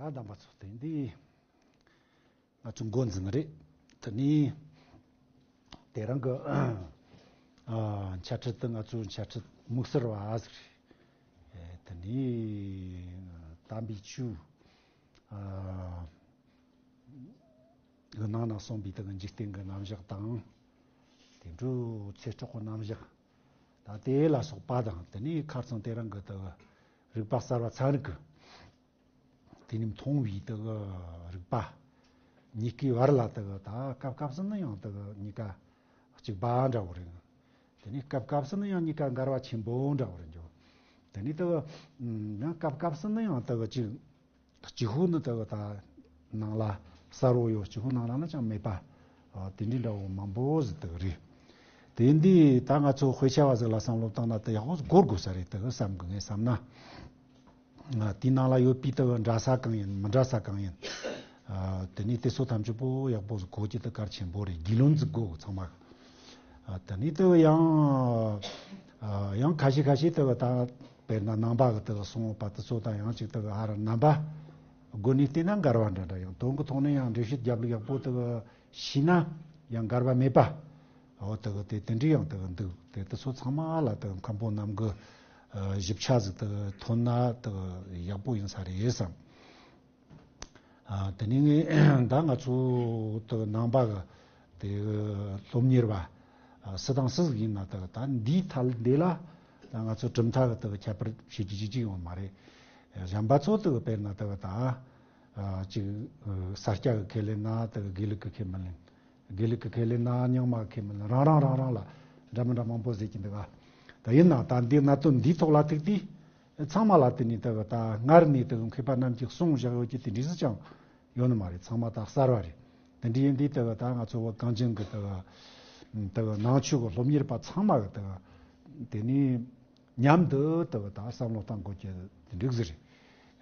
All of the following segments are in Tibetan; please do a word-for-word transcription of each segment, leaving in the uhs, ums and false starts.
ཨ་དམ་པ་ཚོ། དེ་འདི་ང་ཚོ་འགོ་འཛིན་ནི་རེད། དེ་ནི་དེ་རིང་གི་ཨ་འཆད་ཁྲིད་དེ་ང་ཚོའི་འཆད་ཁྲིད་དམིགས་བསལ་བ་ཟིག་རེད། དེ་ནི་དམ་པའི་ཆོས་ཨ་གི་ནང་ན་གསུངས་པའི་དེ་གི་འཇིག་རྟེན་གྱི་རྣམ་གཞག་དང་། དེ་འཕྲོས་ཚེ་སྲོག་གི་རྣམ་གཞག་ད་དེ་ལ་སོགས་པ་དང་། དེ་ནས་ཁ་རྩང་དེ་རིང་གི་དེ་གི་རིག་པ་གསར་བ་ཚན་རིག་གི་དེ་ནས་མཐོང་བའི་དེ་གི་རིག་པ་གཉིས་ཀའི་བར་ལ་དེ་གི་ད་སྐབས་སྐབས་སུ་ནི་ཡང་དེ་གི་གཉིས་ཀ་གཅིག་པ་འདྲ་བོ་རེད། དེ་ནས་སྐབས་སྐབས་སུ་ནི་ཡང་གཉིས་ཀ་འགལ་བ་ཆེན་པོ་འདྲ་བོ་རེད་འགྱོ། དེ་ནས་དེ་གི་ཡང་སྐབས་སྐབས་སུ་ནི་ཡང་དེ་གི་གཅིག་གཅིག་པོ་ནི་དེ་གི་ད་ནང་ལ་གསལ་བོ་ཡོད། གཅིག་པོ་ནང་ལ་ནི་ཅང་མེད་པ། ཨ་དེ་འདྲའི་འདྲ་བོ་མང་པོ་ཟིག་དེ་གི་རེད། དེ་འདི་ད་ང་ཚོ་དཔེ་ཆ་བ་ཟིག་ལ་བསམ་བློ་བཏང་ན་དེ་ཡག་པོ་ཟིག་གོ་དགོས་ས་རེད་དེ་གི་བསམ་གི། ངས་བསམ་ན། ཨ་དེའི་ནང་ལ་ཡོད་པའི་དེ་གི་འདྲ་ས་གང་ཡིན་མི་འདྲ་ས་གང་ཡིན། ཨ་དེ་ནས་དེ་ཚོ་ཐམས་ཅད་པོ་ཡག་པོ་ཟིག་གོ་རྒྱུ་དེ་གལ་ཆེན་པོ་རེད། རྒྱུས་ལོན་ཟིག་དགོས་ཚང་མ། ཨ་དེ་ནས་དེ་གི་ཡང་ཨ་ཡང་ཁ་ཤས་ཁ་ཤས་དེ་གི་ད་དཔེར་ན་ནང་པ་གི་དེ་གི་གསུང་བ་དེ་ཚོ་དང་ཡང་ཅིག་དེ་གི་ཧ་ར་རྣམ་པ་སྒོ་ནས་བལྟས་ན་འགལ་བ་འདྲ་འདྲ། ཡང་དོན་གྱི་ཐོག་ནས་ཡང་འགྲེལ་བཤད་རྒྱབ་ལུགས་ཡག་པོ་དེ་གི་ཤེས་ན་ཡང་འགལ་བ་མེད་པ། འོ་དེ་གི་དེ་དེ་འདྲའི་ཡང་དེ་གི་འདུག་དེ་དེ་ཚོ་ཚང་མ་ལ་དེ་གི་མཁན་པོ་རྣམས་ཀྱི་ཨ་ཞིབ་ཆ་ཟིག་དེ་གི་ཐོན་ན་དེ་གི་ཡག་པོ་ཡིན་ས་རེད་བསམ། ཨ་དེ་ནས་ངས་ད་ང་ཚོ་དེ་གི་ནང་པ་གི་དེ་གི་སློབ་གཉེར་བ་ཨ་སུ་དང་སུ་ཟིག་ཡིན་ན་དེ་གི་ད་འདིའི་ཐད་འདི་ལ་ད་ང་ཚོ་གྲུབ་མཐའ་གི་དེ་གི་ཁྱད་པར་བྱེད་རྒྱུ་ཅིག་ཅིག་ཡོད་མ་རེད། གཞན་པ་ཚོ་དེ་གི་དཔེར་ན་དེ་གི་ད་ཨ་ཅིག་ས་སྐྱ་གི་ཁས་ལེན་ན་དེ་གི་དགེ་ལུགས་གི་ཁས་མི་ལེན། དགེ་ལུགས་ཀྱི་ཁས་ལེན་ན་རྙིང་མ་ཁས་མི་ལེན། རང་རང་རང་རང་ལ་འདྲ་མི་འདྲ་མང་པོ་ཟེར་གྱི་འདུག་ག་ད་ཡིན་ན་ད་འདི་གནད་དོན་འདིའི་ཐོག་ལ་ཐུག་དུས་ཚང་མ་ལ་དེ་ནས་དེ་གི་ད་སྔར་ནས་དེ་གི་མཁས་པ་རྣམས་ཀྱིས་གསུངས་བཞག་ཡོད་ཀྱི་དེ་འདྲ་ཟིག་ཅང་ཡོད་ནི་མ་རེད། ཚང་མ་ད་གསར་བ་རེད། དེ་འདྲ་ཡིན་དུས་དེ་གི་ད་ང་ཚོ་བོད་གངས་ཅན་གྱི་དེ་གི་དེ་གི་ནང་ཆོས་ཀྱི་སློབ་གཉེར་པ་ཚང་མ་གི་དེ་གི་དེ་ནས་མཉམ་དུ་དེ་གི་ད་བསམ་བློ་གཏང་དགོས་ཀྱི་དེ་འདྲ་ཟིག་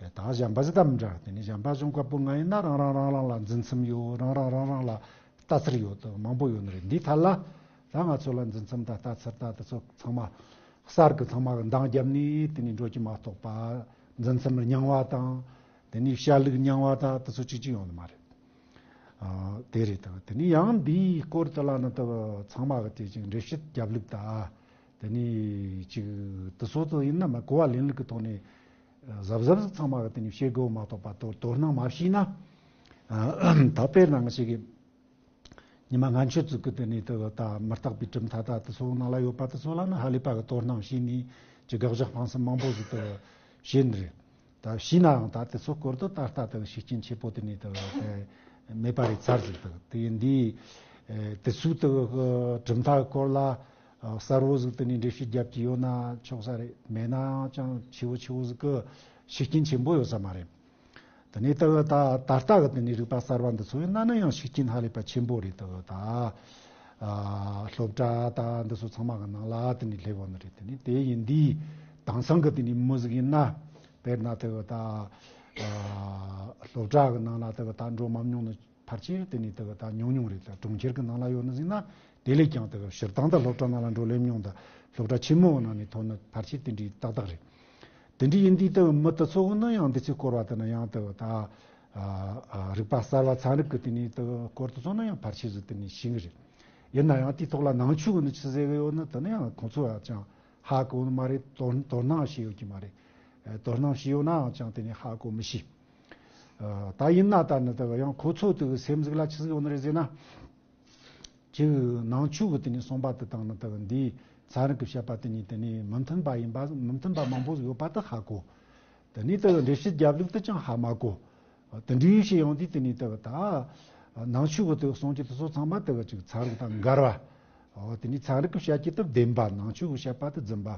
རེད། ད་གཞན་པ་ཟིག་ད་མི་འདྲ། དེ་ནས་གཞན་པ་གཞུང་བཀའ་པོད་ལྔ་ཡིན་ན་རང་རང་རང་རང་ལ་འཛིན་མཚམས་ཡོད། རང་རང་རང་རང་ལ་ལྟ་ཚུལ་ཡོད། དེ་མང་པོ་ཡོད་ནི་རེད། འདིའི་ཐད་ལ་ད་ང་ཚོ་ལ་འཛིན་མཚམས་ད་ལྟ་ཚུལ་ད་དེ་ཚོ་ཚང་མ་གསར་གི་ཚང་མ་གི་འདང་བརྒྱབ་ནས་དེ་ནས་འགྲོ་རྒྱུ་མ་གཏོགས་པ། འཛིན་མཚམས་རྙིང་བ་དང་དེ་ནས་བཤད་ལུགས་རྙིང་བ་ད་དེ་ཚོ་གཅིག་གཅིག་ཡོད་ནི་མ་རེད། ཨ་དེ་རེད། ད་དེ་ནས་ཡང་འདིའི་སྐོར་དེ་ལ་ནི་ད་ཚང་མ་གི་དེ་ཅིག་འགྲེལ་བཤད་རྒྱབ་ལུགས་ད་དེ་ནས་ཅིག་དེ་ཚོ་དེ་ཡིན་ན་མ་གོ་བ་ལེན་ལུགས་ཀྱི་ཐོག་ནས་གཟབ་གཟབ་ཟིག་ཚང་མ་གི་དེ་ནས་བྱེད་དགོས་མ་གཏོགས་པ། དོ་དོ་སྣང་མ་བྱས་ན། ཨ་ད་དཔེར་ན་ང་ཞིག་གིས་ཉི་མ་ངན་ཆོས་ཚོགས་ཀྱི་དེ་ནས་དེ་གི་ད་མུ་སྟེགས་པའི་གྲུབ་མཐའ་ད་དེ་ཚོ་ནང་ལ་ཡོད་པ་དེ་ཚོ་ལ་ནི་ཧ་ལས་པ་གི་དོ་སྣང་བྱས་ནས་ཅི་དགག་བཞག་སྤང་སེམས་མང་པོ་ཟིག་དེ་བྱས་ནི་རེད། ད་བྱས་ནའང་ད་དེ་ཚོ་སྐོར་དུ་ད་ལྟ་དེ་གི་ཤུགས་རྐྱེན་ཆེ་པོ་དེ་ནས་དེ་གི་དེ་མེད་པ་རེད་ཚར་ཟིག་དེ་གི་དེ་ཡིན་དུས། ཨེ་དེ་ཚོའི་དེ་གི་གྲུབ་མཐའ་གི་སྐོར་ལ་ཨ་གསལ་བོ་ཟིག་དེ་ནས་འགྲེལ་བཤད་རྒྱབ་ཀྱི་ཡོད་ན་ཆོག་ས་རེད། མེད་ན་ཅང་ཆེ་བོ་ཆེ་བོ་ཟིག་གི་ཤུགས་རྐྱེན་ཆེན་པོ་ཡོད་ས་མ་རེད། དེ་ནས་ད་ད་ད་ལྟ་གི་དེ་ནས་རིག་པ་གསར་བ་འདི་ཚོ་ཡིན་ན་ནི་ཡང་ཤུགས་རྐྱེན་ཧ་ལས་པ་ཆེན་པོ་རེད། ད་ད་ཨ་སློབ་གྲྭ་ད་འདི་ཚོ་ཚང་མ་གི་ནང་ལ་དེ་ནས་སླེབས་ཡོང་ནི་རེད། དེ་ནས་དེ་ཡིན་དུས་དེང་སང་གི་དེ་ནས་མི་ཟིག་ཡིན་ན་དཔེར་ན་དེ་གི་ད་ཨ་སློབ་གྲྭ་གི་ནང་ལ་དེ་གི་ད་འགྲོ་མ་མྱོང་ནི་ཕལ་ཆེར་དེ་ནས་དེ་གི་ད་ཉུང་ཉུང་རེད། ད་གྲོང་ཁྱེར་གི་ནང་ལ་ཡོད་ནི་ཟིག་ན་དེ་ལས་ཀྱང་དེ་གི་སྤྱིར་བཏང་ད་སློབ་གྲྭ་ནང་ལ་འགྲོ་སླེབས་མྱོང་། ད་སློབ་གྲྭ་ཆེན་མོ་གི་ནང་ནས་ཐོན་ནི་ཕལ་ཆེར་དེ་འདྲའི་ཏག་ཏག་རེད། དེ་འདྲ་ཡིན་དུས་དེ་མི་དེ་ཚོ་ནི་ཡང་འདི་ཚོའི་སྐོར་བ་དེ་ནི་ཡང་དེ་ད་ཨ་ཨ་རིག་པ་གསར་བ་ཚན་རིག་གི་དེ་ནས་དེ་སྐོར་དེ་ཚོ་ནི་ཡང་ཕལ་ཆེར་ཟིག་དེ་ནས་ཤེས་ཀྱི་རེད། ཡིན་ན་ཡང་དེའི་ཐོག་ལ་ནང་ཆོས་གི་ནི་ཆི་ཟེར་གི་ཡོད་ནི་དེ་ནི་ཡང་ཁོང་ཚོ་ཡང་ཅང་ཧ་གོ་ནི་མ་རེད། དོ་དོ་སྣང་བྱས་ཡོད་ཀྱི་མ་རེད། ཨ་དོ་སྣང་བྱས་ཡོད་ནའང་ཅང་དེ་ནས་ཧ་གོ་མི་ཤེས། ཨ་ད་ཡིན་ན་ད་ནི་དེ་ཡང་ཁོ་ཚོ་དེ་སེམས་ཟིག་ལ་ཆི་ཟིག་ཡོད་ནི་རེད་ཟེར་ན། ཅིག་ནང་ཆོས་ཀྱི་དེ་ནས་གསུངས་པ་དེ་དང་ནི་དེ་གི་འདིའི་ཚན་རིག་གི་བཤད་པ་དེ་གཉིས་དེ་ནས་མི་མཐུན་པ་ཡིན་པ་མི་མཐུན་པ་མང་པོ་ཟིག་ཡོད་པ་དེ་ཧ་གོ། དེ་ནས་དེ་གི་འགྲེལ་བཤད་རྒྱབ་ལུགས་དེ་ཅང་ཧ་མ་གོ། དེ་འདྲའི་བྱས་ཡོང་དུས་དེ་ནས་དེ་གི་ད་ནང་ཆོས་ཀྱི་དེ་གི་གསུང་རྒྱུ་དེ་ཚོ་ཚང་མ་དེ་གི་ཅིག་ཚན་རིག་དང་འགལ་བ། འོ་དེ་ནས་ཚན་རིག་གི་བཤད་རྒྱུ་དེ་བདེན་པ། ནང་ཆོས་ཀྱི་བཤད་པ་དེ་རྫུན་པ།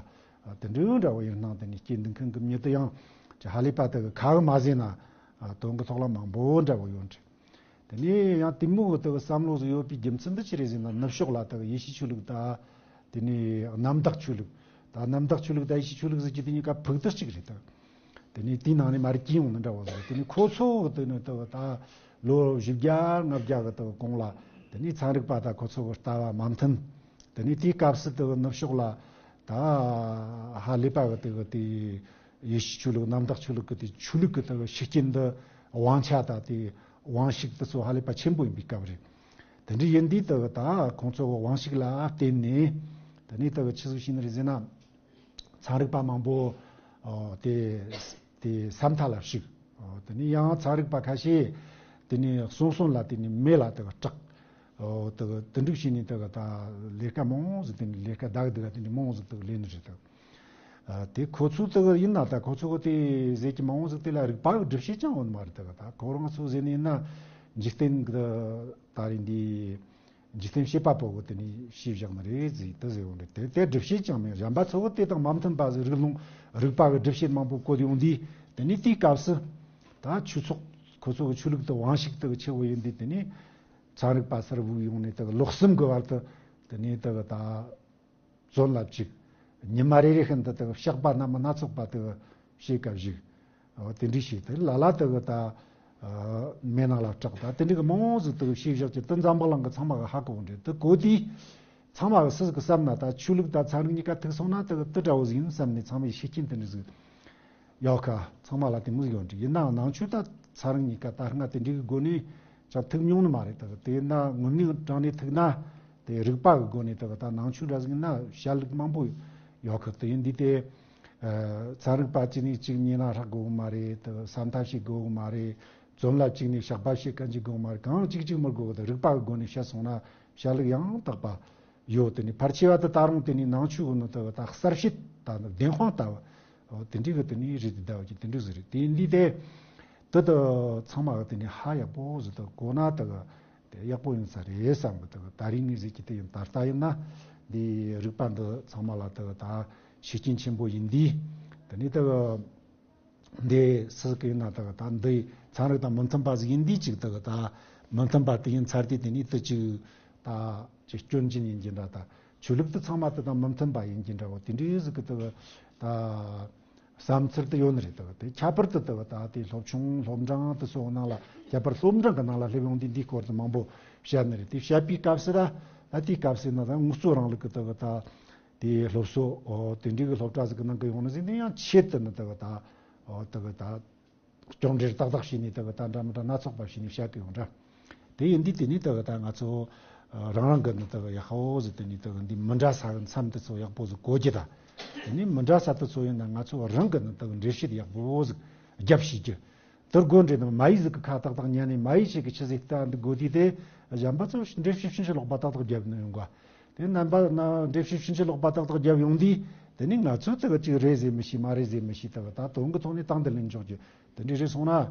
དེ་འདྲའི་འདྲ་བོ་ཡིན་སྣང་དེ་ནས་སྐྱེས་འདུག་མཁན་གི་མྱི་དེ་ཡང་ཅིག་ཧ་ལས་པ་དེ་གི་ཁ་གི་མ་ཟིན་ན་དོན་གི་ཐོག་ལ་མང་པོ་འདྲ་བོ་ཡོད་རེད། དེ་ནས་ཡང་དེ་མོ་གི་དེ་གི་བསམ་བློ་ཟིག་ཡོད་པའི་རྒྱུ་མཚན་འདི་ཅི་རེད་ཟེར་ན། ནུབ་ཕྱོགས་ལ་དེ་གི་ཡེ་ཤུ་ཆོས་ལུགས་དང་། དེ་ནས་གནམ་བདག་ཆོས་ལུགས་དང་། གནམ་བདག་ཆོས་ལུགས་དང་ཡེ་ཤུ་ཆོས་ལུགས་ཟེར་གྱི་དེ་གཉིས་ཀ་ཕུགས་དེ་གཅིག་རེད་ད། དེ་ནས་དེའི་ནང་ནས་མར་སྐྱེས་ཡོང་ནི་འདྲ་བོ་ཟིག་དེ་ནས་ཁོ་ཚོ་གི་དེ་ནས་དེ་གི་ད་ལོ་བཞི་བརྒྱ་ལྔ་བརྒྱ་གི་དེ་གི་གོང་ལ་དེ་ནས་ཚན་རིག་པ་དང་ཁོ་ཚོ་གི་ལྟ་བ་མ་མཐུན། དེ་ནས་དེའི་སྐབས་སུ་དེ་གི་ནུབ་ཕྱོགས་ལ་ད་ཧ་ལས་པ་གི་དེ་གི་དེ་ཡེ་ཤུ་ཆོས་ལུགས་གནམ་བདག་ཆོས་ལུགས་གི་དེ་ཆོས་ལུགས་གི་དེ་གི་ཤུགས་རྐྱེན་འདི་ དབང་ཆ་དང་དེ་དབང་ཤུགས་དེ་ཚོ་ཧ་ལས་པ་ཆེན་པོ་ཡིན་པའི་སྐབས་རེད། དེ་འདྲ་ཡིན་དུས་དེ་གི་ད་ཁོང་ཚོ་གི་དབང་ཤུགས་ལ་བརྟེན་ནས་དེ་ནས་དེ་གི་ཆི་ཟིག་བྱས་ནི་རེད་ཟེར་ན། ཚན་རིག་པ་མང་པོ་ཨོ་དེ་དེ་ས་མཐའ་ལ་ཞུགས། ཨོ་དེ་ནས་ཡང་ཚན་རིག་པ་ཁ་ཤས་དེ་ནས་གསོན་གསོན་ལ་དེ་ནས་མེ་ལ་དེ་གི་སྐྲག། ཨོ་དེ་གི་དེ་འདྲ་བྱས་ནས་དེ་གི་ད་ལས་ཀ་མང་ཟིག་དེ་ནས་ལས་ཀ་བདག་སྡུག་དེ་འདྲ་མང་ཟིག་དེ་གི་ལས་ནི་རེད་དེ། ཨ་དེ་ཁོ་ཚོ་དེ་གི་ཡིན་ན་ད་ཁོ་ཚོ་གི་དེ་ཟེར་གྱི་མང་ཟིག་དེ་ལ་རིག་པ་གི་སྒྲུབ་བྱེད་ཅང་ཡོད་མ་རེད། དེ་གི་ད་ཁོ་རང་ཚོ་ཟེར་ནི་ཡིན་ན་འཇིག་རྟེན་གི་ད་རིང་འདི། འཇིག་རྟེན་བྱེད་པ་པོ་གི་དེ་ནས་ཤེས་བཞག་ནི་རེད་ཟེར་དེ་ཟེར་བ་རེད། དེ་དེ་སྒྲུབ་བྱེད་ཅང་མེད། གཞན་པ་ཚོ་གི་དེ་དང་མ་མཐུན་པ་ཟིག་རིག་ལུང་རིག་པ་གི་སྒྲུབ་བྱེད་མང་པོ་བཀོད་ཡོང་དུས། དེ་ནས་དེའི་སྐབས་སུ་ད་ཆོས་ཚོགས་ཁོ་ཚོ་གི་ཆོས་ལུགས་དེ་དབང་ཤུགས་དེ་གི་ཆེ་བོ་ཡིན་དུས། དེ་ནས་ཚན་རིག་པ་སར་བུད་ཡོང་ནས་དེ་གི་ལོ་གསུམ་གི་བར་དུ་དེ་ནས་དེ་གི་ད་བཙོན་ལ་བཅུག། ཉི་མ་རེ་རེ་བཞིན་དུ་དེ་གི་བཤགས་པ་སྣ་མིན་སྣ་ཚོགས་པ་དེ་གི་བྱེད་སྐབས་ཤིག། འོ་དེ་འདྲ་ཞིག་དེ་ལ་ལ་དེ་གི་ད་མེ་ནང་ལ་སྐྲག། ད་དེ་འདྲ་གི་མང་ཟིག་དེ་གི་བྱས་བཞག་གི། དེ་འཛམ་བུ་གླིང་གི་ཚང་མ་གི་ཧ་གོ་གི་རེད། དེ་གོ་དུས་ཚང་མ་གི་སུ་ཟིག་གི་བསམ་ན་ད་ཆོས་ལུགས་དང་ཚན་རིག་གཉིས་ཀ་ཐུག་སོང་ན་དེ་གི་དེ་འདྲ་བོ་ཟིག་ཡིན་བསམ་ནས་ཚང་མས་ཤུགས་རྐྱེན་དེ་འདྲ་ཟིག་ཡོད་ཁ། ཚང་མ་ལ་དེ་མོ་ཟིག་ཡོད་འདྲ། ཡིན་ནའང་ནང་ཆོས་དང་ཚན་རིག་གཉིས་ཀ་ད་སྔ་དེ་འདྲ་གི་སྒོ་ནས་ཅང་ཐུག་མྱོང་ནི་མ་རེད། དེ་གི་དེ་ཡིན་ན་དངོས་གནས་དྲང་གནས་ཐུག་ན་དེ་རིག་པ་གི་སྒོ་ནས་དེ་གི་ད་ནང་ཆོས་འདྲ་ཟིག་ཡིན་ན་བཤད་ལུགས་མང་པོ་ཡོད་ཁ། དེ་ཡིན་དུས་དེ། ཚན་རིག་པ་གཅིག་ནས་གཅིག་ཉན་ན་ཧྲག་དགོས་གི་མ་རེད། དེ་ས་མཐའ་བྱེད་དགོས་གི་མ་རེད། བཙོན་ལ་བཅུག་ནས་བཤགས་པ་བྱེད་མཁན་གཅིག་དགོས་གི་མ་རེད། གང་གཅིག་གཅིག་མི་དགོས་གི། དེ་རིག་པ་གི་སྒོ་ནས་བཤད་སོང་ན་བཤད་ལུགས་ཡང་དག་པ་ཡོད། དེ་ནས་ཕལ་ཆེ་བ་དེ་ད་རུང་དེ་ནས་ནང་ཆོས་གི་ནི་དེ་ད་གསལ་བཤད་ད་ནི་བདེན་དཔང་ལྟ་བུ་དེ་འདྲའི་གི་དེ་ནས་རེད། དེ་ལྟ་བུ་གི་དེ་འདྲ་ཟིག་རེད། དེ་ཡིན་དུས་དེ་དེ་དེ་ཚང་མ་གི་དེ་ནས་ཧ་ཡག་པོ་ཟིག་དེ་གོ་ན་དེ་གི་དེ་ཡག་པོ་ཡིན་ས་རེད་བསམ་གི། དེ་ད་རིང་ངས་ཟེར་གྱི་དེ་ཡིན། ད་ལྟ་ཡིན་ན་འདི་རིག་པ་འདི་ཚང་མ་ལ་དེ་ད་ཤུགས་རྐྱེན་ཆེན་པོ་ཡིན་དུས། དེ་ནས་དེ་འདི་སུ་གི་ཡིན་ན་དེ་ད་འདི་ཚན་རིག་དང་མི་མཐུན་པ་ཟིག་ཡིན་དུས་ཅིག་དེ་ད་མི་མཐུན་པ་དེ་ཡིན་ཚར་དུས། དེ་ནས་དེ་ཅིག་ད་ཅིག་སྐྱོན་ཅན་ཡིན་གྱི་འདྲ། ད་ཆོས་ལུགས་དེ་ཚང་མ་དེ་དང་མི་མཐུན་པ་ཡིན་གྱི་འདྲ་བོ་དེ་འདྲའི་ཟིག་གི་དེ་ད། བསམ་ཚུལ་དུ་ཡོད་ནི་རེད། དེ་ཁྱད་པར་དུ་དེ་ད་དེ་སློབ་ཆུང་སློབ་འབྲིང་དེ་ཚོ་ནང་ལ། ཁྱད་པར་སློབ་འབྲིང་གི་ནང་ལ་སླེབས་ཡོང་དུས་འདིའི་སྐོར་དུ་མང་པོ་བཤད་ནི་རེད། དེ་བཤད་པའི་སྐབས་སུ་ད་ད་དེའི་སྐབས་སུ་ན་ད་དངོས་གཙོ་རིང་ལུགས་ཀྱི་དེ་ད་དེ་སློབ་གསོ་དེ་འདྲའི་གི་སློབ་གྲྭ་ཟིག་གི་ནང་གི་ཡོང་ནི་ཟིག་འདི་ཡང་ཆེད་དུ་ནི་དེ་ད་དེ་ད་སྐྱོན་འགྲེལ་ཏག་ཏག་བྱས་ནས་དེ་ད་འདྲ་མི་འདྲ་སྣ་ཚོགས་པ་བྱས་ནས་བཤད་གི་ཡོང་འདྲ། དེ་ཡིན་དུས་དེ་ནས་དེ་གི་ད་ང་ཚོ་རང་རང་གི་ནི་དེ་གི་ཡག་པོ་ཟིག་དེ་ནས་དེ་གི་འདི་མི་འདྲ་ས་གི་མཚམས་དེ་ཚོ་ཡག་པོ་ཟིག་གོ་རྒྱུ་དང་། དེ་ནས་མི་འདྲ་ས་དེ་ཚོ་ཡིན་ན་ང་ཚོ་རང་གི་ནི་དེ་གི་འགྲེལ་བཤད་ཡག་པོ་ཟིག་རྒྱབ་ཤེས་རྒྱུ། དེར་དགོས་འདྲེ་ནི་མ་ཡིག་ཟིག་གི་ཁ་ཏག་ཏག་ཉན་ནས་མ་ཡིག་ཞིག་གི་ཆི་ཟིག་ལྟ་འདི་དགོས་དུས། དེ་གཞན་པ་ཚོ་འགྲེལ་བཤད་ཕྱིན་ཅི་ལོག་པ་ཏག་ཏག་རྒྱབ་ནི་ཡོང་ག། དེ་རྣམ་པ་ན་འགྲེལ་བཤད་ཕྱིན་ཅི་ལོག་པ་ཏག་ཏག་རྒྱབ་ཡོང་དུས། དེ་ནས་ང་ཚོ་དེ་གི་ཅིག་རེད་ཟེར་མི་ཤེས། མ་རེད་ཟེར་མི་ཤེས། དེ་གི་ད་དོན་གི་ཐོག་ནས་སྟངས་འདི་ལེན་འཇོག་རྒྱུ་དེ་འདྲ་རེད་སོང་ན།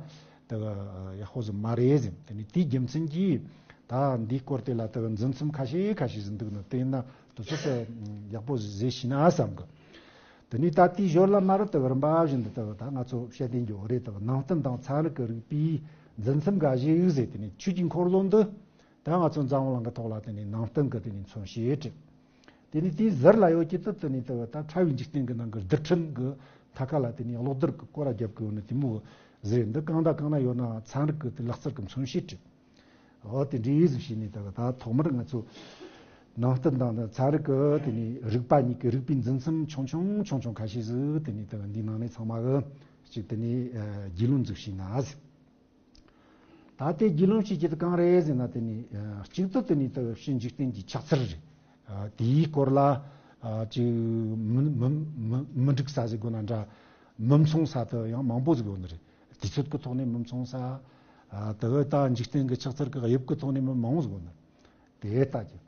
དེ་གི་ཡག་པོ་ཟིག་མ་རེད་ཟེར། དེ་ནས་དེའི་རྒྱུ་མཚན་གྱིས་ད་འདིའི་སྐོར་དེ་ལ་དེ་གི་འཛིན་མཚམས་ཁ་ཤས་ཁ་ཤས་ཟིག་འདུག་ནི། དེ་ཡིན་ན་དེ་ཚོ་དེ་ཡག་པོ་ཟིག་བཟོས་ཤེས་ན་བསམ་གི། དེ་ནས་ད་དེའི་ཞོར་ལ་མ་རེད། དེ་གི་རིམ་པ་བཞིན་དུ་དེ་གི་ད་ང་ཚོ་བཤད་དེ་འགྱོ་རེད། དེ་གི་ནང་བསྟན་དང་ཚན་རིག་གི་རིག་པའི་འཛིན་མཚམས་འགའ་ཞིག་ཟེར། དེ་ནས་ཆོས་ཀྱི་འཁོར་ལོ་འདི་ད་ང་ཚོ་འཛམ་བུ་གླིང་གི་ཐོག་ལ་དེ་ནས་ནང་བསྟན་གི་དེ་ནས་མཚོན་བྱེད་བྲིས། དེ་ནས་དེའི་ཟུར་ལ་ཡོད་ཀྱི་དེ་དེ་ནས་དེ་གི་ད་ཕྲ་བའི་འཇིག་རྟེན་གི་ནང་གི་རྡུལ་ཕྲན་གི་མཐའ་ཁ་ལ་དེ་ནས་གློག་རྡུལ་གི་སྐོར་ར་རྒྱབ་གི་ཡོད་ནི་དེ་མོ་ཟེར། འདི་གང་དང་གང་ན་ཡོད་ན་ཚན་རིག་གི་དེ་ལག་རྩལ་གི་མཚོན་བྱེད་བྲིས། འོ་དེ་འདྲའི་ཟིག་བྱས་ནས་དེ་གི་ད་ཐོག་མར་ང་ཚོ་ནང་བསྟན་དང་ནི་ཚན་རིག་གི་དེ་ནས་རིག་པ་གཉིས་ཀྱི་རིག་པའི་འཛིན་མཚམས་ཆུང་ཆུང་ཆུང་ཆུང་ཁ་ཤས་ཟིག་དེ་ནས་དེ་གི་འདིའི་ནང་ནས་ཚང་མ་གི་ཅིག་དེ་ནས་རྒྱུས་ལོན་ཟིག་བྱས་ན་ཟེར། ད་དེ་རྒྱུས་ལོན་བྱེད་རྒྱུ་དེ་གང་རེད་ཟེར་ན། དེ་ནས་གཅིག་ཏུ་དེ་ནས་དེ་གི་ཕྱི་འཇིག་རྟེན་གྱི་ཆགས་ཚུལ་རེད། དེའི་སྐོར་ལ་ཅིག་མི་མི་མི་མི་འགྲིག་ས་ཟིག་དགོས་ན་འདྲ། མི་མཚུངས་ས་དེ་ཡང་མང་པོ་ཟིག་ཡོད་ནི་རེད། དུས་ཚོད་ཀྱི་ཐོག་ནས་མི་མཚུངས་ས། ཨ་དེ་གི་ད་འཇིག་རྟེན་གྱི་ཆགས་ཚུལ་གྱི་དབྱིབས་ཀྱི་ཐོག་ནས་མི་མང་བོ་ཟིག་ཡོད་ནི་རེད། དེ་ལྟ་རྒྱུ།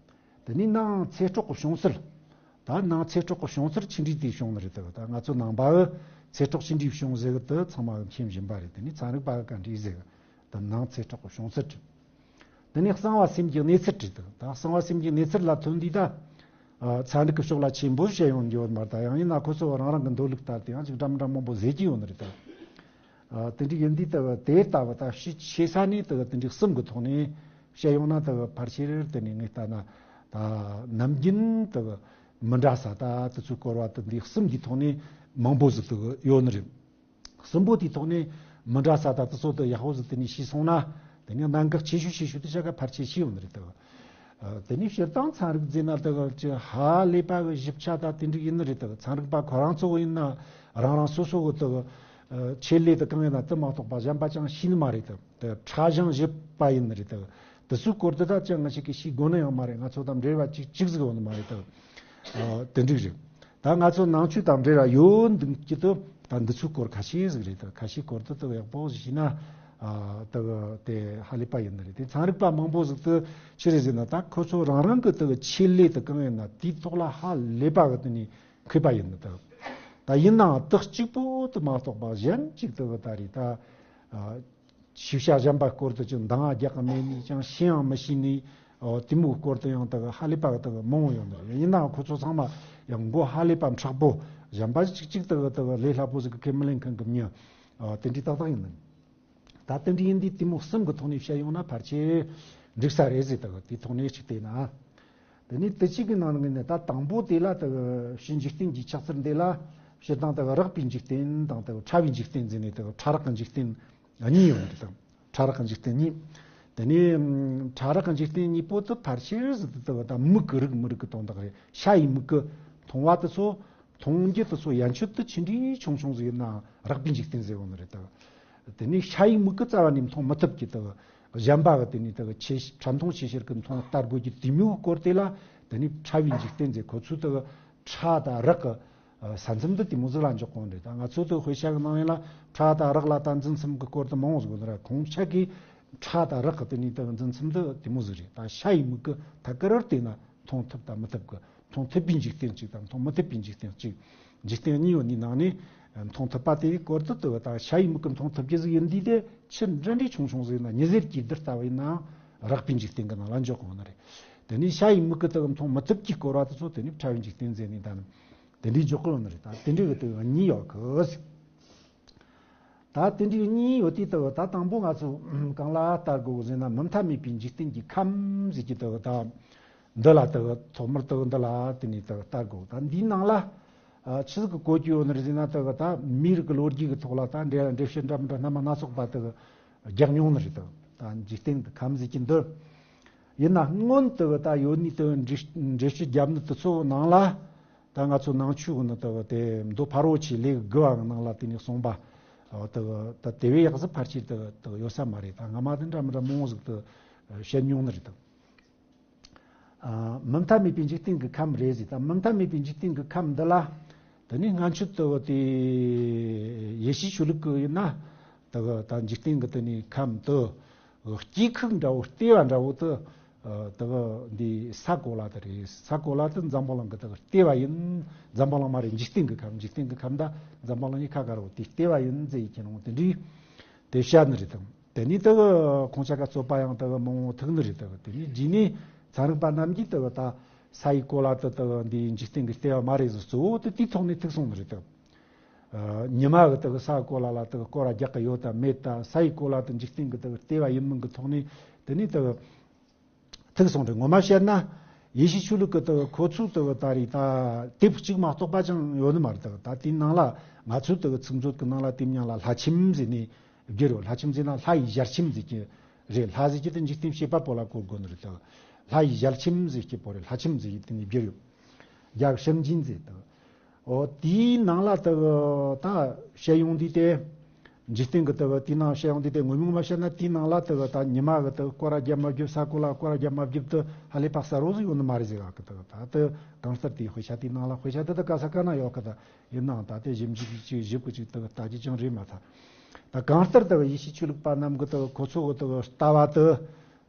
དེ་ནས་ནང་ཚེ་སྲོག་གི་བྱུང་ཚུལ། ད་ནང་ཚེ་སྲོག་གི་བྱུང་ཚུལ་ཆི་འདྲ་དེ་བྱུང་ནི་རེད། དེ་གི་ད་ང་ཚོ་ནང་པ་གི་ཚེ་སྲོག་ཆི་འདྲ་བྱུང་ཟེར་གི་དེ་ཚང་མ་གི་མཁྱེན་བཞིན་པ་རེད། དེ་ནས་ཚན་རིག་པ་གི་ག་འདྲ་ཟེར་གི་དེ་ནང་ཚེ་སྲོག་གི་བྱུང་ཚུལ་བྲིས། དེ་ནས་གསང་བ་སེམས་ཀྱི་གནས་ཚུལ་བྲིས་འདུག། ད་གསང་བ་སེམས་ཀྱི་གནས་ཚུལ་ལ་ཐོན་དུས་ད། ཨ་ཚན་རིག་གི་ཕྱོགས་ལ་ཆེན་པོ་བཤད་ཡོང་རྒྱུ་ཡོད་མ་རེད། ད་ཡང་ཡིན་ན་ཁོ་ཚོ་རང་རང་གི་འདོད་ལུགས་ལྟར་དུ་ཡང་ཅིག་འདྲ་མི་འདྲ་མང་པོ་ཟེར་གྱི་ཡོད་ནི་རེད་ད། ཨ་དེ་འདྲ་ཡིན་དུས་ད་དེ་ལྟ་བུ་ད་ཕྱི་ཆེ་ས་ནས་ད་དེ་འདྲའི་གསུམ་གི་ཐོག་ནས་བཤད་ཡོང་ན། ད་ཕལ་ཆེར་དེ་ནས་ངས་ལྟ་ན་ད་ནམ་རྒྱུན་ད་མི་འདྲ་ས་ད་དེ་ཚོའི་སྐོར་བ་ད་འདི་གསུམ་གྱི་ཐོག་ནས་མང་པོ་ཟིག་ད་ཡོད་ནི་རེད། གསུམ་པོ་དེའི་ཐོག་ནས་མི་འདྲ་ས་དང་དེ་ཚོ་དེ་ཡག་པོ་ཟིག་དེ་ནས་ཤེས་སོང་ན། དེ་ནས་གནད་འགག་ཆེ་ཤོས་ཆེ་ཤོས་དེ་ཆ་ག་ཕལ་ཆེར་ཤེས་ཡོང་ནི་རེད་དོ། དེ་ནས་སྤྱིར་བཏང་ཚན་རིག་ཟེར་ན་དེ་གི་ཅི་ཧ་ལས་པ་གི་ཞིབ་ཆ་དང་དེ་འདྲ་ཡིན་ནི་རེད་དོ། ཚན་རིག་པ་ཁོ་རང་ཚོ་ཡིན་ན་རང་རང་སོ་སོ་གི་དེ་གི་ ཆེད་ལས་དེ་གང་ཡིན་ན་དེ་མ་གཏོགས་པ་གཞན་པ་ཅང་ཤེས་ནི་མ་རེད་དེ། དེ་ཕྲ་ཞིང་ཞིབ་པ་ཡིན་ནི་རེད་དེ། དེ་ཚོའི་སྐོར་དེ་ད་ཅང་ང་ཞིག་གིས་ཤེས་དགོས་ནི་ཡང་མ་རེད། ང་ཚོ་དང་འབྲེལ་བ་གཅིག་གཅིག་ཟིག་ཡོད་ནི་མ་རེད་དེ། དེ་འགྲིག་རེད། ད་ང་ཚོ་ནང་ཆོས་དང་འབྲེལ་བ་ཡོད་འདུག་གི་དེ། ད་འདི་ཚོའི་སྐོར་ཁ་ཤས་ཟིག་རེད་དེ། ཁ་ཤས་སྐོར་དེ་དེ་ཡག་པོ་ཞིག་ཤེས་ན་དེ་དེ་ཧ་ལས་པ་ཡིན་ནི་རེད་དེ། ཚན་རིག་པ་མང་པོ་ཟིག་དེ་ཆི་རེད་ཟེར་ན། ད་ཁོ་ཚོ་རང་རང་གི་དེ་ཆེད་ལས་དེ་གང་ཡིན་ན་དེའི་ཐོག་ལ་ཧ་ལས་པ་གི་དེ་ནས་མཁས་པ་ཡིན་ནི་དེ། ད་ཡིན་ནའང་དེ་གཅིག་པོ་དེ་མ་གཏོགས་པ་གཞན་གཅིག་དེ་གི་ད་རེད་ད། ཤེས་བྱ་གཞན་པ་སྐོར་དུ་ཅིག་འདང་རྒྱག་གི་མེད་ནི། ཅང་ཤེས་ཡང་མི་ཤེས་ནི། ཨོ། དེ་མོའི་སྐོར་དུ་ཡང་དག་ཧ་ལས་པ་དག་མང་བོ་ཡོང་གི་རེད། ཡིན་ནའང་ཁོ་ཚོ་ཚང་མ་ཡང་མགོ་ཧ་ལས་པ་མཁྲེགས་པོ། གཞན་པ་གཅིག་གཅིག་དག་དག་ལས་སླ་པོ་ཟིག་གི་ཁས་མི་ལེན་མཁན་གི་མྱི། ཨོ། དེ་འདྲའི་ཏག་ཏག་ཡིན་ནི། ད་དེ་འདྲའི་ཡིན་དུས་དེ་མོ་གསུམ་གི་ཐོག་ནས་བཤད་ཡོང་ན་ཕལ་ཆེར་འགྲིག་ས་རེད་ཟེར། དག་དེའི་ཐོག་ནས་གཅིག་བལྟས་ན། དེ་ནས་དེ་གཅིག་གི་ནང་ནས་ནི་ད་དང་པོ་དེ་ལ་དག་ཕྱི་འཇིག་རྟེན་གྱི་ཆགས་ཚུལ་འདི་ལ་སྤྱིར་བཏང་དག་རགས་པའི་འཇིག་རྟེན་དང་དག་ཕྲ་བའི་འཇིག་རྟེན་ཟེར་ནས། དག་ཕྲ་རགས་ཀྱི་འཇིག་རྟེན་གཉིས་ཡོད་རེད་དམ། ཕྲ་རགས་ཀྱི་འཇིག་རྟེན་གཉིས། དེ་ནས་ཕྲ་རགས་ཀྱི་འཇིག་རྟེན་གཉིས་པོ་དེ་ཕལ་ཆེར་ཟིག་དེ་དག་ད་མིག་གི་རིགས་མི་རིགས་ཀྱི་དོན་དག་རེད། ཤ་ཡི་མིག་གིས་མཐོང་བ་དེ་ཚོ། མཐོང་རྒྱུ་དེ་ཚོ་ཡན་ཆོད་དེ་ཆི་འདྲའི་ཆུང་ཆུང་ཟིག་ཡིན་ནའང་རགས་པའི་འཇིག་རྟེན་ཟེར་ཡོང་ནི་རེད་དམ། དེ་ནས་ཤ་ཡི་མིག་གིས་རྩ་བ་ནས་མཐོང་མི་ཐུབ་ཀྱི་དེ། གཞན་པ་གི་དེ་ནས་དེ་ཆེ་ཕྲ་མཐོང་ཆེ་ཤེལ་གྱིས་མཐོང་ལྟ་དགོས་ཀྱི་དེ་མོའི་སྐོར་དེ་ལ་དེ་ནས་ཕྲ་བའི་འཇིག་རྟེན་ཟེར། ཁོ་ཚོས་དེ་ཕྲ་དང་རགས་ཀྱི་ས་མཚམས་འདི་དེ་མོ་ཟིག་ལ་འཇོག་གོ་ནི་རེད། ད་ང་ཚོ་དེ་དཔེ་ཆ་གི་ནང་ཡིན་ལ་ཕྲ་དང་རགས་ལ་ད་འཛིན་མཚམས་ཀྱི་སྐོར་དེ་མང་བོ་ཟིག་ཡོད་ནི་རེད། ཁོང་ཆ་གིས་ཕྲ་དང་རགས་ཀྱི་དེ་ནས་དེ་འཛིན་མཚམས་འདི་དེ་མོ་ཟིག་རེད། ད་ཤ་ཡི་མིག་གིས་ཐད་ཀར་བལྟས་ན་མཐོང་ཐུབ་དང་མི་ཐུབ་ཀྱི། མཐོང་ཐུབ་པའི་འཇིག་རྟེན་གཅིག་དང་མཐོང་མི་ཐུབ་པའི་འཇིག་རྟེན་གཅིག། འཇིག་རྟེན་གཉིས་ཡོད་ནི་ནང་ནས་མཐོང་ཐུབ་པ་དེའི་སྐོར་དུ་དུ་ད་ཤ་ཡི་མིག་གིས་མཐོང་ཐུབ་རྒྱུ་ཟིག་ཡིན་དུས། དེ་ཆི་འདྲ་འདྲའི་ཆུང་ཆུང་ཟིག་ཡིན་ན། ཉི་ཟེར་གྱི་རྡུལ་ལྟ་བུ་ཡིན་ནའང་རགས་པའི་འཇིག་རྟེན་གྱི་ནང་ལ་འཇོག་གི་ཡོད་ནི་རེད། དེ་ནས་ཤ་ཡི་མིག་གིས་དུ་མཐོང་མི་ཐུབ་ཀྱི་སྐོར་བ་དེ་ཚོ་དེ་ནས་ཕྲ་བའི་འཇིག་རྟེན་ཟེར་ནས་ད་ནི་དེ་འདྲའི་འཇོག་གི་ཡོད་ནི་རེད། ད་དེ་འདྲའི་གི་དུ་གཉིས་ཡོད་གི། ད་དེ་འདྲའི་གཉིས་ཡོད་དུས་དུ། ད་དང་པོ་ང་ཚོ་གང་ལ་ལྟ་དགོས་ཟེར་ན། མུ་མཐའ་མེད་པའི་འཇིག་རྟེན་གྱི་ཁམས་ཟེར་གྱི་དུ། ད་འདི་ལ་དུ་ཐོག་མར་དུ་འདི་ལ་དེ་ནས་དུ་ལྟ་དགོས། ད་འདིའི་ནང་ལ་ཆི་ཟིག་གི་གོ་རྒྱུ་ཡོད་ནི་རེད་ཟེར་ན། དུ་ད་མིའི་རིགས་ཀྱི་ལོ་རྒྱུས་ཀྱི་ཐོག་ལ་ད་འགྲེལ་འགྲེལ་བཤད་འདྲ་མི་འདྲ་སྣ་མང་སྣ་ཚོགས་པ་དུ་རྒྱག་མྱོང་ནི་རེད་དུ། ད་འཇིག་རྟེན་གྱི་ཁམས་ཟེར་གྱི་འདི་ཡིན་ན། སྔོན་དུ་ད་ཡོད་ནི་དུ་འགྲེལ་འགྲེལ་བཤད་རྒྱབ་ནི་དེ་ཚོ་ནང་ལ། ད་ང་ཚོ་ནང་ཆོས་ནི་དུ་དེ་མདོ་ཕ་རོལ་ཆེ་ལེའུ་དགུ་བ་གི་ནང་ལ་དེ་ནས་གསུངས་པ་དུ་ད་དེ་བས་ཡག་ཟིག་ཕལ་ཆེར་དུ་དུ་ཡོད་ས་མ་རེད། ད་སྔ་མ་དེ་འདྲ་མི་འདྲ་མང་བོ་ཟིག་དུ་བཤད་མྱོང་ནི་རེད་དུ། མུ་མཐའ་མེད་པའི་འཇིག་རྟེན་གྱི་ཁམས་རེད་ཟེར། ད་མུ་མཐའ་མེད་པའི་འཇིག་རྟེན་གྱི་ཁམས་འདི་ལ་དེ་ནས་སྔ་ཕྱི་དུ་དེ་ཡེ་ཤུའི་ཆོས་ལུགས་ཀྱི་ཡིན་ན། དུ་ད་འཇིག་རྟེན་གྱི་དེ་ནས་ཁམས་དུ་སྐྱེ་ཁུག་འདྲ་བོ་ལྟེ་བ་འདྲ་བོ་དུ། ཨ། དེ་གི་འདི་ས་གོ་ལ་དེ་རེད། ས་གོ་ལ་དེ་འཛམ་བུ་གླིང་གི་དེ་གི་ལྟེ་བ་ཡིན། འཛམ་བུ་གླིང་མ་རེད། འཇིག་རྟེན་གི་ཁམས། འཇིག་རྟེན་གི་ཁམས་དང་འཛམ་བུ་གླིང་གཉིས་ཁ་ཁ་རོ་དེ་ལྟེ་བ་ཡིན་ཟེར་ཡི་ཁྱེད་རང་དེ་འདྲའི་དེ་བཤད་ནི་རེད་དང་། དེ་ནས་དེ་གི་ཁོང་ཆ་ག་རྩོད་པ་ཡང་དེ་གི་མང་བོ་ཐུག་ནི་རེད། དེ་གི་དེ་ནས་རྗེས་ནས་ཚན་རིག་པ་རྣམས་ཀྱིས་དེ་གི་ད་ས་ཡི་གོ་ལ་དེ་དེ་གི་འདི་འཇིག་རྟེན་གི་ལྟེ་བ་མ་རེད་ཟེར། གཙོ་བོ་དེ་དེའི་ཐོག་ནས་ཐུག་སོང་ནི་རེད་དང་། ཨ། ཉི་མ་གི་དེ་གི་ས་གོ་ལ་ལ་དེ་གི་སྐོར་ར་རྒྱག་གི་ཡོད་དང་མེད་དང་། ས་ཡི་གོ་ལ་དེ་འཇིག་རྟེན་གི་དེ་གི་ལྟེ་བ་ཡིན་མིན་གི་ཐོག་ནས་དེ་ནས་དེ་གི་ཐུག་སོང་རེད། ངོ་མ་བཤད་ན་ཡེ་ཤུ་ཆོས་ལུགས་ཀྱི་དེ་གི་ཁོ་ཚོའི་དེ་གི་ད་རེས་ད་དེབ་གཅིག་མ་གཏོགས་པ་ཅང་ཡོད་ནི་མ་རེད། དེ་གི་ད་དེའི་ནང་ལ་ང་ཚོའི་དེ་གི་ཚིག་མཛོད་ཀྱི་ནང་ལ་དེབ་མཉམ་ལ་ལྷ་ཁྱིམ་ཟེར་ནས་བསྒྱུར་ཡོད། ལྷ་ཁྱིམ་ཟེར་ན་ལྷ་ཡི་ཞལ་ཁྱིམ་ཟེར་གྱི་རེད། ལྷ་ཟེར་གྱི་དེ་འཇིག་རྟེན་བྱེད་པ་པོ་ལ་གོ་དགོས་ནི་རེད། དེ་གི་ལྷ་ཡི་ཞལ་ཁྱིམ་ཟེར་གྱི་པོ་རེད། ལྷ་ཁྱིམ་ཟེར་གྱི་དེ་ནས་བསྒྱུར་ཡོད། རྒྱ་གི་ཤིམ་ཇིན་ཟེར། དེ་གི་འོ་དེའི་ནང་ལ་དེ་གི་ད་བཤད་ཡོང་དུས་དེ། འཇིག་རྟེན་གྱི་དེ་གི་དེའི་ནང་བཤད་ཡོང་དུས་དེ་ངོ་མ་ངོ་མ་བཤད་ན་དེའི་ནང་ལ་དེ་གི་ད་ཉི་མ་གི་དེ་གི་སྐོར་ར་རྒྱབ་མ་རྒྱབ། ས་གོ་ལ་སྐོར་ར་རྒྱབ་མ་རྒྱབ་དེ་ཧ་ལས་པ་གསལ་བོ་ཟིག་ཡོད་ནི་མ་རེད་ཟེར་ག་གི། དེ་གི་ད་དེ་གང་ལྟར་དེའི་དཔེ་ཆ་དེའི་ནང་ལ། དཔེ་ཆ་དེ་དེ་ག་ས་ག་ན་ཡོད་གི། ད་ཡིན་ནའང་ད་དེ་ཞིབ་འཇུག་ཅིག་ཞིབ་གི་ཅིག་དེ་གི་ལྟ་རྒྱུ་ཅང་རེད་མ་ཐག། ད་གང་ལྟར་དེ་གི་ཡེ་ཤུ་ཆོས་ལུགས་པ་རྣམས་གི་དེ་གི་ཁོ་ཚོ་གི་དེ་གི་ལྟ་བ་དེ་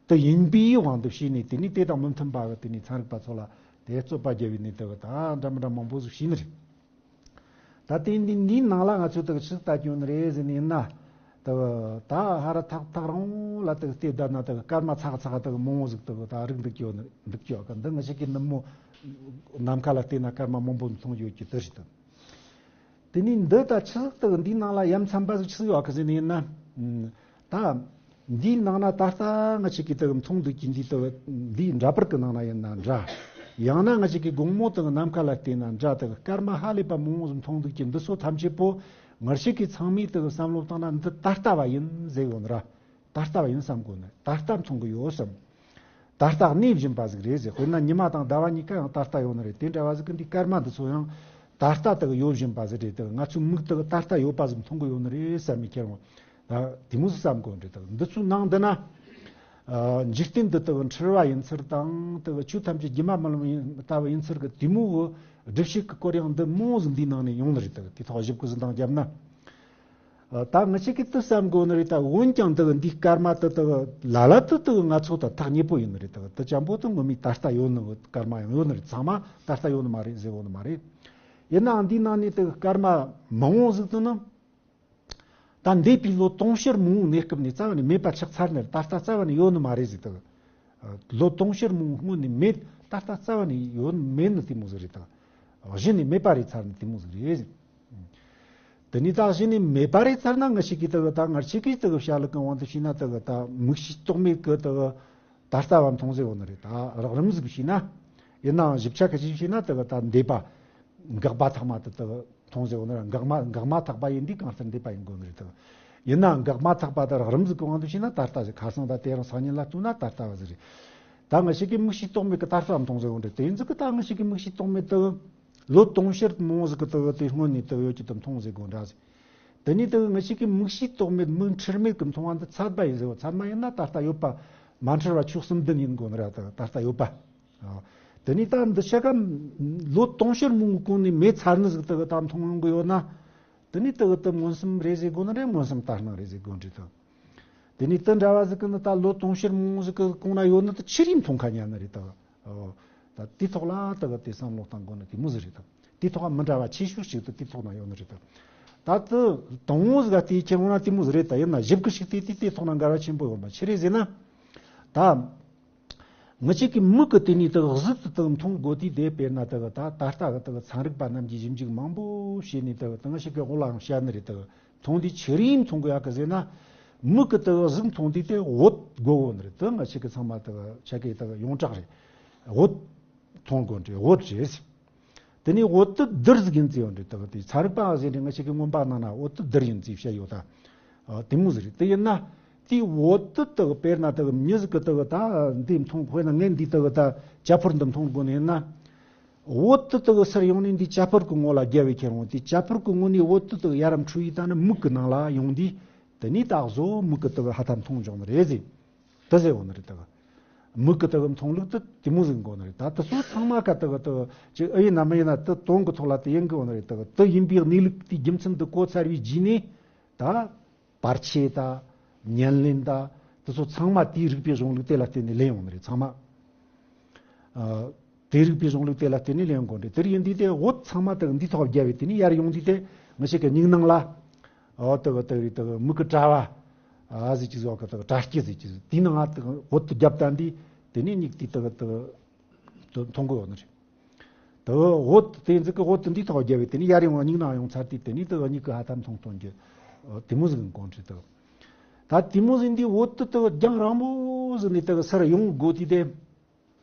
དེ་ཡིན་པའི་དབང་དུ་བྱས་ནས། དེ་ནས་དེ་དང་མི་མཐུན་པ་གི་དེ་ནས་ཚན་རིག་པ་ཚོ་ལ་དེ་རྩོད་པ་རྒྱབ་པའི་ནས་དེ་གི་ད་འདྲ་མི་འདྲ་མང་པོ་ཟིག་བྱས་ནི་རེད། ད་དེ་འདི་འདིའི་ནང་ལ་ང་ཚོས་དེ་གི་ཆི་ཟིག་ལྟ་རྒྱུ་ནི་རེད་ཟེར་ནས་ཡིན་ན། དེ་གི་ད་ཧ་ར་ཐག་ཐག་རང་ལ་དེ་གི་བལྟས་བསྡད་ན་དེ་གི་སྐར་མ་ཚག་ཚག་དེ་གི་མང་བོ་ཟིག་དེ་གི་ད་རིག་འདུག་ཡོད་ནི་འདུག་ཡོད་གི། འདི་ང་ཞིག་གི་ནུབ་མོ་ནམ་མཁའ་ལ་བལྟས་ན་སྐར་མ་མང་པོ་མཐོང་ཡོད་ཀྱི་དེ་རེད་དེ། དེ་ནས་འདི་ད་ཆི་ཟིག་དེ་གི་འདིའི་ནང་ལ་ཡ་མཚན་པ་ཟིག་ཆི་ཟིག་ཡོད་གི་ཟེར་ནས་ཡིན་ན། ཨ། ད་འདིའི་ནང་ན་ད་ལྟ་ང་ཅིག་གིས་དེ་གི་མཐོང་འདུག་གི་འདི་དེ་གི་འདིའི་འདྲ་པར་གི་ནང་ན་ཡིན་ན་འདྲ། ཡང་ན་ང་ཅིག་གིས་དགོང་མོ་དེ་གི་ནམ་མཁའ་ལ་བལྟས་ན་འདྲ། དེ་གི་སྐར་མ་ཧ་ལས་པ་མང་བོ་ཟིག་མཐོང་འདུག་གི། འདི་ཚོ་ཐམས་ཅད་པོ་ང་ཅིག་གིས་ཚང་མས་དེ་གི་བསམ་བློ་བཏང་ན་འདི་ད་ལྟ་བ་ཡིན་ཟེར་ཡོད་ནི་ར། ད་ལྟ་བ་ཡིན་བསམ་དགོས་ནི། ད་ལྟ་མཐོང་གི་ཡོད་བསམ། ད་ལྟ་གནས་བཞིན་པ་ཟིག་རེད་ཟེར། དཔེར་ན་ཉི་མ་དང་ཟླ་བ་གཉིས་ཀ་ཡང་ད་ལྟ་ཡོད་ནི་རེད། དེ་འདྲ་བ་ཟིག་གི་འདི་སྐར་མ་འདི་ཚོ་ཡང་ད་ ད་ལྟ་དག་ཡོད་བཞིན་པ་ཟིག་རེད། དག་ང་ཚོའི་མིག་དག་ད་ལྟ་ཡོད་པ་ཟིག་མཐོང་གི་ཡོད་ནི་རེད་བསམ་མི་ཁྱེར་འོང་། ད་དེ་མོ་ཟིག་བསམ་དགོས་རེད། དག་འདི་ཚོའི་ནང་འདི་ན། ཨ། འཇིག་རྟེན་འདི་དག་འཁྲུལ་བ་ཡིན་ཚུལ་དང་། དག་ཆོས་ཐམས་ཅད་སྒྱུ་མ་མ་ལོན་ཡིན་ལྟ་བུ་ཡིན་ཚུལ་གི་དེ་མོ་གི་སྒྲུབ་བྱེད་ཀྱི་སྐོར་ཡང་འདི་མང་ཟིག་འདིའི་ནང་ནས་ཡོང་ནི་རེད། དག་དེ་ཐོག་ཞིབ་གི་གཟིགས་སྟངས་བརྒྱབ་ན། ཨ། ད་ང་ཅག་གིས་དེ་བསམ་དགོས་ནི་རེད། ད་འོན་ཀྱང་དག་འདིའི་སྐར་མ་དེ་དག་ལ་ལ་དེ་དག་ང་ཚོ་དང་ཐག་ཉེ་པོ་ཡིན་ནི་རེད། དག་དེ་ཅན་པོ་དེ་ངོ་མའི་ད་ལྟ་ཡོད་ནི་གི་སྐར་མ་ཡང་ཡོད་ནི་རེད། ཚང་མ་ད་ལྟ་ཡོད་ནི་མ་རེད་ཟེར་གོ་ནི་མ་རེད། ཡིན་ནའང་འདིའི་ནང་ནས་དག་སྐར་མ་མང་བོ་ཟིག་དེ་ནི། ད་འདས་པའི་ལོ་དུང་ཕྱུར་མང་བོའི་གནས་སྐབས་ནས་རྩ་བ་ནས་མེད་པ་ཆགས་ཚར་ནས། ད་ལྟ་རྩ་བ་ནས་ཡོད་ནི་མ་རེད་ཟེར། དག་ལོ་དུང་ཕྱུར་མང་བོ་སྔོན་ནས་མེད། ད་ལྟ་རྩ་བ་ནས་ཡོད་མེད་ནི་དེ་མོ་ཟིག་རེད། དག་གཞི་ནས་མེད་པ་རེད་ཚར་ནི་དེ་མོ་ཟིག་རེད། དེ་ནས་ད་གཞི་ནས་མེད་པ་རེད་ཚར་ན། ང་ཅག་གིས་དག་ད་ང་ཅག་གིས་དག་བྱ་ལུགས་གི་དབང་དུ་བྱས་ན། དག་ད་མིག་ཤེས་རྟོག་མེད་གིས་དག་ད་ལྟ་བ་མཐོང་ཟེར་གོ་ནི་རེད། ད་རགས་རིམ་ཟིག་བྱས་ན། ཡིན་ནའང་ཞིབ་ཆ་གི་ཅིག་བྱས་ན། དག་ད་འདས་པ་འགག་པ་ཐ་མ་དེ་དག་མཐོང་ཟེར་གོ་ནི་རེད། འགག་མ་འགག་མ་ཐག་པ་ཡིན་དུས་གང་ལྟར་འདས་པ་ཡིན་དགོས་ནི་རེད། དག་ཡིན་ནའང་འགག་མ་ཐག་པ་དེ་རགས་རིམ་ཟིག་གི་དབང་དུ་བྱས་ན་ད་ལྟ་ཟིག་ཁ་སང་དང་དེ་རིང་སང་ཉིན་ལ་ལྟོས་ན་ད་ལྟ་བ་ཟིག་རེད། ད་ང་ཅག་གིས་མིག་ཤེས་རྟོག་མེད་གིས་ད་ལྟ་མཐོང་ཟེར་གོ་ནི་རེད། དེ་ཡིན་ཟིག་གི་ད་ང་ཅག་གིས་མིག་ཤེས་རྟོག་མེད་དེ་ལོ་དུང་ཕྱུར་མང་བོ་ཟིག་གི་དག་དེ་སྔོན་ནས་དག་ཡོད་ཀྱི་དེ་མཐོང་ཟེར་གོ་འདྲ་ཟིག་དེ་ནས་དག་ང་ཅག་གིས་མིག་ཤེས་རྟོག་མེད་མིག་འཁྲུལ་མེད་གིས་མཐོང་བ་འདི་ཚད་པ་ཡིན་ཟེར་བ། ཚད་མ་ཡིན་ན་ད་ལྟ་ཡོད་པ་མ་འཁྲུལ་བ་ཆོས་གསུམ་ལྡན་ཡིན་དགོས་ནི་རེད། ད་ད་ལྟ་ཡོད་པ། ཨ། དེ་ནས་ད་འདི་ཆ་ག་ལོ་དུང་ཕྱུར་མང་བོའི་གོང་ནས་མེད་ཚར་ནི་ཟིག་དག་ད་མཐོང་ཡོང་གི་ཡོད་ན། དེ་ནས་དག་དེ་མངོན་སུམ་རེད་ཟེར་དགོས་ནི་རེད། མངོན་སུམ་ལྟར་སྣང་རེད་ཟེར་དགོས་ནི་རེད། དག་དེ་ནས་དེ་འདྲ་བ་ཟིག་གི་ནི་ད་ལོ་དུང་ཕྱུར་མང་བོ་ཟིག་གི་གོང་ན་ཡོད་ནི་དེ་ཆི་རིགས་མཐོང་ཁ་ཉན་ནི་རེད། དག་ཨོ། ད་དེ་ཐོག་ལ་དག་དེ་བསམ་བློ་གཏང་དགོས་ནི་དེ་མོ་ཟིག་རེད། དག་དེ་ཐོག་མི་འདྲ་བ་ཆེ་ཤོས་ཤིག་དེ་དེ་ཐོག་ན་ཡོད་ནི་རེད། དག་ད་དེ་དང་བོ་ཟིག་ག་དེ་ཁྱེར་འོང་ན་དེ་མོ་ཟིག་རེད། ད་ཡིན་ན་ཞིབ་གི་ཞིག་དེ་དེ་དེ་ཐོག་ན་འགལ་བ་ཆེན་པོ་ཡོད་པ་ཆི་རེད་ཟེར་ན། ད་ང་ཅག་གི་མིག་གིས་དེ་ནས་དག་གཟུགས་དེ་དག་མཐོང་དགོས་དུས། དེ་དཔེར་ན་དག་ད་ད་ལྟ་གི་དག་ཚན་རིག་པ་རྣམས་ཀྱིས་ཞིབ་འཇུག་མང་པོ་བྱས་ནས་དག་ད་ང་ཅག་གི་འོག་ལའང་བཤད་ནི་རེད། དག་མཐོང་དུས་ཆི་རིགས་མཐོང་དགོས་ཡག་གི་ཟེར་ན། མིག་གིས་དག་གཟུགས་མཐོང་དུས་དེ་འོད་དགོས་གོ་ནི་རེད། དེ་ང་ཅག་གི་ཚང་མ་དག་ཆ་གི་དག་ཡོངས་གྲགས་རེད། འོད་མཐོང་དགོས་ནི་རེད། འོད་རེད། དེ་ནས་འོད་དེ་རྡུལ་ཟིག་ཡིན་ཚུལ་ཡོད་རེད། དག་དེ་ཚན་རིག་པ་ཟེར་ནས་ང་ཅག་གི་མངོན་པ་ནང་ན་འོད་དེ་རྡུལ་ཡིན་ཚུལ་བཤད་ཡོད་ད། ཨ། དེ་མོ་ཟིག་རེད། དེ་ཡིན་ན་དེའི་འོད་དེ་དག་དཔེར་ན་དག་མྱི་ཟིག་གིས་དག་ད་འདི་མཐོང་། དཔེར་ན་ངས་འདི་དག་ད་ཇ་ཕོར་འདི་མཐོང་དགོས་ནི་ཡིན་ན། འོད་དེ་དག་སར་ཡོང་ནས་འདི་ཇ་ཕོར་གི་ངོ་ལ་རྒྱབ་བས་ཁྱེར་འོང་། དེ་ཇ་ཕོར་གི་ངོ་ནས་འོད་དེ་དག་ཡར་འཕྲོས་ཡི་ད་ནི་མིག་གི་ནང་ལ་ཡོང་དུས། དེ་ནས་ད་གཟོད་མིག་གིས་དག་ཧ་ཐ་མཐོང་འཇོག་ནི་རེད་ཟེར། དེ་ཟེར་བ་ནི་རེད། དག་མིག་གིས་དག་མཐོང་ལུགས་དེ་དེ་མོ་ཟིག་དགོས་ནི་རེད། ད་དེ་ཚོ་ཚང་མ་ཀ་དག་དག་ཅིག་ཨེ་ཡིན་ན་མི་ཡིན་ན་དེ་དོན་གི་ཐོག་ལ་དེ་ཡིན་དགོས་ནི་རེད། དག་དེ་ཡིན་པའི་གནས་ལུགས་དེའི་རྒྱུ་མཚན་དེ་གོ་ཚར་བའི་རྗེས་ནས། ད་བར་ཆད་ད་ཉམས་ལེན་ད་དེ་ཚོ་ཚང་མ་དེའི་རིགས་པའི་གཞུང་ལུགས་དེ་ལ་བརྟེན་ནས་ལེན་ཡོང་ནི་རེད། ཚང་མ། ཨ། དེའི་རིགས་པའི་གཞུང་ལུགས་དེ་ལ་བརྟེན་ནས་ལེན་དགོས་རེད། དེར་ཡིན་དུས་དེ་འོད་ཚང་མ་དག་འདི་ཐོག་བརྒྱབ་པས་དེ་ནས་ཡར་ཡོང་དུས་དེ་ང་ཅག་གི་མིག་ནང་ལ། ཨོ། དག་དག་རེད། དག་མིག་གི་དྲ་བ། ཨ་ཟེར་གྱི་ཟོག་གི་དག་དྲ་སྐྱི་ཟེར་གྱི་ཟོག་དེའི་ནང་ང་དག་འོད་དེ་བརྒྱབ་ད་འདི། དེ་ནས་མིག་དེ་དག་དག་མཐོང་གི་ཡོད་ནི་རེད། དེ་འོད་དེ་ཟིག་གི་འོད་དེ་འདི་ཐོག་བརྒྱབ་པས་དེ་ནས་ཡར་ཡོང་བ་མིག་ནང་ཡོང་ཚར་དུས། དེ་ནས་དེ་མིག་གིས་ཧ་ཐ་མཐོང་ཐོན་གྱི་དེ་མོ་ཟིག་གི་གོང་ཁྲིད་དེ། ད་དེ་མོ་ཟིག་འདི་འོད་དེ་དེ་རྒྱང་རིང་པོ་ཟིག་ནས་དེ་སར་ཡོང་དགོས་དུས་དེ།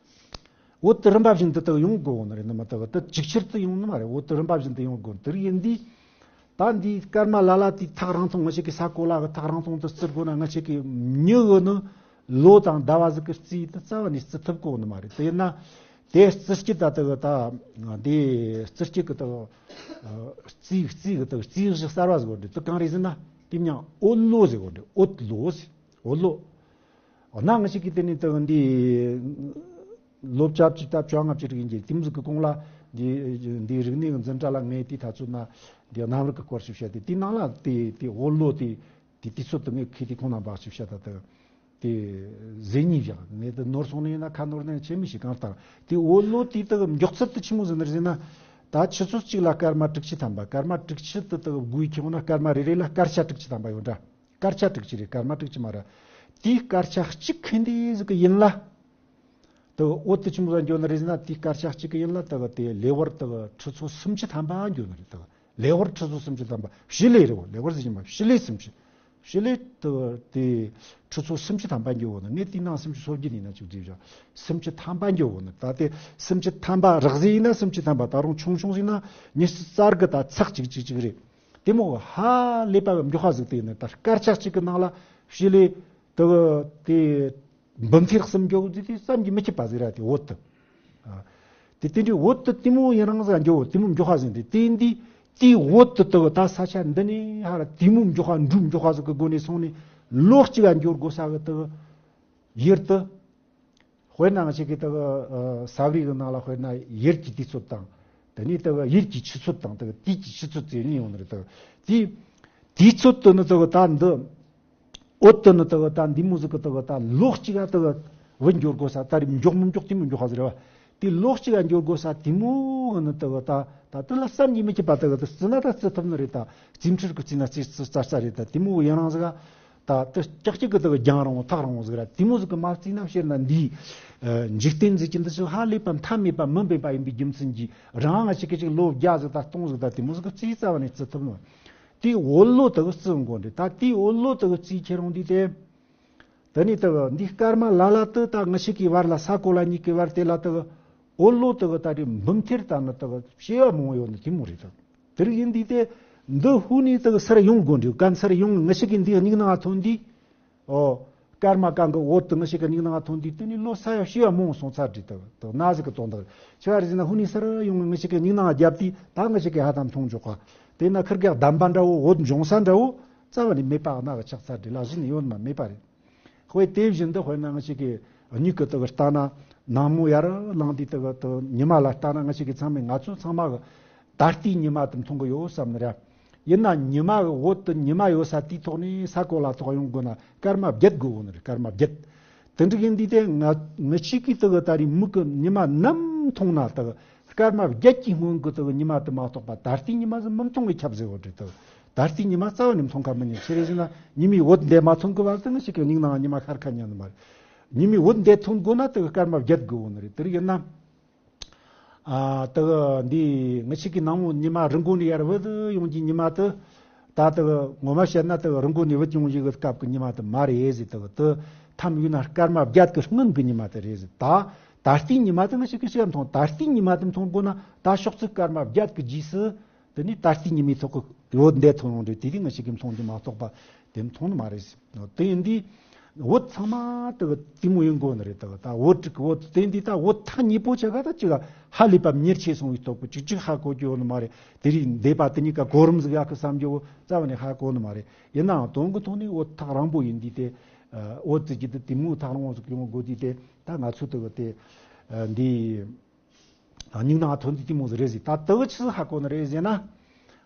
འོད་དེ་རིམ་པ་བཞིན་དུ་དེ་ཡོང་དགོས་ནི་རེད་ནི་མ། དེ་དེ་ཅིག་ཆར་དུ་ཡོང་ནི་མ་རེད། འོད་དེ་རིམ་པ་བཞིན་དུ་ཡོང་དགོས། དེ་ཡིན་དུས། ད་འདི་སྐར་མ་ལ་ལ་དེའི་ཐག་རིང་ཐུང་། ང་ཅག་གི་ས་གོ་ལ་གི་ཐག་རིང་ཐུང་དེ་བརྩི་དགོས་ན། ང་ཅག་གི་མྱི་གི་ནི་ལོ་དང་ཟླ་བ་ཟིག་གི་རྩིས་དེ་རྩ་བ་ནས་བརྩི་ཐུབ་གོ་ནི་མ་རེད། དེ་ཡིན་ན་དེ་རྩི་སྤྱད་ད་དེ་གི་ད་འདི་རྩི་སྤྱད་གི་དེ་རྩིས་རྩིས་གི་དེ་རྩིས་གཞི་གསར་བ་ཟིག་གོ་འདི་དེ་གང་རེད་ཟེར་ན། དེ་མྱིང་འོད་ལོ་ཟེར་གོ་འདི། འོད་ལོ་ཟེར། འོད་ལོ། འོ་ན་ང་ཅག་གི་དེ་ནས་དེ་གི་འདི། ལོ་བཅུ་བཅུ་ད་བཅོ་ལྔ་བཅུ་དྲུག་ཡིན་གྱི་དེ་མོ་ཟིག་གི་གོང་ལ། འདི་འདི་རིག་གནས་ཀྱི་འཛིན་གྲྭ་ལ་ངས་དེ་ད་ཚོད་ན་འདི་གནམ་རིག་གི་སྐོར་ཞིག་བཤད་དེ། དེའི་ནང་ལ་དེ་དེ་འོད་ལོ་དེ་དེ་དུས་ཚོད་དེ་ངས་ཁི་དེ་ཁོང་རྣམ་པ་ཞིག་བཤད་ད་དེ་དེ་ཟེར་ཉིན་བཞག་ངས་དེ་ནོར་སོང་ནི་ཡིན་ན་ཁ་ནོར་ནི་ཆེ་མི་ཞིག་གང་ལྟར། དེ་འོད་ལོ་དེ་དེ་མགྱོགས་ཚད་དེ་ཆི་མོ་ཟིག་ནི་རེད་ཟེར་ན། ད་ཆུ་ཚོད་གཅིག་ལ་སྐར་མ་དྲུག་ཅུ་ཐམ་པ། སྐར་མ་དྲུག་ཅུ་དེ་དེ་དགུའི་ཁྱོན་ན་སྐར་མ་རེ་རེ་ལ་སྐར་ཆ་དྲུག་ཅུ་ཐམ་པ་ཡོད་འདྲ། སྐར་ཆ་དྲུག་ཅུ་རེད། སྐར་མ་དྲུག་ཅུ་མ་རེད། དེའི་སྐར་ཆ་གཅིག་ཁེ་འདི་ཟིག་གི་ཡུན་ལ། དེ་འོད་དེ་ཆི་མོ་ཟིག་འགྱོ་ནི་རེད་ཟེར་ན། དེའི་སྐར་ཆ་གཅིག་གི་ཡུན་ལ་དེ་དེ་ལེ་དབར་དེ་ཁྲི་ཚོ་སུམ་ཅུ་ཐམ་པ་འགྱོ་ནི་རེད། དེ་ལེ་དབར་ཁྲི་ཚོ་སུམ་ཅུ་ཐམ་པ། བྱེ་ལེ་རེད་བ། ལེ་དབར་ཟེར་གྱི་མ། བྱེ་ལེ་སུམ་ཅུ། བྱེ་ལེ་དེ་དེ་ཁྲི་ཚོ་སུམ་ཅུ་ཐམ་པ་འགྱོ་གོ་ནི། ངས་དེའི་ནང་སུམ་ཅུ་སོ་བརྒྱད་ཡིན་ན་ཅིག་བསྡུས་བཞག་སུམ་ཅུ་ཐམ་པ་འགྱོ་གོ་ནི། ད་དེ་སུམ་ཅུ་ཐམ་པ་རགས་ཟིག་ཡིན་ན་སུམ་ཅུ་ཐམ་པ། ད་རུང་ཆུང་ཆུང་ཟིག་ན་ཉི་ཤུ་རྩ་དགུ་ད་ཚེག་གཅིག་གཅིག་གཅིག་རེད། དེ་མོ་ཧ་ལས་པ་གི་མགྱོགས་པ་ཟིག་དེ་ཡིན་ནི། ད་སྐར་ཆ་གཅིག་གི་ནང་ལ་བྱེ་ལེ་དེ་དེ་འབུམ་ཐེར་གསུམ་འགྱོ་དུས་དེ་བསམ་གྱིས་མི་ཁྱབ་པ་ཟིག་ར་དེ་འོད་དེ། ཨ། དེ་དེ་འདྲའི་བོད་དུ་དེ་མོ་ཡུན་རིང་ཟིག་འགྱོ་དེ་མོ་འགྱོ་ཁ་ཟིན་དེ་དེ་འདི་དེའི་བོད་དུ་དུ་ད་ས་ཆ་འདི་ནས་ཧ་ར་དེ་མོ་འགྱོ་ཁ་འགྲུབ་འགྱོ་ཁ་ཟིག་གི་སྒོ་ནས་སོང་ནས་ལོ་གཅིག་ག་འགྱོ་དགོས་ས་གི་དུ་ཡུལ་དུ། དཔེར་ན་ང་ཅག་གི་དག་ས་བརི་གི་ནང་ལ་དཔེར་ན་ཡུལ་གྱི་དུས་ཚོད་དང་། དེ་ནས་དག་ཡུལ་གྱི་ཆུ་ཚོད་དང་དག་དུས་ཀྱི་ཆུ་ཚོད་ཟེར་ནི་ཡོང་ནི་རེད། དག་དེའི་དུས་ཚོད་དུ་ནི་དག་ད་འདི་འོད་དུ་ནི་དག་ད་འདི་མོ་ཟིག་གི་དག་ད་ལོ་གཅིག་ག་དག་བུད་འགྱོ་དགོས་ས་ད་རེས་མགྱོགས་མི་མགྱོགས་དེ་མོ་མགྱོགས་ས་ཟིག་རེད་བ། དེ་ལོ་གཅིག་ག་འགྱོ་དགོས་ས་དེ་མོ་གི་ནི་དག་ད་ད་དེ་ལ་བསམ་གྱིས་མི་ཁྱབ་པ་དག་དེ་བརྩི་ན་ད་བརྩི་ཐུབ་ནི་རེད། ད་རྩིས་འཕྲུལ་གི་བརྩིས་ན་རྩིས་རྩིས་རྩ་རྩ་རེད། ད་དེ་མོ་ཡུན་རིང་ཟིག་ག་ད་དེ་ཀྱག་ཀྱག་གི་དག་རྒྱང་རིང་བོ་ཐག་རིང་བོ་ཟིག་ར་དེ་མོ་ཟིག་གི་མ་བརྩིས་ན་ཕྱིར་ན་འདིའི་འཇིག་རྟེན་ཟིག་གི་འདི་ཚོ་ཧ་ལས་པ་མཐའ་མེད་པ་མི་འབེབས་པ་ཡིན་པའི་རྒྱུ་མཚན་གྱིས་རང་ང་ཅག་གི་ཅིག་ལོ་བརྒྱ་ཟིག་ད་སྟོང་ཟིག་ད་དེ་མོ་ཟིག་གི་རྩིས་རྩ་བ་ནས་བརྩི་ཐུབ་ནོ། དེའི་འོད་ལོ་དག་རྩི་འགོ་འདྲེ་ད་དེའི་འོད་ལོ་དག་རྩིས་ཁྱེར་རུང་འདི་དེ། དེ་ནས་དག་འདི་སྐར་མ་ལ་ལ་དུ་ད་ང་ཅག་གི་བར་ལ་ས་གོ་ལ་གཉིས་ཀྱི་བར་དེ་ལ་དག་འོད་ལོ་དག་ད་རེས་འབུམ་ཐེར་ད་ནི་དག་བྱེ་བ་མང་ཡོད་ནི་དེ་མོ་རེད་དག་དེ་རིགས་ཡིན་དུས་དེ་འདི་ཧུ་ནས་དག་སར་ཡོང་དགོས་འདྲི་གན་སར་ཡོང་ང་ཅག་གི་འདི་སྙིང་ནང་ཐོན་དུས། ཨོ། སྐར་མ་གང་གི་འོད་དུ་ང་ཅག་གི་སྙིང་ནང་ཐོན་དུས་དེ་ནས་ལོ་ས་ཡ་བྱེ་བ་མང་སོང་ཚར་འདྲི་དག་དག་ན་ཟིག་གི་དོན་དག་ཆེ་བ་རེད་ཟེར་ན་ཧུ་ནས་སར་ཡོང་ང་ཅག་གི་སྙིང་ནང་བརྒྱབ་དུས་ད་ང་ཅག་གི་ཧ་ད་མཐོང་འཇོག་ག་དེ་ན་ཁིར་གེ་གདམས་པ་འདྲ་བོ་འོད་འབྱུང་ས་འདྲ་བོ་རྩ་བ་ནས་མེད་པ་ན་གི་ཆགས་ཚར་འདྲི་ལ་གཞི་ནས་ཡོད་མ་མེད་པ་རེད། དཔེ་དེ་བཞིན་དུ་དཔེར་ན་ང་ཅག་གི་མྱིག་གི་དག་ལྟ་ན་ནངས་མོ་ཡར་ལངས་དུས་དག་དག་ཉི་མ་ལ་ལྟ་ན་ང་ཅག་གི་ཚང་མས་ང་ཚོ་ཚང་མ་གི་ད་ལྟའི་ཉི་མ་དེ་མཐོང་གི་ཡོད་བསམ་ནི་ར། ཡིན་ན་ཉི་མ་གི་འོད་དུ་ཉི་མ་ཡོད་ས་དེའི་ཐོག་ནས་ས་གོ་ལ་ཐོག་ཡོང་དགོས་ན་སྐར་མ་བརྒྱད་དགོས་འོ་ནི་རེད། སྐར་མ་བརྒྱད། དེ་འདྲ་ཡིན་དུས་དེ་ང་ང་ཅག་གི་དག་ད་རེས་མིག་གི་ཉི་མ་ནམ་མཐོང་ན་དག་སྐར་མ་བརྒྱད་ཀྱི་སྔོན་གི་དག་ཉི་མ་དེ་མ་གཏོགས་པ་ད་ལྟའི་ཉི་མ་ཟིག་མི་མཐོང་བའི་ཁྱབ་ཟེར་བ་རེད་དག་ད་ལྟའི་ཉི་མ་རྩ་བ་ནས་མཐོང་ཁ་མི་ཉན། ཆི་རེད་ཟེར་ན་ཉི་མའི་འོད་འདས་མ་ཐོན་གི་བར་དུ་ང་ཅག་གི་མྱིག་ནང་ཉི་མ་ཤར་ཁ་ཉན་ནི་མ་རེད། ཉི་མའི་འོད་འདས་ཐོན་དགོས་ན་དེ་གི་སྐར་མ་བརྒྱད་དགོས་འོ་ནི་རེད། དེ་རིགས་ཡིན་ན། ཨ་དེ་གི་འདི་ང་ཅག་གི་ནངས་མོ་ཉི་མ་རི་མགོ་ནས་ཡར་བུད་ཡོང་གི་ཉི་མ་དེ། ད་དེ་གི་ངོ་མ་བཤད་ན་དེ་གི་རི་མགོ་ནས་བུད་ཡོང་གི་གི་སྐབས་ཀྱི་ཉི་མ་དེ་མ་རེད་ཟེར། དེ་གི་དེ་ཐམ་ཡོད་ན་སྐར་མ་བརྒྱད་གི་སྔོན་གི་ཉི་མ་དེ་རེད་ཟེར། ད་ད་ལྟའི་ཉི་མ་དེ་ང་ཅག་གི་ཤི་ཡ་མཐོང་ད་ལྟའི་ཉི་མ་དེ་མཐོང་དགོས་ན་ད་ཕྱོགས་ཚིགས་སྐར་མ་བརྒྱད་གི་རྗེས་སུ། དེ་ནས་ད་ལྟའི་ཉི་མའི་ཐོག་གི་འོད་འདས་ཐོན་ཡོང་དུས་དེ་དུས་ང་ཅག་གིས་མཐོང་རྒྱུ་མ་གཏོགས་པ་དེ་མཐོང་ནི་མ་རེད། དེ་ཡིན་དུས་འོད་ཚང་མ་དེ་གི་དེ་མོ་ཡིན་དགོས་ནི་རེད། དེ་གི་ད་འོད་དྲུག་གི་འོད་དེ་ཡིན་དུས་ད་འོད་ཐག་ཉེ་པོ་ཆ་ག་ད་ཅིག་ཧ་ལས་པ་མྱུར་ཆེ་སོང་བའི་སྟོབས་ཀྱིས་ཅིག་ཅིག་ཧ་གོ་རྒྱུ་ཡོད་ནི་མ་རེད། དེ་རིགས་འདས་པ་དེ་གཉིས་ཀ་གོ་རིམ་ཟིག་ཡག་གི་བསམ་རྒྱུ་བོ་རྩ་བ་ནས་ཧ་གོ་ནི་མ་རེད། ཡིན་ནའང་དོན་གི་ཐོག་ནས་འོད་ཐག་རིང་པོ་ཡིན་དུས་དེ་འོད་ཙི་གི་དེ་དེ་མོ་ཐག་རིང་བོ་ཟིག་ཡོང་དགོས་དུས་དེ་ད་ང་ཚོ་དེ་གི་དེ་འདི། སྙིང་ནང་ཐོན་དུས་དེ་མོ་ཟིག་རེད་ཟེར། ད་དེ་གི་ཆི་ཟིག་ཧ་གོ་ནི་རེད་ཟེར་ན།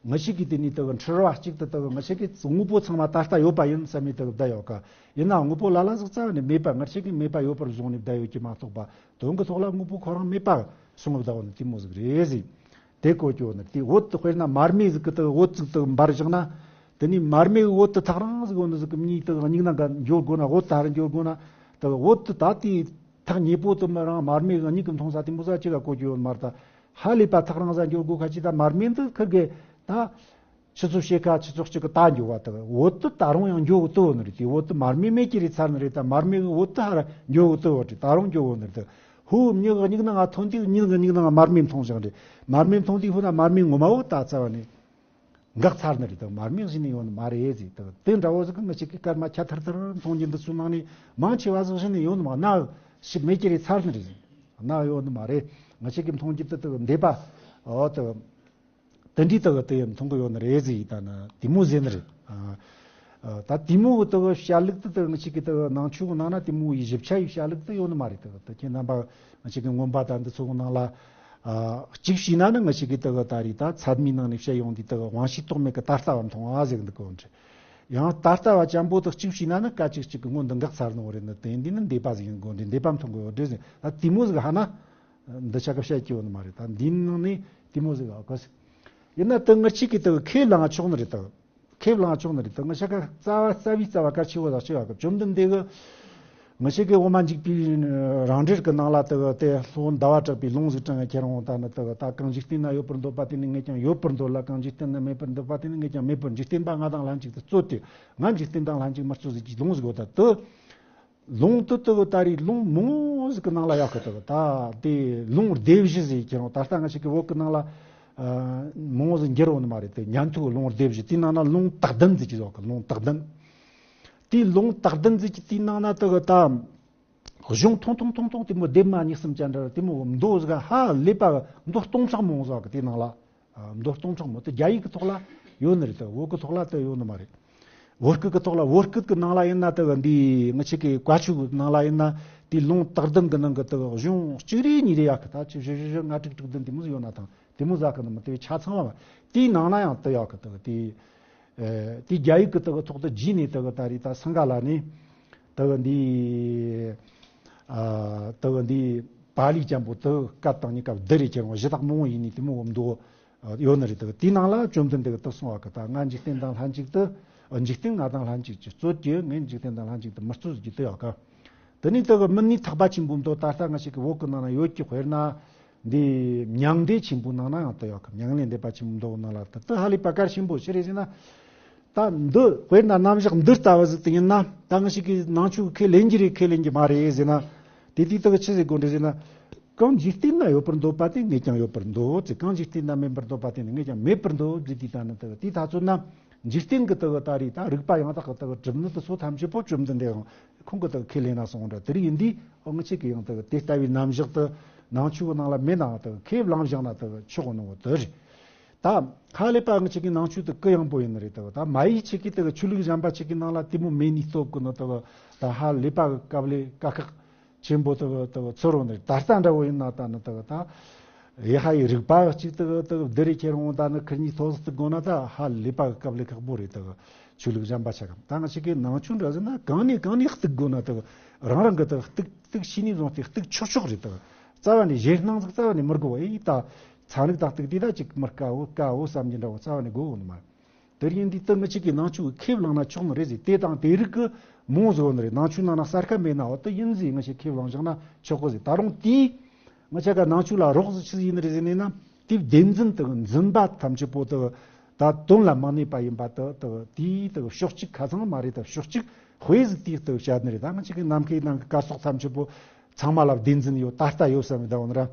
ང་ཅག་གི་དེ་ནས་དེ་གི་འཁྲུལ་བ་གཅིག་ཏུ་དེ་གི་ང་ཅག་གི་དངོས་པོ་ཚང་མ་ད་ལྟ་ཡོད་པ་ཡིན་བསམ་མི་དེ་གི་བསྡད་ཡོད་ཀ་ཡིན་ན་དངོས་པོ་ལ་ལ་ཟིག་རྩ་བ་ནས་མེད་པ་ང་ཅག་གིས་མེད་པ་ཡོད་པར་བཟུང་ནས་བསྡད་ཡོད་ཀྱི་མ་གཏོགས་པ་དོན་གི་ཐོག་ལ་དངོས་པོ་ཁོ་རང་མེད་པ་སོང་བསྡད་ཡོད་ནི་དེ་མོ་ཟིག་རེད་ཟེར། དེ་གོ་ཀྱོ་ནི་དེ་འོད་དེ་དཔེར་ན་མར་མེ་ཟིག་གི་དེ་འོད་ཟིག་དེ་འབར་བཞག་ན། དེ་ནས་མར་མེ་གི་འོད་དེ་ཐག་རིང་ཟིག་འོ་ནི་ཟིག་གི་མྱིག་དེ་མྱིག་ནང་ག་འགྱོ་དགོས་ན་འོད་དེ་རུ་འགྱོ་དགོས་ན། དེ་འོད་དེ་ད་དེ་ཐག་ཉེ་པོ་དེ་མི་རང་མར་མེ་གི་མྱིག་གི་མཐོང་ས་དེ་མོ་ས་ཅི་ག་གོ་རྒྱུ་ཡོད་མ་རེད། ད་ཧ་ལས་པ་ཐག་རིང་ས་འགྱོ་དགོས་ཁ་ཅིག་ད་མར་མེ་འདི་ཁིར་གི་ད་ཆུ་ཚོད་ཕྱེད་ཀ་ཆུ་ཚོད་གཅིག་གི་ད་འགྱོ་བ་དེ་འོད་དེ་ད་རུང་ཡང་འགྱོ་གི་དེ་འོ་ནི་རེད། དེ་འོད་དེ་མར་མེ་མེད་ཀྱི་རེད་ཚར་ནི་རེད། ད་མར་མེ་གི་འོད་དེ་ཧ་ར་འགྱོ་གི་དེ་འོ་རེད། ད་རུང་འགྱོ་འོ་ནི་རེད། དེ་ཧུ་མྱི་གི་མྱིག་ནང་ང་ཐོན་དུས་མྱི་གི་མྱིག་ནང་ང་མར་མེ་མཐོང་བཞག་རེད། མར་མེ་མཐོང་དུས་ཧུ་ན་མར་མེ་ངོ་མ་འོ་ད་རྩ་བ་ནས། འགག་ཚར་ནི་རེད། དང་མར་མེ་གཞི་ནས་ཡོང་ནི་མ་རེད་ཟེར། དང་དེ་འདྲ་བོ་ཟིག་གི་ང་ཅག་གི་སྐར་མ་ཆ་ཐར་ཐར་མཐོང་རྒྱུ་འདི་ཚོའི་ནང་ནས་མང་ཆེ་བ་ཟིག་གཞི་ནས་ཡོང་ནི་མ་ན་ཞིག་མེད་ཀྱི་རེད་ཚར་ནི་རེད་ཟེར། ན་ཡོད་ནི་མ་རེད། ང་ཅག་གི་མཐོང་རྒྱུ་དེ་དག་འདས་པ་འོ་དེ་དེ་འདྲའི་དག་དེ་ཡང་མཐོང་གི་ཡོད་ནི་རེད་ཟེར་ཡིན། ད་ན་དེ་མོ་ཟེར་ནི་རེད། ཨ་ཨ་ད་དེ་མོ་གི་དག་བཤད་ལུགས་དེ་དག་ང་ཅག་གི་དག་ནང་ཆོས་གི་ནང་ན་དེ་མོ་ཡི་ཞིབ་ཆ་ཡི་བཤད་ལུགས་དེ་ཡོད་ནི་མ་རེད། དག་དེ་ཁྱེད་རྣམ་པ་ང་ཅག་གི་མངོན་པ་དང་འདི་ཚོ་གི་ནང་ལ། ཨ་གཅིག་བྱས་ན་ནི་ང་ཅག་གི་དེ་གི་ད་རེས་ད་ཚད་མའི་ནང་ནས་བཤད་ཡོང་དུས་དེ་གི་དབང་ཤེས་རྟོག་མེད་ཀྱི་ད་ལྟ་བ་མཐོང་བ་ཟེར་གི་འདུག་གོ་འདྲ། ཡང་ད་ལྟ་བ་ཅན་པོ་དེ་གཅིག་བྱས་ན་ནི་སྐད་ཅིག་གཅིག་གི་སྔོན་དུ་འགག་ཚར་ནོ་རེད། ནི་དེ་འདི་ནི་འདས་པ་ཟིག་ཡིན་དགོས་འདྲ། འདས་པ་མཐོང་གི་ཡོད་འདྲ་ཟེར། ད་དེ་མོ་ཟིག་ཧ་ན་འདི་ཆ་ག་བཤད་ཀྱི་ཡོད་ནི་མ་རེད། ད་འདིའི་ནང་ནས་དེ་མོ་ཟིག་ཨ་གོ་ཟིག་ཡིན་ན་དེ་ང་ཅག་གི་དེ་གི་ཁས་བླངས་ཆོག་ནི་རེད། དག་ཁས་བླངས་ཆོག་ནི་རེད། དེ་ང་ཅག་ག་རྩ་བ་རྩ་བའི་རྩ་བ་གལ་ཆེ་བོ་དང་ཆེ་བ་གི་བཅོམ་ལྡན་འདས་གི་ང་ཅག་གི་འོ་མ་འཇིགས་པའི་རང་འགྲེལ་གི་ནང་ལ་དེ་གི་དེ་སློབ་དཔོན་ཟླ་བ་གྲགས་པའི་ལུང་ཟིག་དྲངས་ཁྱེར་འོང་། ད་ནི་དེ་གི་ད་གང་འཇིག་རྟེན་ན་ཡོད་པར་འདོད་པ་དེ་ནི་ངས་ཀྱང་ཡོད་པར་འདོད་ལ། གང་འཇིག་རྟེན་ན་མེད་པར་འདོད་པ་དེ་ནི་ངས་ཀྱང་མེད་པར། འཇིག་རྟེན་པ་ང་དང་ལྷན་ཅིག་ཏུ་རྩོད་དེ། ང་འཇིག་རྟེན་དང་ལྷན་ཅིག་མི་རྩོད་ཟེར་གྱི་ལུང་ཟིག་ཡོད། ད་དེ། ལུང་དེ་དག་ད་རེས་ལུང་མང་ཟིག་གི་ནང་ལ་ཡག་གི་དག་ད་དེ་ལུང་སྡེ་བཞི་ཟེར་ཁྱེར་འོང་། ད་ལྟ་ང་ཅག་གི་བོད་གི་ནང་ལ་མང་ཟིག་འགྱུར་འོང་ནི་མ་རེད། དེ་ཉན་ཐོས་ལུང་སྡེ་བཞི་དེའི་ནང་ན་ལུང་དག་ལྡན་ཟེར་གྱི་ཡོད་གི། ལུང་དག་ལྡན། དེའི་ལུང་དག་ལྡན་ཟེར་གྱི་དེའི་ནང་ན་དག་ད་ གཞུང་ཐུང་ཐུང་ཐུང་ཐུང་དེ་མོ་ལྡེབ་མ་གཉིས་གསུམ་ཅན་འདྲ་དེ་མོ་མདོ་ཟིག་ཧ་ལས་པ་མདོ་སྟོང་ཕྲག་མང་ཟིག་གི་དེ་ནང་ལ། མདོ་སྟོང་ཕྲག་མང་དེ་རྒྱ་ཡིག་གི་ཐོག་ལ་ཡོད་ནི་རེད་དེ། བོད་གི་ཐོག་ལ་དེ་ཡོད་ནི་མ་རེད། བོད་སྐད་གི་ཐོག་ལ་བོད་སྐད་གི་ནང་ལ་ཡིན་ན་དེ་འདི་ང་ཆེ་གི་བཀའ་ཆོས་གི་ནང་ལ་ཡིན་ན་དེ་ལུང་དག་ལྡན་གི་ནང་གི་དེ་གཞུང་གཅིག་རེ་གཉིས་རེ་ཡག་གི་ད་ཆི་བཞི་བཞི་བཞི་ལྔ་དྲུག་དྲུག་བདུན་དེ་མོ་ཟིག་ཡོད་ན་ཐང་དེ་མོ་ཟིག་གི་ནི་མི་དེ་ཆ་ཚང་བ་དེའི་ནང་ན་ཡང་དེ་ཡག་གི་དེ་དེ། ཨེ། དེ་རྒྱ་ཡིག་གི་དེ་གི་ཐོག་ཏུ་བརྗེས་ནས་དེ་གི་ད་རེས་ད་སིང་ག་ལ་ནས་དེ་གི་འདི་ཨ་དེ་གི་འདི་པཱ་ལི་ཅན་པོ་དེ་སྐད་དང་གཉིས་ཀ་བསྡུར་རེ་ཁྱེར་འོང་གཞི་བདག་མང་བོ་ཡིན་ནི་དེ་མོ་འོ་མདོ་ཡོད་ནི་རེད། དེ་གི་དེའི་ནང་ལ་བཅོམ་ལྡན་འདས་གི་དེ་གསུང་བ་གི་ད་ང་འཇིག་རྟེན་དང་ལྷན་ཅིག་ཏུ་འཇིག་རྟེན་ང་དང་ལྷན་ཅིག་ཏུ་རྩོད་ཀྱི་ངས་འཇིག་རྟེན་དང་ལྷན་ཅིག་ཏུ་མི་རྩོད་ཟེར་གི་དེ་ཡག་གི། དེ་ནས་དེ་གི་མི་ནི་ཐེག་པ་ཆེན་པོའི་མདོ་ད་ལྟ་ང་ཞིག་གི་བོད་གི་ནང་ན་ཡོད་ཀྱི་དཔེར་ན། འདི་མྱང་འདས་ཆེན་པོའི་ནང་ན་ཡང་དེ་ཡོད་གི། མྱང་འདས་འདས་པ་ཆེན་པོའི་མདོ་ནང་ལ་དེ་དེ་ཧ་ལས་པ་གལ་ཆེན་པོ་ཞིག་རེད་ཟེར་ན། ད་འདི་དཔེར་ན་རྣམ་གཞག་འདི་ལྟ་བུ་ཟིག་དེ་ཡིན་ན་ད་ང་ཞིག་གི་ནང་ཆོས་ཁས་ལེན་གྱི་རེད་ཁས་ལེན་གྱི་མ་རེད་ཟེར་ན། དེ་དུས་དེ་གི་ཆི་ཟེར་དགོས་འདྲ་ཟེར་ན། གང་འཇིག་རྟེན་ན་ཡོད་པར་འདོད་པ་དེ་ངས་ཀྱང་ཡོད་པར་འདོད་ཅེས། གང་འཇིག་རྟེན་ན་མེད་པར་འདོད་པ་དེ་ནི་ངས་ཀྱང་མེད་པར་འདོད་ཅེས། དེ་ལྟ་ན་དེ་གི་དེ་ད་ཚོད་ན་འཇིག་རྟེན་གི་དེ་གི་ད་རེད་ད་རིགས་པ་ཡང་དག་གི་དེ་གི་གྲུབ་ནི་དེ་ཚོ་ཐམས་ཅད་པོ་བཅོམ་ལྡན་འདས་ཁོང་གིས་དག་ཁས་ལེན་ན་སོང་འདྲ་དེ་རིགས་ཡིན་དུས་ཨོ་ང་ཆེ་གི་ཡང་དག་དེ་ལྟ་བུའི་རྣམ་གཞག་དེ་ནང་ཆོས་ཀྱི་ནང་ལ་མེད་ནའང་དག་ཁས་བླངས་བཞག་ན་དག་ཆོག་གོ་ནོ་དེ་རེད། ད་ཧ་ལས་པ་ང་ཆེ་གི་ནང་ཆོས་དེ་གུ་ཡངས་པོ་ཡིན་ནི་རེད། དག་ད་མ་ཡིག་ཆེ་གི་དག་ཆོས་ལུགས་གཞན་པ་ཆེ་གི་ནང་ལ་དེ་མོ་མེད་ནི་སྟོབས་གི་ནི་དག་ད་ཧ་ལས་པ་གི་སྐབས་ལས་དཀའ་ཁག་ཆེན་པོ་དག་དག་ཚོར་རོ་ནི་རེད། ད་ལྟ་འདྲ་བོ་ཡིན་ན་ད་ནི་དག་ད། ཡེ་ཧ་ཡི་རིག་པ་གཅིག་དག་དག་བསྡུ་རེ་ཁྱེར་འོང་ད་ནི་ཁིར་གཉིས་ཐོག་སུ་དགོས་ན་ད་ཧ་ལས་པ་གི་སྐབས་ལས་ཁག་པོ་རེད། དག་ཆོས་ལུགས་གཞན་པ་ཆ་གམ་ད་ང་ཞིག་གི་ནང་ཆོས་འདྲ་ཟེར་ན་གང་ནས་གང་ནས་གཏུག་དགོས་ན་དག་རང་རང་གི་དག་གཏུག་གཏུག་ཤེས་ནས་བཟུང་སྟེ་གཏུག་ཆོག་ཆོག་རེད། དག་རྩ་བ་ནས་ཞེད་སྣང་ཟིག་རྩ་བ་ནས་མི་དགོས་པ་ཡིན་ད། ཚན་རིག་དང་གཏུག་དེ་ད་ཅིག་མི་དཀའ་བོ་དཀའ་བོ་བསམ་གྱི་འདྲ་བོ་རྩ་བ་ནས་དགོས་འོང་ནི་མ་རེད། དེར་ཡིན་དུས་དེ་ང་ཅིག་གིས་ནང་ཆོས་ཁས་བླངས་ན་ཆོག་ནི་རེད་ཟེར། དེ་དང་དེ་རིགས་ཀྱི་མོང་བཟོ་ནི་རེད། ནང་ཆོས་ནང་ན་གསར་ཁ་མེད་ན་འོ་དེ་ཡིན་ཟེར་ང་ཞིག་ཁས་བླངས་བཞག་ན་ཆོག་གི་ཟེར། ད་རུང་དེས་ང་ཆ་ག་ནང་ཆོས་ལ་རོགས་ཟེར་ཆི་ཟིག་ཡིན་ནི་རེད་ཟེར་ནས་ན། དེ་བདེན་འཛིན་དེ་འཛིན་པ་ཐམས་ཅད་པོ་དེ་ད་དོན་ལ་མ་གནས་པ་ཡིན་པ་དེ་དེ་དེའི་དེ་ཕྱོགས་གཅིག་ཁ་ཚང་མ་རེད། ད་ཕྱོགས་གཅིག་དཔེ་ཟིག་དེའི་དེ་བཤད་ནི་རེད། ད་ང་ཅིག་གི་ནམ་མཁའི་ནང་གི་སྐར་ཚོགས་ཐམས་ཅད་པོ་ཚང་མ་ལ་བདེན་འཛིན་ཡོད་ད་ལྟ་ཡོད་བསམ་མི་ད་འོ་ན་ར།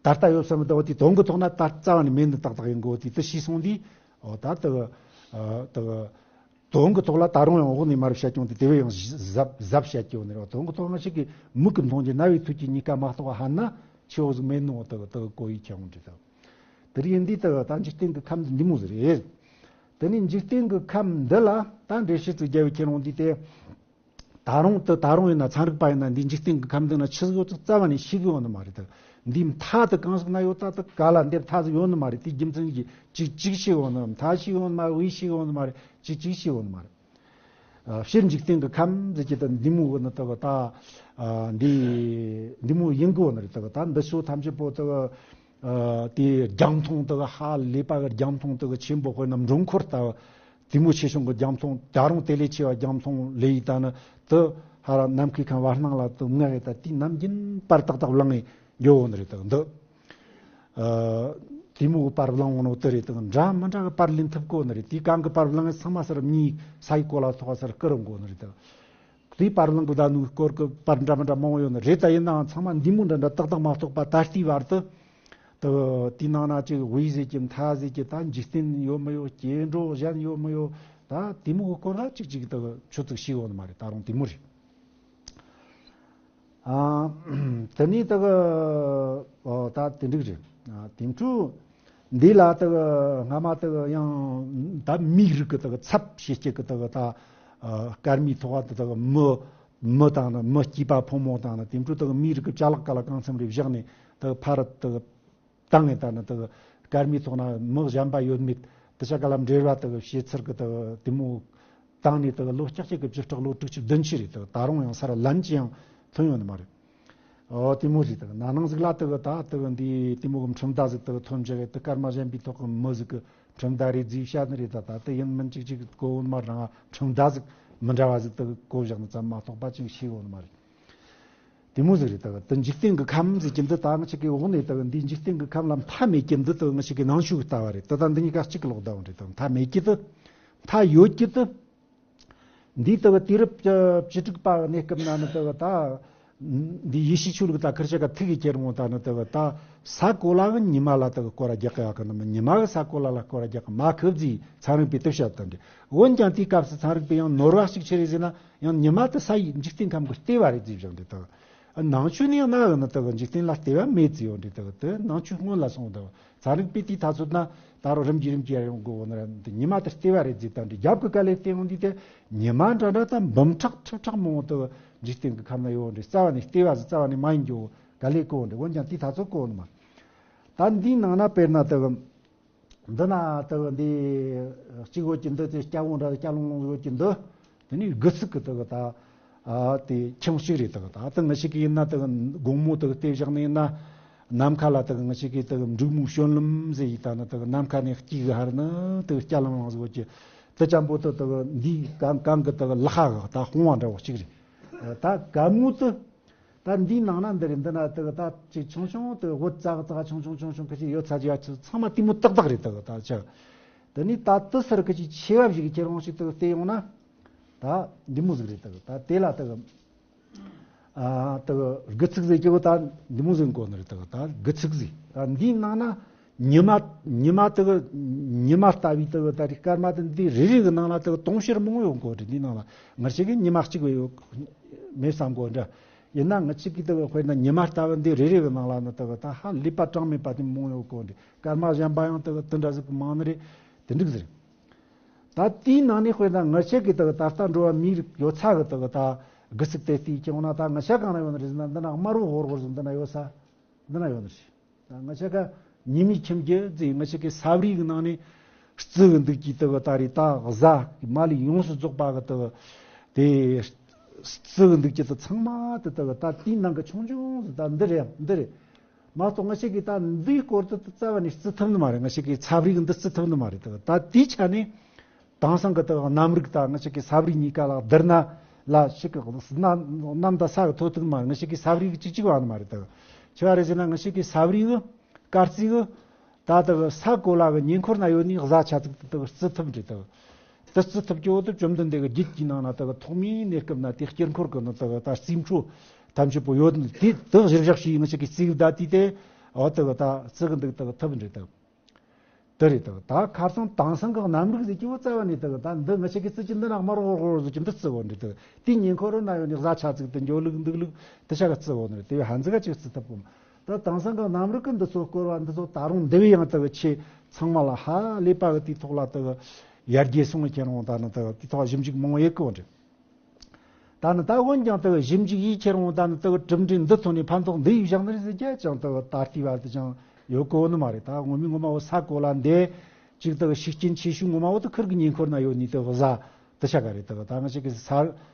ད་ལྟ་ཡོད་བསམ་མི་འདུག་དེ་དོན་གྱི་ཐོག་ན་ད་རྩ་བ་ནས་མེད་འདི་ཏག་ཏག་ཡིན་དགོས་དེ་དེ་ཤེས་སོང་དུས། འོ་ད་དེ་དེ་དོན་གྱི་ཐོག་ལ་ད་རུང་ཡང་འོག་ནས་མར་བཤད་ཀྱང་དེ་དེ་བས་ཡང་གཟབ་གཟབ་བཤད་ཀྱི་ཡོད་ནི་རེད། དོན་གྱི་ཐོག་ང་ཞིག་གི་མིག་གི་མཐོང་རྒྱུ་རྣ་བའི་ཐོས་རྒྱུ་གཉིས་ཀ་མ་གཏོགས་ཧ་ན་ཆེ་བོ་ཟིག་མེད་ནོ་དེ་དེ་གོ་ཡི་ཁྱེད་འོང་འདྲི་དེ། དེ་རིགས་ཡིན་དུས་དེ་ད་འཇིག་རྟེན་གྱི་ཁམས་འདི་འདི་མོ་ཟིག་རེད། དེ་ནས་འཇིག་རྟེན་གྱི་ཁམས་འདི་ལ་ད་འགྲེལ་བཤད་ཅིག་རྒྱབ་པའི་ཁྱེད་འོང་དུས་དེ། ད་རུང་དུ་ད་རུང་ཡིན་ན་ཚན་རིག་པ་ཡིན་ན་འདི་འཇིག་རྟེན་གྱི་ཁམས་འདི་ན་ཆི་ཟིག་ཡོད་ཚུལ་རྩ་བ་ནས་ཤེས་གི་ཡོད་ནི་མ་རེད། ད་འདིའི་མཐའ་དུ་གང་ཟིག་ན་ཡོད་ད་དུ་ག་ལ་འདིར་མཐའ་ཟིག་ཡོད་ནི་མ་རེད། དེའི་རྒྱུ་མཚན་གྱིས་ཅིག་ཅིག་ཤེས་ཡོད་ནི་མཐའ་ཤེས་ཡོད་ནི་མ་རེད། དབུས་ཤེས་ཡོད་ནི་མ་རེད། ཅིག་ཅིག་ཤེས་ཡོད་ནི་མ་རེད། ཨ་སྤྱིར་འཇིག་རྟེན་གྱི་ཁམས་ཟེར་གྱི་ད་འདི་མོ་གི་ནི་ད་ད་ཨ་འདི་འདི་མོ་ཡིན་གི་ཡོད་ནི་རེད། ད་ད་འདི་ཚོ་ཐམས་ཅད་པོ་ད་ཨ་དེ་རྒྱང་མཐོང་ད་ཧ་ལས་པ་གི་རྒྱང་མཐོང་ད་ཆེན་པོ་དཔེར་ན་འགྲོ་འཁོར་ལྟ་བུ། དེ་མོ་ཆེ་ཆུང་གི་རྒྱང་མཐོང་ད་རུང་དེ་ལས་ཆེ་བ་རྒྱང་མཐོང་ལས་ཡིན་ད་ནི་དུ་ཧ་ར་ནམ་མཁའི་ཁམས་བར་སྣང་ལ་དུ་ངག་ཡོད་ད་དེ་ནམ་རྒྱུན་པར་ཏག་ཏག་བླངས་ཡོད་ནི་རེད། ད་འདི་ཨ་དེ་མོ་གི་པར་བླངས་འོང་ནོ་དེ་རེད། ད་འདྲ་མི་འདྲ་གི་པར་ལེན་ཐུབ་གོ་ནི་རེད། དེ་གང་གི་པར་བླངས་ཚང་མ་སར་མྱི་ས་ཡི་གོ་ལ་ཐོག་སར་སྐུ་རུ་འགོ་ནི་རེད། ད་དེ་པར་བླངས་གི་ད་ནུ་སྐོར་གི་པར་འདྲ་མི་འདྲ་མང་བོ་ཡོད་ནི་རེད། ད་ཡིན་ནའང་ཚང་མ་འདི་མོ་འདྲ་འདྲ་ཏག་ཏག་མ་གཏོགས་པ་ད་ལྟའི་བར་དུ། དེ་དེའི་ནང་ན་ཅིག་དབུས་ཟེར་གྱི་མཐའ་ཟེར་གྱི་ད་འཇིག་རྟེན་ཡོད་མི་ཡོད་སྐྱེ་འགྲོ་གཞན་ཡོད་མི་ཡོད་ད་དེ་མོ་གི་སྐོར་ལ་ཅིག་ཅིག་ད་ཆུ་ཚིག་ཤེས་ཡོད་ནི་མ་རེད། ད་རུང་དེ་མོ་རེད། ཨ་དེ་ནས་ད་ཨོ་ད་དེ་འགྲིག་རེད། ཨ་དེ་འཕྲོ་འདི་ལ་ད་སྔ་མ་ད་ཡང་ད་མིའི་རིགས་ཀྱི་ད་ཚབ་བྱེད་སྤྱད་ཀྱི་ད་ད་སྐར་མའི་ཐོག་ད་ད་མི་མི་དང་ནི་མི་སྐྱེས་པ་ཕོ་མོ་དང་ནི་དེ་འཕྲོ་ད་མིའི་རིགས་ཀྱི་ཅ་ལག་ག་ལ་གང་འཚམ་རེ་བཞག་ནས་ད་ཕར་ད་བཏང་ངེ་ད་ནི་དེ་སྐར་མའི་ཐོག་ན་མི་གཞན་པ་ཡོད་མེད་དེ་ཆ་ག་ལ་འབྲེལ་བ་དེ་བྱེད་ཚུལ་གི་དེ་དེ་མོ་བཏང་ནས་དེ་ལོ་ལྕགས་ཀྱི་བཅུ་ཕྲག་ལོ་དྲུག་ཅུ་བདུན་ཅུ་རེད། དེ་ད་རུང་ཡང་སར་ལན་ཅི་ཡང་ཐོན་ཡོད་ནི་མ་རེད། ཨོ་དེ་མོ་རེད། དེ་ན་ནང་ཟིག་ལ་དེ་ད་དེ་འདི་དེ་མོ་གི་ཁྲིམས་ཟླ་ཟིག་དེ་ཐོན་བྱ་གི་དེ་སྐར་མ་གཞན་པའི་ཐོག་གི་མི་ཟིག་གི་ཁྲིམས་ཟླ་རེད་ཟིག་བཤད་ནི་རེད། ད་ད་དེ་ཡིན་མིན་ཅིག་ཅིག་གོ་ཡོད་ནི་མ་རེད། རང་ཁྲིམས་ཟླ་ཟིག་མི་འདྲ་བ་ཟིག་དེ་གོ་བཞག་ནི་ཙམ་མ་གཏོགས་པ་ཅིག་ཤེས་ཡོད་ནི་མ་རེད། དེ་མོ་ཟིག་རེད། ད་དེ་འཇིག་རྟེན་གྱི་ཁམས་ཟེར་གྱི་འདི་ད་ང་ཅག་གི་འོག་ནས་ད་འདི་འཇིག་རྟེན་གྱི་ཁམས་ལ་མཐའ་མེད་ཀྱི་འདི་ད་ང་ཅག་གི་ནང་ཆོས་ཀྱི་ལྟ་བ་རེད། ད་ད་འདི་གཉིས་ཀ་གཅིག་གི་ལོག་ལྟ་བ་རེད། ད་མཐའ་མེད་ཀྱི་འདི་མཐའ་ཡོད་ཀྱི་འདི་འདི་ད་དུས་རབས་བཅུ་དྲུག་པ་གནས་སྐབས་ན་ནི་ད་ད་འདི་ཡེ་ཤུ་ཆོས་ལུགས་ད་ཁིར་ཆ་ག་ཐུག་གི་ཁྱེར་འོང་ད་ནི་ད་ད་ས་གོ་ལ་གི་ཉི་མ་ལ་ད་སྐོར་ར་རྒྱག་གི་ཡག་གི་ནི་མི་ཉི་མ་གི་ས་གོ་ལ་ལ་སྐོར་ར་རྒྱག་གི་མ་ཁུབ་ཟིག་ཚན་རིག་པའི་དུ་བཤད་ད་འདི་འོན་ཀྱང་དེའི་སྐབས་སུ་ཚན་རིག་པའི་ཡང་ནོར་བ་ཞིག་ཆི་རེད་ཟེར་ན། ཡང་ཉི་མ་དེ་ས་ཡི་འཇིག་རྟེན་ཁམས་ཀྱི་ལྟེ་བ་རེད་ཟེར་བཞག་འདི་དག་ནང་ཆོས་ནས་ཡང་ན་ཡང་ན་དག་འཇིག་རྟེན་ལ་ལྟེ་བ་མེད་ཟེར་ཡོད་འདི་དག་དེ་ནང་ཆོས་སྔོན་ལ་སོང་དག་ཚན་རིག་པས་དེའི་ཐ་ཚོད་ན་ད་རུང་རིམ་གྱིས་རིམ་གྱིས་ཡར་ཡོང་དགོས་འོ་ན་ར་འདི་ཉི་མ་དེ་ལྟེ་བ་རེད་ཟེར་ད་འདི་རྒྱབ་ཀྱི་དཀའ་ལས་བརྟེན་འོང་འདི་དེ་ཉི་མ་འདྲ་འདྲ་དང་འབུམ་ཕྲག་ཁྲི་ཕྲག་མང་བོ་དག་འཇིག་རྟེན་གྱི་ཁམས་ན་ཡོད་འདི་རྩ་བ་ནས་ལྟེ་བ་ཟེར་རྩ་བ་ནས་མ་ཡིན་རྒྱུ་དཀའ་ལས་གོ་འདི་འོན་ཀྱང་དེའི་ཐ་ཚོད་གོ་འོ་ནི་མ། ད་འདིའི་ནང་ན་དཔེར་ན་དག་འདི་ན་དག་འདི་གཅིག་ཡོད་ཀྱི་འདི་དེ་སྐྱ་བོ་འདྲ་སྐྱ་ལོང་ལོང་ཡོད་ཀྱི་འདི། དེ་ནས་དགུ་ཚིགས་ཀྱི་དག་ད་ཨ་དེ་ཁྱིམ་གཅིག་རེད་དག་ད་དག་ང་ཞིག་གི་ཡིན་ན་དག་དགོང་མོ་དག་བལྟས་བཞག་ནས་ཡིན་ན་ནམ་མཁའ་ལ་དག་ང་ཞིག་གི་དག་འབྲུག་མོ་བྱོན་ལམ་ཟེར་ཡིན་ད་ན་དག་ནམ་མཁའ་ནས་སྐྱིད་གི་ཧར་ན་དག་སྐྱ་ལང་ལང་ཟེར་ཡོད་ཀྱི་དེ་ཅན་པོ་དག་དག་འདི་གང་གང་གི་དག་ལ་ཁ་གི་ད་དཔུང་བ་འདྲ་བོ་གཅིག་རེད། ད་ག་མོ་དུ། ད་འདིའི་ནང་ན་འདི་རེད་འདི་ན་དག་ད་ཅིག་ཆུང་ཆུང་དུ་འོད་ཙག་ཙག་ཆུང་ཆུང་ཆུང་ཆུང་ཁ་ཅིག་ཡོད་ཚ་ཅིག་ཡ་ཚང་མ་ལྟད་མོ་ཏག་ཏག་རེད་དག་ད་ཅག་དེ་ནི་ད་དུ་སར་ཁ་ཅིག་ཆེ་བ་ཞིག་ཁྱེར་འོང་ཞིག་དག་བལྟས་ཡོང་ན་ད་འདི་མོ་ཟིག་རེད་དག་ད་དེ་ལ་དག་ཨ་དག་དགུ་ཚིགས་ཟིག་ཀྱི་ད་འདི་མོ་ཟིག་གོ་ནི་རེད་དག་ད་དགུ་ཚིགས་ཟིག་ད་འདིའི་ནང་ན་ཉི་མ་ཉི་མ་དག་ཉི་མ་ལྟ་བུའི་དག་ད་རེད་སྐར་མ་དེ་འདི་རེ་རེ་གི་ནང་ལ་དག་དུང་ཕྱུར་མང་ཡོད་གོ་རེད། འདིའི་ནང་ལ་ང་ཞིག་གི་ཉི་མ་གཅིག་བས་ཡོད་མེད་བསམ་གོ་འདྲ། ཡིན་ན་ང་ཅིག་གིས་དེ་གི་དཔེར་ན་ཉི་མ་ལྟ་བུ་འདི་རེ་རེ་བའི་ནང་ལ་ནི་དེ་གི་ད་ཧ་ལས་པ་གྲངས་མེད་པ་དེ་མང་ཡོད་གོ་འདི་སྐར་མ་གཞན་པ་ཡང་དེ་གི་དེ་འདྲ་ཟིག་མང་ནི་རེད། དེ་འགྲིག་ཟེར། ད་དེའི་ནང་ནས་དཔེར་ན་ང་ཅག་གིས་དེ་གི་ད་ལྟ་འགྲོ་བ་མིའི་རིགས་ཡོད་ཚད་གི་དེ་གི་ད་དགུ་ཚིགས་དེ་བལྟས་ཀྱང་ན་ད་ང་ཅག་གང་ན་ཡོད་ནི་རེད་ཟེར་ན་འདི་ན་དམར་བོ་ཧོར་ཧོར་ཟིག་འདི་ན་ཡོད་ས་འདི་ན་ཡོད་ནི་རེད། ད་ང་ཅག་ག་ཉི་མའི་ཁྱིམ་རྒྱུད་ཟེར་ང་ཅག་གི་ས་བརིའི་གི་ནང་ནས་རྩི་གི་འདུག་ཀྱི་དེ་གི་ད་རེད། ད་གཟའ་མ་ལུས་ཡོངས་སུ་རྫོགས་པ་གི་དེ་གི་དེ་རྩི་གི་འདུག་ཀྱི་དེ་ཚང་མ་དེ་དེ་གི་ད་དེའི་ནང་གི་ཆུང་ཆུང་ཟིག་ད་འདི་རེད་འདི་རེད། མ་གཏོགས་ང་ཅག་གི་ད་འདིའི་སྐོར་དུ་རྩ་བ་ནས་རྩི་ཐུབ་ནི་མ་རེད། ང་ཅག་གི་ས་བརིའི་གི་འདི་རྩི་ཐུབ་ནི་མ་རེད། དེ་གི་ད་དེའི་ཆ་ནས། དེང་སང་གི་དག་གནམ་རིག་དང་ང་ཅག་གི་ས་བརིའི་གཉིས་ཀ་ལ་བསྡུར་ན་ལ་ཞིག་གི་གནམ་གནམ་དང་ས་གི་ཐོག་ཐུག་མ་རེད། ང་ཅག་གི་ས་བརིའི་གཅིག་གཅིག་བ་ནི་མ་རེད་དག་ཆི་བ་རེད་ཟེར་ན་ང་ཅག་གི་ས་བརིའི་གི་སྐར་རྩིས་གི་ད་དག་ས་གོ་ལ་གི་ཉེ་འཁོར་ན་ཡོད་ནི་གཟའ་ཆ་ཚིགས་དེ་དག་རྩི་ཐུབ་འདྲི་དག་དེ་རྩི་ཐུབ་ཀྱི་འོག་ཏུ་བཅོམ་ལྡན་འདས་ཀྱི་རྒྱུད་ཀྱི་ནང་ན་དག་ཐོག་མའི་གནས་སྐབས་ན་དེ་དཀྱིལ་འཁོར་གི་ནི་དག་ད་རྩིས་འཕྲོ་ཐམས་ཅད་པོ་ཡོད་ནི་དེ་དག་གཞིར་བཞག་བྱས་ང་ཅག་གི་རྩིས་གི་ད་དེ་དེ་འོ་དག་ད་རྩི་གི་འདུག་དག་ཐུབ་འདྲི་དག་དེ་རེད་དག་ད་ཁ་སང་དེང་སང་གི་གནམ་རིག་ཟེར་གྱི་བོ་རྩ་བ་ནས་དག་ད་འདི་ང་ཅག་གི་རྩི་གི་འདི་ན་དམར་ཧོར་ཧོར་ཟེར་གྱི་འདི་རྩི་བོ་འདི་དག་དེ་ཉེ་འཁོར་ན་ཡོད་ནི་གཟའ་ཆ་ཚིགས་དེ་འགྱོ་ལུགས་འདུག་ལུགས་དེ་ཆ་ག་རྩི་བོ་ནི་རེད། དེ་བས་ཧ་འཛི་ག་ཅིག་རྩི་ཐུབ་གོ་མ། ད་དེང་སང་གི་གནམ་རིག་གི་འདི་ཚོ་སྐོར་བ་འདི་ཚོ་ད་རུང་འདི་བས་ཡང་དག་ཆེ་ཚང་མ་ལ་ཧ་ལས་པ་གི་དེའི་ཐོག་ལ་དག་ཡར་རྒྱས་སོང་གི་ཁྱེད་རང་ད་ནི་དག་དེའི་ཐོག་ཞིབ་འཇུག་མང་བོ་ཡེད་གི་འོ་འདྲ། ད་ནི་ད་འོན་ཀྱང་དེ་གི་ཞིབ་འཇུག་ཡིས་ཁྱེད་རང་ད་ནི་དེ་གི་གྲུབ་འབྲས་འདི་ཐོག་ནས་ཕན་ཐོགས་འདི་ཡིས་བཞག་ནི་རེད་ཟེར་རྒྱ་ཅང་དེ་གི་ད་ལྟའི་བར་དུ་ཅང་ཡོད་གོ་ནི་མ་རེད། ད་ངོ་མའི་ངོ་མ་བོ་ས་གོ་ལ་འདི་ཅིག་དེ་གི་ཤུགས་རྐྱེན་ཆེ་ཤོས་ངོ་མ་བོ་དེ་ཁུར་གི་ཉེ་འཁོར་ན་ཡོད་ནི་དེ་གི་གཟའ་དེ་ཆ་ག་རེད། དེ་གི་ད་ང་ཅག་གི་ས་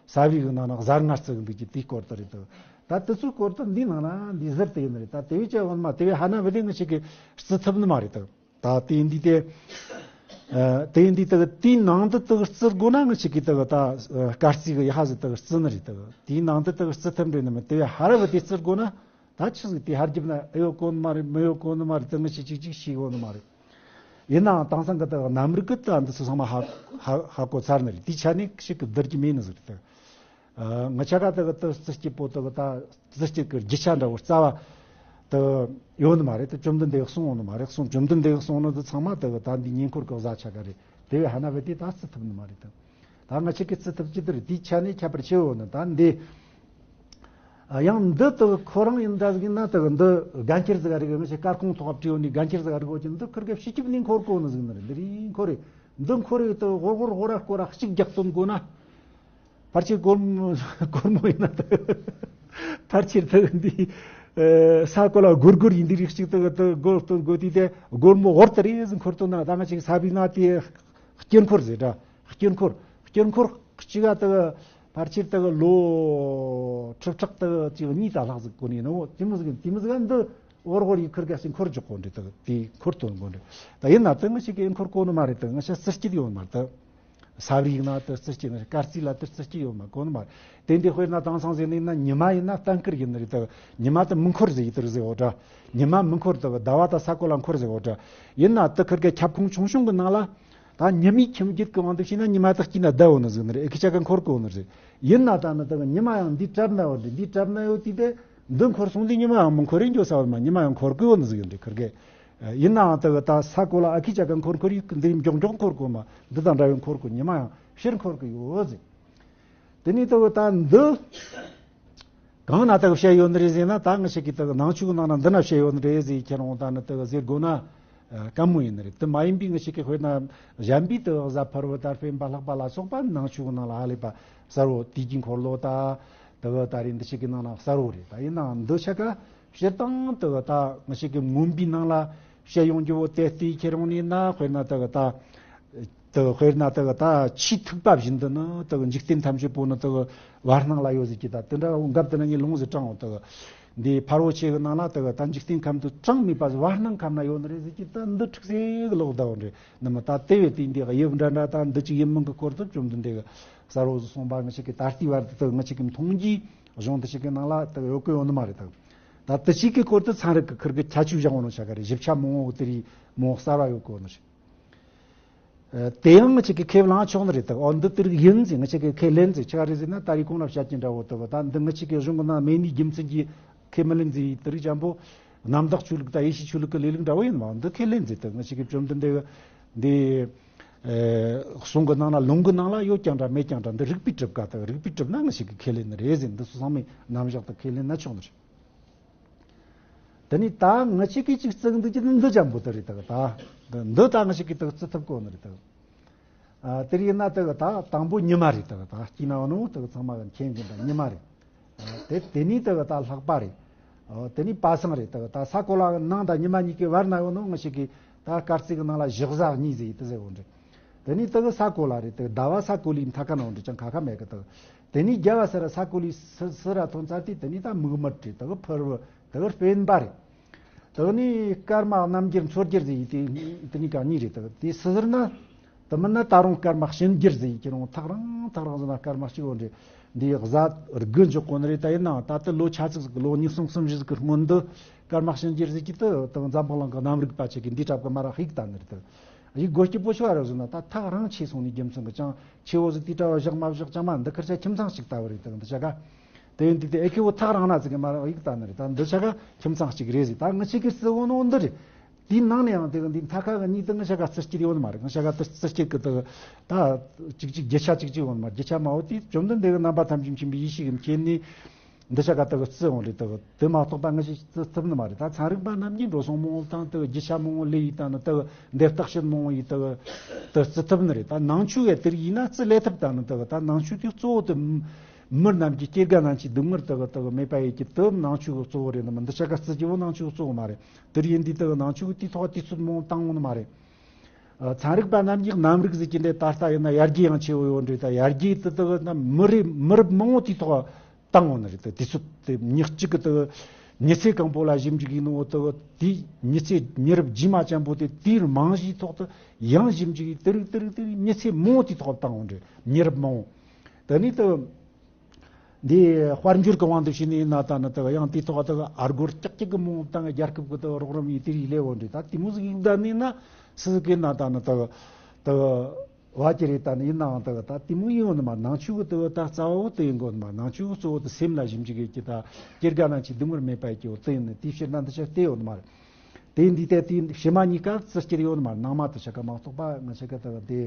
ས་བརིའི་གི་ནང་ན་གཟའ་ལྔ་རྩི་གི་འདུག་ཀྱི་དེའི་སྐོར་དེ་རེད། དེ་གི་ད་དེ་ཚོའི་སྐོར་དེ་འདིའི་ནང་ན་འདི་ཟུར་དེ་ཡིན་ནི་རེད། ད་དེ་བས་ཅང་འོ་ནི་མ་དེ་བས་ཧ་ན་བ་དེ་ང་ཅག་གི་རྩི་ཐུབ་ནི་མ་རེད་དེ་གི་ད་དེ་འདི་དེ། ཨ་དེ་འདི་དག་དེའི་ནང་དུ་དག་རྩི་དགོས་ན་ང་ཅག་གིས་དག་ད་སྐར་རྩིས་གི་ཡ་ཧ་ཟིག་དག་རྩི་ནི་རེད། དག་དེའི་ནང་དུ་དག་རྩི་ཐུབ་འདྲ་ནི་མིན། དེ་བས་ཧ་ར་བ་དེ་རྩི་དགོས་ན་ད་ཆི་ཟིག་དེ་ཧ་རྒྱབ་ན་ཨེ་ཡོད་གོ་ནི་མ་རེད། མི་ཡོད་གོ་ནི་མ་རེད། དེ་ང་ཅག་གིས་ཅིག་ཅིག་ཤེས་གོ་ནི་མ་རེད། ཡིན་ནའང་དེང་སང་གི་དག་གནམ་རིག་གི་ད་འདི་ཚོ་ཚང་མ་ཧ་ཧ་ཧ་གོ་ཚར་ནི་རེད། དེའི་ཆ་ནས་ཞིག་གི་བསྡུར་རྒྱུ་མེད་ནི་ཟིག་རེད། དག་ང་ཅག་ག་དག་ཏུ་རྩི་སྐྱིད་པོ་དག་ད་རྩི་སྐྱིད་ཀྱི་རྒྱུ་ཆ་འདྲ་བོ་རྩ་བ་དག་ཡོད་ནི་མ་རེད། དེ་བཅོམ་ལྡན་འདས་གསུངས་ཡོད་ནི་མ་རེད། གསུངས་བཅོམ་ལྡན་འདས་གསུངས་ནི་དེ་ཚང་མ་དག་ད་འདི་ཉེ་འཁོར་གྱི་གཟའ་ཆ་ག་རེད། དེ་བས་ཧ་ན་བས་དེ་ད་རྩི་ཐུབ་ནི་མ་རེད། དེ་ད་ང་ཅག་གིས་རྩི་ཐུབ་ཀྱི་དེ་རེད། དེའི་ཆ་ནས་ཁྱད་པར་ཆེ་བོ་ནི་ད་འདི་ཡང་འདི་དག་ཁོ་རང་ཡིན་འདྲ་ཟིག་ཡིན་ན་དག་འདི་དགའ་འཁྱེར་ཟིག་རིག་ང་ཅག་སྐར་ཁུང་ཐོག་བྲིས་ཡོད་ནི་དགའ་འཁྱེར་ཟིག་རིག་གོ་ཀྱི་འདི་ཁུར་གེ་ཕྱི་སྐྱིབས་ནས་འཁོར་གོ་ནི་ཟིག་ནི་རེད། འདི་རིག་འཁོར་རེད། འདི་འཁོར་རེད། དག་ཧོར་ཧོར་ཧོ་ར་ཧོ་ར་གཅིག་རྒྱག་སྟོན་དགོས་ན། ཕལ་ཆེར་སྒོར་མོ་སྒོར་མོ་ཡིན་ན་ད་ཕལ་ཆེར་ད་འདི་ས་གོ་ལ་སྒོར་སྒོར་ཡིན་འདི་རིགས་ཅིག་ད་ད་སྒོར་སྟོན་དགོས་དུས་དེ་སྒོར་མོ་འོར་ད་རེ་ཟིག་འཁོར་སྟོན་ན་ད་ང་ཅག་ས་བི་ན་དེ་དཀྱིལ་འཁོར་ཟེར་འདྲ། དཀྱིལ་འཁོར་དཀྱིལ་འཁོར་གཅིག་ག་ད་ཕལ་ཆེར་ད་ལོ་ཁྲི་ཕྲག་ད་ཅིག་གཉིས་ད་ལྷག་ཟིག་གོ་ནས་ནོ། དེ་མོ་ཟིག་དེ་མོ་ཟིག་འདི་འོར་འོར་ཡིན་ཁུར་གེ་ཞིག་འཁོར་འཇོག་གོ་འདྲ། ད་དེ་འཁོར་སྟོན་གོ་འདྲ། ད་ཡིན་ན་ད་ང་ཅག་གིས་འཁོར་གོ་ནི་མ་རེད། ད་ང་ཅག་རྩི་སྐྱིད་ཡོད་མ་རེད། ད། ས་བརིའི་ནང་དུ་རྩི་སྐྱིད་ནི་སྐར་རྩིས་ལ་དུ་རྩི་སྐྱིད་ཡོད་མ་གོ་ནི་མ། དེ་འདི་དཔེར་ན་དེང་སང་ཟེར་ནི་ཡིན་ན་ཉི་མ་ཡིན་ན་གཏན་འཁེལ་ཡིན་ནི་རེད། ད་ཉི་མ་དུ་མི་འཁོར་ཟེར་ཡི་དུ་རུ་ཟེར་འོ་འདྲ། ཉི་མ་མི་འཁོར་དུ་ཟླ་བ་དང་ས་གོ་ལ་འཁོར་ཟེར་འོ་འདྲ། ཡིན་ན་དུ་ཁུར་གེ་ཁྱབ་ཁོངས་ཆུང་ཆུང་གི་ནང་ལ་ད་ཉི་མའི་ཁྱིམ་རྒྱུད་ཀྱི་དབང་དུ་བྱས་ན་ཉི་མ་དུ་སྐྱིད་ན་ཟླ་འོ་ནི་ཟིག་ནི་རེད། ཨེ་ཁི་ཆ་ག་འཁོར་གི་འོ་ནི་རེད། ཡིན་ན་ད་ནི་དུ་ཉི་མ་ཡང་འདི་གྲབ་ན་འོ་འདི་འདི་གྲབ་ན་ཡོད་དུས་དེ་འདི་འཁོར་སོང་དུས་ཉི་མ་ཡང་མི་འཁོར་རེ་འགྱོ་ས་བ་མ་ཉི་མ་ཡང་འཁོར་གི་འོ་ནི་ཟིག་ཡོད་འདྲ་ཁུར་གེ། ཡིན་ནའང་དེ་གི་ད་ས་གོ་ལ་ཨ་ཁི་ཅག་གི་འཁོར་འཁོར་ཡིག་འདི་མགྱོགས་མགྱོགས་འཁོར་གོ་མ་འདི་དང་འདྲ་བའི་འཁོར་གོ་ཉི་མ་ཡང་ཕྱིར་འཁོར་གི་ཡོད་ཟེར། དེ་ནས་དེ་གི་ད་འདི་གང་ན་དེ་གི་བཤད་ཡོད་ནི་རེད་ཟེར་ན། ད་ང་ཞིག་གིས་དེ་གི་ནང་ཆོས་གི་ནང་ན་འདི་ན་བཤད་ཡོད་ནི་རེད་ཟེར་ཁྱེད་རང་ད་ནི་དེ་གི་ཟེར་དགོས་ན་ཨ་དཀའ་མོ་ཡིན་ནི་རེད། དེ་མ་ཡིན་པའི་ང་ཞིག་གིས་དཔེར་ན་གཞན་པའི་དེ་གི་གཟའ་ཕུར་བུ་དང་སྤེན་པ་ལྷག་པ་ལ་སོགས་པ་ནང་ཆོས་གི་ནང་ལ་ཧ་ལས་པ་གསལ་བོ། དུས་ཀྱི་འཁོར་ལོ་ད་དེ་གི་ད་རེས་འདི་ཞིག་གི་ནང་ན་གསལ་བོ་རེད། ད་ཡིན་ནའང་འདི་ཆ་ག་སྤྱིར་བཏང་དེ་གི་ད་ང་ཞིག་གི་མངོན་པའི་ནང་ལ་བཤད་ཡོང་རྒྱུ་བོ་དེ་ལྟའི་ཁྱེད་རང་ནས་ན། དཔེར་ན་དེ་གི་ད་དེ་གི་དཔེར་ན་དེ་གི་ད་ཆེས་ཐུག་པ་བཞིན་དུ་ནི་དེ་གི་འཇིག་རྟེན་ཐམས་ཅད་པོ་ནི་དེ་གི་བར་སྣང་ལ་ཡོད་ཟེར་གྱི། ད་དེ་འདྲ་འོ་འགབ་དེ་ན་ངས་ལུང་ཟིག་དྲངས་འོང་། དེ་གི་འདི་ཕ་རོལ་ཆོས་གི་ནང་ལ་དེ་གི་ད་འཇིག་རྟེན་ཁམས་དེ་གྲངས་མེད་པ་བར་སྣང་ཁམས་ན་ཡོད་ནི་རེད་ཟེར་གྱི། ད་འདི་འཁྲུག་སེ་གི་ལོག་ད་འོ་རེད། ནི་མི་ད་དེ་བས་དེ་འདི་གི་དབྱིབས་འདྲ་འདྲ་ད་འདི་ཅིག་ཡིན་མིན་གི་སྐོར་དུ་བཅོམ་ལྡན་འདས་གི་གསལ་བོ་ཟིག་གསུངས་པ་ང་ཞིག་གི་ད་ལྟའི་བར་དུ་དེ་གི་ང་ཞིག་གི་མཐོང་རྒྱུའི་གཞུང་དེ་ཞིག་གི་ནང་ལ་དེ་གི་ཡོད་གི་ཡོད་ནི་མ་རེད། ད་ད་དེ་ཞིག་གི་སྐོར་དུ་ཚན་རིག་གི་ཁུར་གི་ཁྱད་ཆོས་བཞག་འོང་ནོ་ཤ་ག་རེད། ཞིབ་ཆ་མང་བོ་དེ་རིགས་མང་བོ་གསལ་བ་ཡོད་གི་ཡོད་ནོ་ཞིག་ཨ་དེ་ཡང་ང་ཅིག་གིས་ཁས་བླངས་ཆོག་ནི་རེད། ད་འོ་འདི་དེ་རིགས་ཡིན་ཟེར་ང་ཅིག་གིས་ཁས་ལེན་ཟེར་ཆོག་རེད་ཟེར་ན། ད་རེས་གོང་ལ་བཤད་ཀྱི་འདྲ་བོ་དེ་གི་ད་འདི་ང་ཅིག་གི་གཞུང་གི་ནང་མེད་ནི་རྒྱུ་མཚན་གྱིས་ཁས་མི་ལེན་ཟེར་དེ་རིགས་ཅན་པོ་རྣམ་དག་ཆོས་ལུགས་དང་ཡེ་ཤུའི་ཆོས་ལུགས་ཀྱི་ལས་ལུགས་འདྲ་བོ་ཡིན་པ་འདི་ཁས་ལེན་ཟེར། ད་ང་ཅིག་གིས་བཅོམ་ལྡན་འདས་འདི་ཨ་གསུང་གི་ནང་ལ་ལུང་གི་ནང་ལ་ཡོད་ཀྱང་འདྲ་མེད་ཀྱང་འདྲ། འདི་རིགས་པས་གྲུབ་ཀ་ད་རིགས་པས་གྲུབ་ན་ང་ཅིག་གིས་ཁས་ལེན་ནི་རེད་ཟེར། འདི་ཚོ་ཚང་མས་རྣམ་གཞག་ཏུ་ཁས་ལེན་ན་ཆོག་ནི་རེད། དེ་ནས་ད་ང་ཅིག་གིས་ཅིག་བརྩི་འདུག་ཀྱི་འདི་ཅན་པོ་དེ་རེད། ད་གི་ད་འདི་ད་ང་ཅིག་གིས་ད་གི་བརྩི་ཐུབ་གོ་ནི་རེད། ད་གི་ཨ་དེ་རེད་ན་ད་གི་ད་དང་པོ་ཉི་མ་རེད། ད་གི་ད་སྐྱིད་ན་འོ་ནོ་ད་གི་ཚང་མ་གི་མཁྱེན་གི་ད་ཉི་མ་རེད། ཨ་དེ་དེ་ནས་ད་གི་ད་ལྷག་པ་རེད། ཨ་དེ་ནས་པ་སངས་རེད། ད་གི་ད་ས་གོ་ལ་ནང་ད་ཉི་མ་གཉིས་ཀྱི་བར་ན་ཡོད་ནོ་ང་ཅིག་གིས་ད་སྐར་རྩིས་གི་ནང་ལ་ཞག་གཟའ་གཉིས་ཟེར་ཡི་དེ་ཟེར་བོ་འདྲ། དེ་ནས་ད་གི་ས་གོ་ལ་རེད། ད་གི་ཟླ་བ་ས་གོ་ལའི་མཐའ་ཁ་ན་འོ་འདྲ་ཅང་ཁ་ཁ་མེད་གི། ད་གི་དེ་ནས་རྒྱལ་བ་སེ་ར་ས་གོ་ལའི་སི་སི་ར་ཐོན་ཚར་དུས་དེ་ནས་ད་མིག་དམར་རེད། ད་གི་ཕུར་བུ་ད་གི་སྤེན་པ་རེད། ད་གི་ནི་སྐར་མ་རྣམ་འགྱུར་མཚོ་རྒྱལ་ཟེར་ཡི་དེ་དེ་གཉིས་ཀ་གཉིས་རེད། ད་གི་དེ་སི་ཟེར་ན་དེ་མིན་ན་ད་རུང་སྐར་མ་གཤིན་རྒྱལ་ཟེར་ཡི་ཁྱེད་རང་ཐག་རིང་ཐག་རིང་ཟེར་ན་སྐར་མ་གཅིག་འོ་འདྲ་འདི་གཟའ་དགུ་འཇོག་གོ་ནི་རེད། ད་ཡིན་ནའང་ད་ལྟ་ལོ་ཆ་ཙིག་ཟིག་གི་ལོ་ཉི་ཤུ་གསུམ་བཞི་ཟིག་གི་སྔོན་དུ་སྐར་མ་གཤིན་རྒྱལ་ཟེར་གྱི་དེ་ད་གི་འཛམ་བུ་གླིང་གི་གནམ་རིག་པ་ཅིག་གིས་འདི་གྲབས་གི་མ་ར་ཧིག་ད་ནི་རེད། ད་གི་ཡི་གོ་སྐྱིད་པོ་ཆོ་བ་ར་ཟེར་ན་ད་ཐག་རིང་ཆེ་སོང་ནི་རྒྱུ་མཚན་གི་ཅང་ཆེ་བོ་ཟིག་དེ་གྲ་བ་བཞག་མ་བཞག་ཅང་མ་འདི་ཁར་ཆ་ཁྱིམ་ཚང་ཞིག་ལྟ་བུ་རེད། ད་གི་འདི་ཆ་ག་དེ་ཡིན་དུས་དེ་ཨེ་ཁེ་བོ་ཐག་རིང་ན་ཟིག་གི་མ་ར་ཡིག་ལྟ་ནི་རེད། ད་འདི་ཆ་ག་ཁྱིམ་ཚང་གཅིག་རེད་ཟིག་ད་ང་ཅིག་གི་བརྩི་འོ་ནོ་འདི་རེད། དེའི་ནང་ནས་ཡང་དེ་གི་འདི་མཐའ་ཁ་གི་གཉིས་དེ་ང་ཅག་ག་རྩི་སྐྱིད་ཡོད་ནི་མ་རེད། ང་ཅག་ག་དེ་རྩི་སྐྱིད་གི་དེ་གི་ད་གཅིག་གཅིག་རྒྱུ་ཆ་གཅིག་གཅིག་ཡོད་ནི་མ་རེད། རྒྱུ་ཆ་མ་འོ་དེ་བཅོམ་ལྡན་འདས་གི་རྣམ་པ་ཐམས་ཅད་མཁྱེན་པའི་ཡེ་ཤེས་ཀྱི་མཁྱེན་ནས་འདི་ཆ་ག་དེ་གི་བརྩི་འོང་རེད། དེ་གི་དེ་མ་གཏོགས་པ་ང་ཅིག་བརྩི་ཐུབ་ནི་མ་རེད། ད་ཚན་རིག་པ་རྣམས་ཀྱིས་འགྲོ་སོང་མང་བོ་བཏང་དེ་གི་རྒྱུ་ཆ་མང་བོ་ལས་ཡིས་བཏང་ནི་དེ་གི་འདི་བརྟག་དཔྱད་མང་བོ་ཡིས་དེ་གི་དེ་བརྩི་ཐུབ་ནི་རེད། ད་ནང་ཆོས་གི་དེ་རིགས་ཡིན་ན་བརྩི་ལས་ཐུབ་ད་ནི་དེ་གི་ད་ནང་ཆོས་དེ་གཙོ་བོ་དེ་མི་རྣམས་ཀྱི་སྐྱེ་རྒ་ན་འཆིའི་སྡུག་བསྔལ་དེ་གི་དེ་གི་མེད་པ་ཡིན་གྱི་དེ་ནང་ཆོས་གི་གཙོ་བོ་རེད། ནི་མི་འདི་ཆ་ག་བརྩི་རྒྱུ་བོ་ནང་ཆོས་གི་གཙོ་བོ་མ་རེད། དེ་རིགས་ཡིན་དུས་དེ་གི་ནང་ཆོས་ཀྱི་དུས་ཐོག་དུས་ཚོད་མང་བཏང་འོང་ནི་མ་རེད། ཨ་ཚན་རིག་པ་རྣམས་ཀྱིས་གནམ་རིག་ཟེར་གྱི་འདི་ད་ལྟ་ཡིན་ན་ཡར་རྒྱས་ཡང་ཆེ་བོ་ཡོད་འདྲ། ད་ཡར་རྒྱས་དེ་དེ་གི་ན་མི་རབས་མི་རབས་མང་བོ་དུས་ཐོག་བཏང་འོང་ནི་རེད། དེ་དུས་ཚོད་དེ་ཉག་གཅིག་གི་དེ་གི་མྱི་ཚེ་གང་པོ་ལ་ཞིབ་འཇུག་ཡིན་ནོ་དེ་གི་དེའི་མྱི་ཚེ་མྱི་རབས་རྗེས་མ་ཅན་པོ་དེ་དེའི་རྨང་གཞིའི་ཐོག་ཏུ་ཡང་ཞིབ་འཇུག་ཡིན་དེ་རིགས་དེ་རིགས་དེ་རིགས་མྱི་ཚེ་མང་བོ་དུས་ཐོག་བཏང་འོང་འདྲ། མྱི་རབས་མང་བོ་དེ་ནི་དེ་གི་འདི་དཔལ་འབྱོར་གྱི་དབང་དུ་བྱས་ནས་ཡིན་ན་ད་ནི་དེ་གི་ཡང་དེའི་ཐོག་དེ་གི་ཨ་སྒོར་ཀྱག་ཀྱག་གི་མང་བཏང་རྒྱལ་ཁབ་ཀྱི་དེ་གི་རོགས་རམ་ཡིན་དེ་རིགས་ལས་འོ་འདྲ། ད་དེ་མོ་ཟིག་ཡིན་ད་ནི་ན་སུ་ཟིག་གི་ན་ད་ནི་དེ་གི་དེ་གི་བ་ཅི་རེད། ད་ནི་ཡིན་ནའང་དེ་གི་ད་དེ་མོ་ཡིན་འོ་ནི་མ་ནང་ཆོས་གི་དེ་གི་ད་རྩ་བ་བོ་དེ་ཡིན་གོ་ནི་མ། ནང་ཆོས་གི་གཙོ་བོ་དེ་སེམས་ལ་ཞིབ་འཇུག་གི་ཀྱི་ད་སྐྱེ་རྒ་ན་འཆིའི་སྡུག་བསྔལ་མེད་པ་ཡི་ཀྱི་འོ་དེ་ཡིན་ནི་དེའི་ཕྱིར་ན་འདི་ཆ་བལྟས་ཡོད་ནི་མ་རེད། དེ་འདི་ལྟ་དེའི་ཕྱི་མ་གཉིས་ཀ་རྩི་སྐྱེལ་ཡོད་ནི་མ་རེད། ནང་མ་དེ་ཆ་ག་མ་གཏོགས་པ་ང་ཆ་ག་དེ་གི་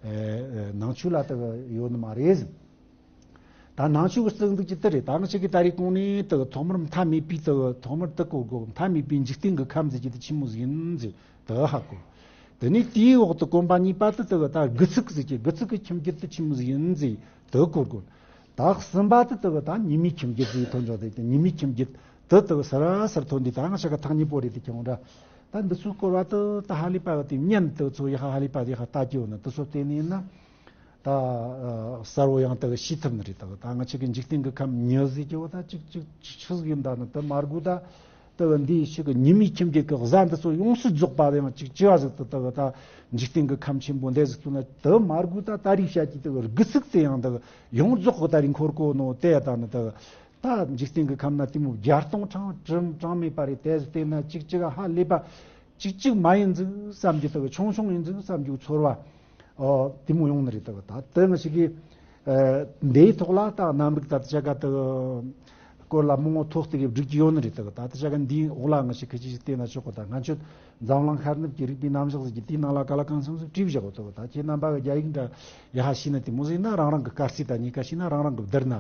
དེ་ནང་ཆོས་ལ་དེ་གི་ཡོད་ནི་མ་རེད། ད་ནང་ཆོས་ཀྱི་རྩིས་འདུག་ཅི་ལྟར་རེད། ད་ང་ཆོས་ཀྱི་ད་རེས་གོང་ནས་དེ་གི་ཐོག་མར་མཐའ་མེད་པའི་དེ་གི་ཐོག་མར་དེ་གོ་དགོས། མཐའ་མེད་པའི་འཇིག་རྟེན་གྱི་ཁམས་ཟེར་གྱི་དེ་ཆི་མོ་ཟིག་ཡིན་ཟེར་དེ་ཧ་གོ། དེ་ནས་དེའི་འོག་ཏུ་གོམ་པ་གཉིས་པ་དེ་དེ་གི་ད་དགུ་ཚིགས་ཟེར་གྱི་དགུ་ཚིགས་ཀྱི་ཁྱིམ་རྒྱུད་དེ་ཆི་མོ་ཟིག་ཡིན་ཟེར་དེ་གོ་དགོས། ད་གསུམ་པ་དེ་དེ་གི་ད་ཉི་མའི་ཁྱིམ་རྒྱུད་ཟེར་ཐོན་འཇོག་དེ་ཉི་མའི་ཁྱིམ་རྒྱུད་དེ་དེ་གི་སི་ར་སི་ར་ཐོན་དུས་ད་ང་ཆ་ག་ཐག་ཉེ་པོ་རེད་དེ་ཁྱོད་འདྲ། ད་འདི་ཚོའི་སྐོར་བ་དེ་ད་ཧ་ལས་པ་གི་དེ་བརྙན་དེ་ཚོ་ཡ་ཧ་ལས་པ་དེ་ཧ་ལྟ་རྒྱུ་ཡོད་ན་དེ་ཚོ་བལྟས་ནས་ཡིན་ན། ད་གསལ་བོ་ཡང་དག་ཤེས་ཐུབ་ནི་རེད། དག་ད་ང་ཆ་གི་འཇིག་རྟེན་གི་ཁམས་མྱི་ཟེར་གྱི་བོ་ད་ཅིག་ཅིག་ཅིག་ཆི་ཟིག་ཡིན་ད་ནི་དེ་མ་དགོས། ད་དེ་གི་འདིའི་ཆི་གི་ཉི་མའི་ཁྱིམ་རྒྱུད་གི་གཟའ་འདི་ཚོ་ཡོངས་སུ་རྫོགས་པ་ཡང་ཅིག་ཅི་བ་ཟིག་ཏུ་དེ་གི་ད་འཇིག་རྟེན་གི་ཁམས་ཆེན་པོ་འདི་ཟིག་ཏུ་ན་དེ་མ་དགོས། ད་ད་རིག་བྱ་གྱི་དེ་གི་དགུ་ཚིགས་དེ་ཡང་དེ་གི་ཡོངས་རྫོགས་གི་ད་རིག་འཁོར་གོ་ནོ་དེ་ད་ནི་དེ་གི་ད་འཇིག་རྟེན་གི་ཁམས་ན་དེ་མོ་བརྒྱ་སྟོང་གྲངས་གྲངས་མེད་པ་རེད། དེ་ཟིག་བལྟས་ན་ཅིག་ཅིག་ཧ་ལས་པ་ཅིག་ཅིག་མ་ཡིན་ཟིག་བསམ་གྱི་དེ་གི་ཆུང་ཆུང་ཡིན་ཟིག་བསམ་གྱི་ཚོར་བ། ཨོ། དེ་མོ་ཡོང་ནི་རེད། ད་ད་དེ་ང་ཞིག་གིས་ཨ་འདིའི་ཐོག་ལ་ད་གནམ་རིག་ད་ཆ་ག་དེ་ སྐོར་ལ་མང་བོ་ཐོག་ཏུ་གི་བསྒྲིགས་ཀྱི་ཡོད་ནི་རེད། དག་ད་ལྟ་བྱ་ག་འདིའི་འོག་ལ་ང་ཞིག་ཁི་ཅི་ཞིག་བལྟས་ན་ཆོག་གོ། ད་སྔ་ཆོད་འཛམ་གླིང་ཤར་ནུབ་ཀྱི་རིག་པའི་རྣམ་གཞག་ཟེར་གྱི་དེའི་ནང་ལ་ག་ལ་གང་འཚམ་ཟིག་བྲིས་བཞག་གོ། དག་ད་ཁྱེད་རྣམ་པ་གི་རྒྱ་ཡིག་འདྲ་ཡ་ཧ་ཤེས་ན་དེ་མོ་ཟིག་ན་རང་རང་གི་སྐར་རྩིས་དང་གཉིས་ཀ་ཤེས་ན་རང་རང་གི་བསྡུར་ན།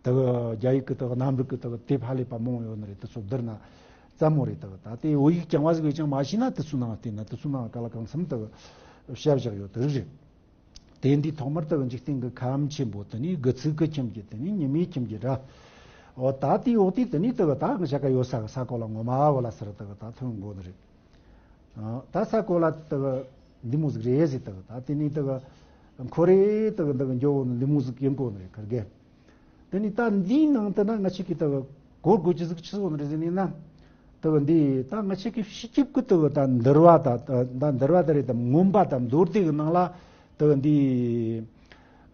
དག་རྒྱ་ཡིག་གི་དག་གནམ་རིག་གི་དག་དེབ་ཧ་ལས་པ་མང་བོ་ཡོད་ནི་རེད། དེ་ཚོ་བསྡུར་ན་ཙམ་མོ་རེད། དག་ད་དེ་བོད་ཡིག་རྐྱང་བ་ཟིག་ཡོད་ཀྱང་མ་ཤེས་ན་དེ་ཚོའི་ནང་བལྟས་ན་དེ་ཚོའི་ནང་ག་ལ་གང་འཚམ་དག་བཤད་བཞག་ཡོད་དེ་རིགས་རེད། དེ་འདི་ཐོག་མར་དག་འཇིག་རྟེན་གྱི་ཁམས་ཆེན་པོ་དེ་ནི་དགུ་ཚིགས་ཀྱི་ཁྱིམ་གྱི་དེ་ནི་ཉི་མའི་ཁྱིམ་གྱི་སྒྲ། འོ་ད་དེའི་འོག་དེ་དེ་ནི་དག་ད་ང་ཞ་ག་ཡོད་ས་གི་ས་གོ་ལ་ངོ་མ་བོ་ལ་སར་དག་ད་ཐོན་དགོ་ནི་རེད། ཨ་ད་ས་གོ་ལ་དག་འདི་མོ་ཟིག་རེད་ཟེར། དག་ད་དེ་ནི་དག་འཁོར་རེ་དག་འདི་གི་འགྱོ་བོ་ནི་འདི་མོ་ཟིག་ཡིན་དགོ་ནི་རེད། ཁར་གེ། དེ་ནི་ད་འདིའི་ནང་དུ་ན་ང་ཆོ་གི་དག་གོ་དགོས་ཀྱི་ཟིག་ཆི་ཟིག་ཡོད་ནི་རེད་ཟེར་ནི་ན། དག་འདི་ད་ང་ཆོ་གི་སྤྱི་ཁྱབ་ཀྱི་དག་ད་འདུལ་བ་ད་ད་འདུལ་བ་ད་རེད། ད་མངོན་པ་ད་མདོ་སྡེ་གི་ནང་ལ་དག་འདི་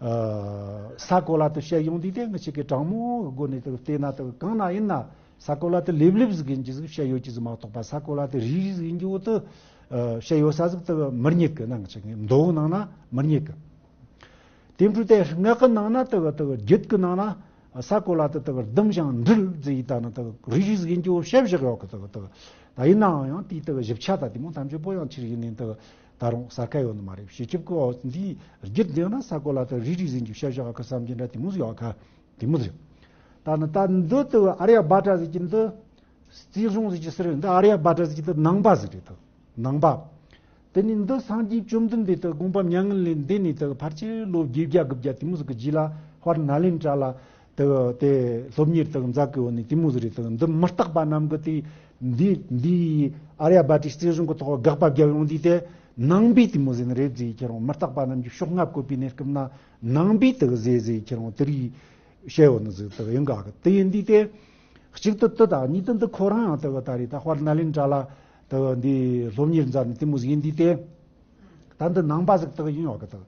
ཨ་ས་གོ་ལ་དུ་བཤད་ཡོང་དུས་དེ་ང་ཆོ་གི་དྲང་མོ་གི་སྒོ་ནས་དག་བལྟས་ན་དག་གང་ན་ཡིན་ན་ས་གོ་ལ་དུ་ལེབ་ལེབ་ཟིག་ཡིན་གྱི་ཟིག་བཤད་ཡོད་ཀྱི་ཟིག་མ་གཏོགས་པ། ས་གོ་ལ་དུ་རིལ་རིལ་ཟིག་ཡིན་གྱི་བོ་དུ་ཨ་བཤད་ཡོད་ས་ཟིག་དག་མི་རྙེད་གི། ན་ང་ཆོ་གི་མདོ་ནང་ན་མི་རྙེད་གི། དེ་འཕྲོས་དེ་སྔགས་ཀྱི་ནང་ན་དག་དག་རྒྱུད་ཀྱི་ནང་ན་ས་གོ་ལ་དུ་དག་ལྡུམ་ཞིང་འདྲིལ་ཟེར་ཡི་ད་ནི་དག་རིལ་རིལ་ཟིག་ཡིན་གྱི་བོ་བཤད་བཞག་ཡོད་གི། དག་དག་ད་ཡིན་ནའང་ཡང་དེའི་དག་ཞིབ་ཆ་ད་དེ་མོ་ཐམས་ཅད་པོ་ཡང་ཆི་ཟིག་ཡིན་ནི་དག་ད་རུང་གསལ་ཁ་ཡོད་ནི་མ་རེད། སྤྱི་ཁྱབ་ཀྱི་འོ་འདིའི་རྒྱུད་འདི་ན་ས་གོ་ལ་དུ་རིལ་རིལ་ཟིག་ཡིན་གྱི་བཤད་བཞག་གི་བསམ་གྱི་འདྲ་དེ་མོ་ཟིག་ཡོད་ག། དེ་མོ་ཟིག་ད་ནི་ད་འདི་དག་ཨཱརྱ་བྷ་ཏྲ་ཟེར་གྱི་འདི། རྩིས་གཞུང་ཟེར་གྱི་ཟེར་འདི་ཨཱརྱ་བྷ་ཏྲ་ཟེར་གྱི་འདི་ནང་པ་ཟིག་རེད་དོ། ནང་པ། དེ་ནི་འདི་སངས་རྒྱས་བཅོམ་ལྡན་འདས་དུ་དགོངས་པ་མྱ་ངན་ལས་འདས་ནས་དུ་ཕལ་ཆེར་ལོ་བརྒྱད་བརྒྱ་དགུ་བརྒྱ་དེ་མོ་ཟིག་གི་རྗེས་ལ་དཔལ་ནཱ་ལེནྡྲ་ལ་དུ་དེ་སློབ་གཉེར་དུ་མཛད་གི་ཡོད་ནི་དེ་མོ་ཟིག་རེད་དོ། འདི་མི་རྟག་པ་རྣམས་གི་དེ་འདི་འདི་ཨཱརྱ་བྷ་ཏྲའི་རྩིས་གཞུང་གི་ཐོག་དགག་པ་བརྒྱབ་ཡོང་དུས་དེ་ནང་པའི་དེ་མོ་ཟིག་ནི་རེད་ཟེར། ཁྱེད་རང་མི་རྟག་པ་རྣམས་ཀྱི་ཕྱོགས་སྔ་བཀོད་པའི་གནས་སྐབས་ན་ནང་པའི་དུ་ཟེར་ཟེར། ཁྱེད་རང་དེ་རིགས་བཤད་ཡོད་ནི་ཟིག་དག་ཡིན་ག་གི། དེ་ཡིན་དུས་དེ་གཅིག་ཏུ་དེ་དང་གཉིས་དུ་འདི་ཁོ་རང་ཡང་དག་ད་རེས་ད་དཔལ་ནཱ་ལེནྡྲ་ལ་དག་འདི་སློབ་གཉེར་མཛད་ནི་དེ་མོ་ཟིག་ཡིན་དུས་དེ་ད་འདི་ནང་པ་ཟིག་དག་ཡིན་ཡོད་གི། དག་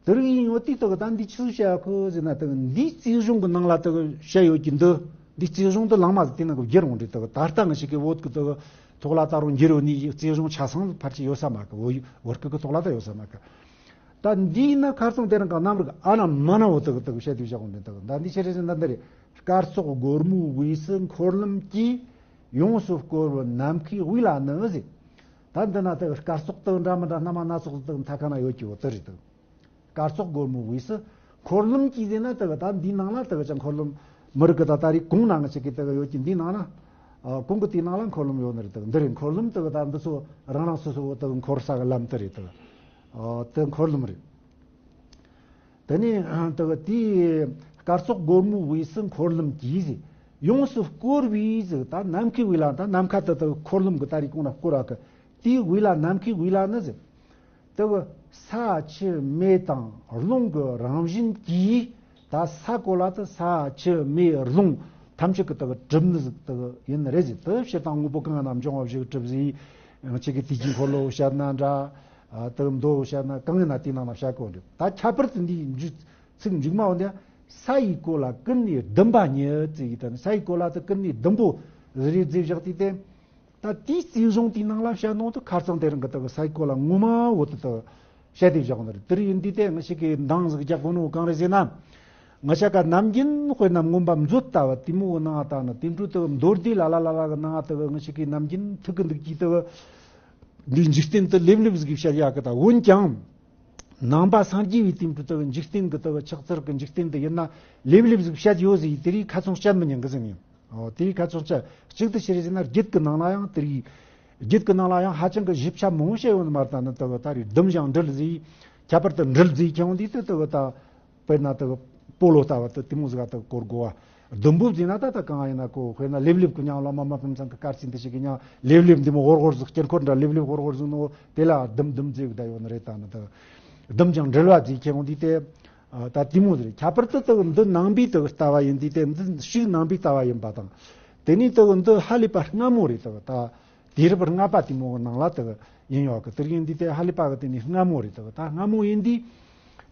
དེ་རིགས་ཡིན་ཡོད་དུས་དག་ད་འདི་ཆི་ཟིག་བཤད་ཡོད་གི་ཟེར་ན། དག་འདི་རྩིས་གཞུང་གི་ནང་ལ་དག་བཤད་ཡོད་ཀྱི་འདི་འདི་རྩིས་གཞུང་དུ་ལང་མ་ཟིག་དེ་ནང་གི་བསྒྱུར་འོང་དུས་དག་ད་ལྟ་ང་ཞིག་གི་བོད་གི་དག་ཐོག་ལ་ད་རུང་འགྱུར་ཡོད་ནི་རྩིས་གཞུང་ཆ་ཚང་ཕལ་ཆེར་ཡོད་ས་མ་གི། བོད་བོད་སྐད་གི་ཐོག་ལ་ད་ཡོད་ས་མ་གི། ད་འདིའི་ནང་ཁ་སང་དེ་རིང་གི་གནམ་རིག་ཨ་ན་མ་ན་བོ་དག་དག་བཤད་དུས་བཞག་འོང་དུས་དག་ད་འདི་ཆི་རེད་ཟེར་ན་འདི་རེད། སྐར་ཚོགས་སྒོར་མོའི་དབུས་སུ་འཁོར་ལམ་གྱིས། ཡོངས་སུ་བསྐོར་བའི་ནམ་མཁའི་དབུས་ལ་ནི་ཟེར། ད་འདི་ན་དག་སྐར་ཚོགས་དག་འདྲ་མི་འདྲ་སྣ་མ་སྣ་ཚོགས་དག་མཐའ་ཁ་ན་ཡོད་ཀྱི་བོ་དེ་རེད་དག་སྐར་ཚོགས་སྒོར་མོའི་དབུས་སུ་འཁོར་ལམ་གྱིས་ཟེར་ན་དག་ད་འདིའི་ནང་ལ་དག་ཅང་འཁོར་ལམ་མི་རིགས་གི་ད་ད་རེས་གོང་ན་ང་ཅག་གི་དག་ཡོད་ཀྱི་འདིའི་ནང་ལ། ཨ་གོང་གི་དེའི་ནང་ལ་འཁོར་ལམ་ཡོད་ནི་རེད་དག་འདི་རེད། འཁོར་ལམ་དག་ད་འདི་ཚོ་རང་རང་སོ་སོ་དག་འཁོར་ས་གི་ལམ་དེ་རེད་དག་ཨ་དེ་འཁོར་ལམ་རེད། དེ་ནས་དག་དེའི་སྐར་ཚོགས་སྒོར་མོའི་དབུས་སུ་འཁོར་ལམ་གྱིས་ཟེར། ཡོངས་སུ་བསྐོར་བའི་ཟེར། ད་ནམ་མཁའི་དབུས་ལ་ད་ནམ་མཁའ་དེ་དག་འཁོར་ལམ་གི་ད་རེས་གོང་ན་བསྐོར་བ་གི། དེའི་དབུས་ལ་ནམ་མཁའི་དབུས་ལ་ནི་ཟེར། དེ་གི་ས་ཆུ་མེ་དང་རླུང་གི་རང་བཞིན་གྱིས། ད་ས་གོ་ལ་དུ་ས་ཆུ་མེ་རླུང་ཐམས་ཅད་ཀྱི་དེ་གི་གྲུབ་ནི་ཟིག་དེ་གི་ཡིན་ནི་རེད་ཟེར། དེ་ཕྱི་དང་དངོས་པོ་གང་ན་འབྱུང་བ་བཞི་གི་གྲུབ་ཟིག་ང་ཅག་གི་དུས་ཀྱི་འཁོར་ལོ་བཤད་ན་འདྲ། ཨ་དེ་གི་མདོ་བཤད་ན་གང་ཡིན་ན་དེའི་ནང་ན་བཤད་གོ་འདུག་ད་ཁྱད་པར་དུ་འདིའི་མཇུག་ཚིག་མཇུག་མ་འོ་འདི་ས་ཡི་གོ་ལ་ཀུན་ནས་ལྡུམ་པ་ཉིད་ཟེར་ཡི། ད་ནི་ས་ཡི་གོ་ལ་དུ་ཀུན་ནས་ལྡུམ་པོ་རེ་རེ་བརྩིས་བཞག་དུས་དེ། ད་དེའི་རྩིས་གཞུང་དེའི་ནང་ལ་བཤད་ནོ་དུ་ཁ་རྩང་དེ་རིང་གི་དག་ས་ཡི་གོ་ལ་ངོ་མ་བོ་དུ་དག་བཤད་དེ་བཞག་ནི་རེད། དེ་རིང་འདི་དེ་ང་ཞིག་གི་འདང་ཟིག་རྒྱག་གོ་ནོ་གང་རེད་ཟེར་ན། ང་ཞག་ག་ནམ་རྒྱུན་དཔེར་ན་མངོན་པ་མཛོད་ལྟ་བུ་དེ་མོ་གི་ནང་ང་ད་ནི་དེ་འཕྲོ་དུ་མདོ་སྡེ་ལ་ལ་ལ་ལ་གི་ནང་ང་དུ་ང་ཞིག་གི་ནམ་རྒྱུན་ཐུག་གི་འདུག་གི་དུ་འདི་འཇིག་རྟེན་དུ་ལེབ་ལེབ་ཟིག་བཤད་ཡག་གི། ད་འོན་ཀྱང་ནང་པ་སངས་རྒྱས་པའི་དེ་འཕྲོ་དུ་འཇིག་རྟེན་གི་དུ་ཕྱག་འཚལ་གི་འཇིག་རྟེན་དུ་ཡིན་ན་ལེབ་ལེབ་ཟིག་བཤད་ཡོད་ཟིག་དེ་རིགས་ཁ་ཚོན་བཤད་མི་ཉན་གི་ཟེར་ནས། ཨོ་དེའི་ཁ་ཚོན་ཆ་གཅིག་ཏུ་ཕྱིར་ཟེར་ན་རྒྱུད་ཀྱི་ནང་ལ་ཡང་དེ་རིགས། རྒྱུད་ཀྱི་ནང་ལ་ཡང་ཧ་ཅང་གི་ཞིབ་ཆ་མང་བོ་བཤད་ཡོད་ནི་མ་རེད། ད་ནི་དུ་ད་རེས་ལྡུམ་ཞིང་འདྲིལ་ཟེར། ཁྱད་པར་དུ་འདྲིལ་ཟེར་ཁྱེད་འོང་དུས་དུ་དུ་ད་དཔེར་ན་དུ་སྤོ་ལོ་ལྟ་བུ་དུ་དེ་མོ་ཟིག་དུ་བསྐོར་དགོས་བ། ལྡུམ་བུ་ཟེར་ན་ད་ད་གང་ཡིན་ན་གོ། དཔེར་ན་ལེབ་ལེབ་ཀྱི་མྱང་བླ་མ་མ་ཕམ་ཚང་གི་སྐར་རྩིས་འདི་ཞིག་གི་མྱང་ལེབ་ལེབ་འདི་མོ་ཧོར་ཧོར་ཟིག་དཀྱིལ་འཁོར་འདྲ་ལེབ་ལེབ་ཧོར་ཧོར་ཟིག་ནོ་དེ་ལ་ལྡུམ་ལྡུམ་ཟེར་གི་ད་ཡོད་ནི་རེད། ད་ནི་དུ་ལྡུམ་ཞིང་འདྲིལ་བ་ཟེར་ཁྱེད་འོང་དུས་དེ། ཨ་ད་དེ་མོ་རེད། ཁྱད་པར་དུ་དུ་འདི་ནང་པའི་དུ་ལྟ་བ་ཡིན་དུས་དེ་འདི་ཞིག་ནང་པའི་ལྟ་བ་ཡིན་པ་དང་། དེ་ནས་དུ་འདི་ཧ་ལས་པ་སྔ་མོ་རེད། དུ་ད་དུས་རབས་ལྔ་པ་དེ་མོ་གི་ནང་ལ་དུ་ཡིན་ཡོད་གི། དེ་ཡིན་དུས་དེ་ཧ་ལས་པ་གི་དེ་ནས་སྔ་མོ་རེད། དུ་ད་སྔ་མོ་ཡིན་དུས་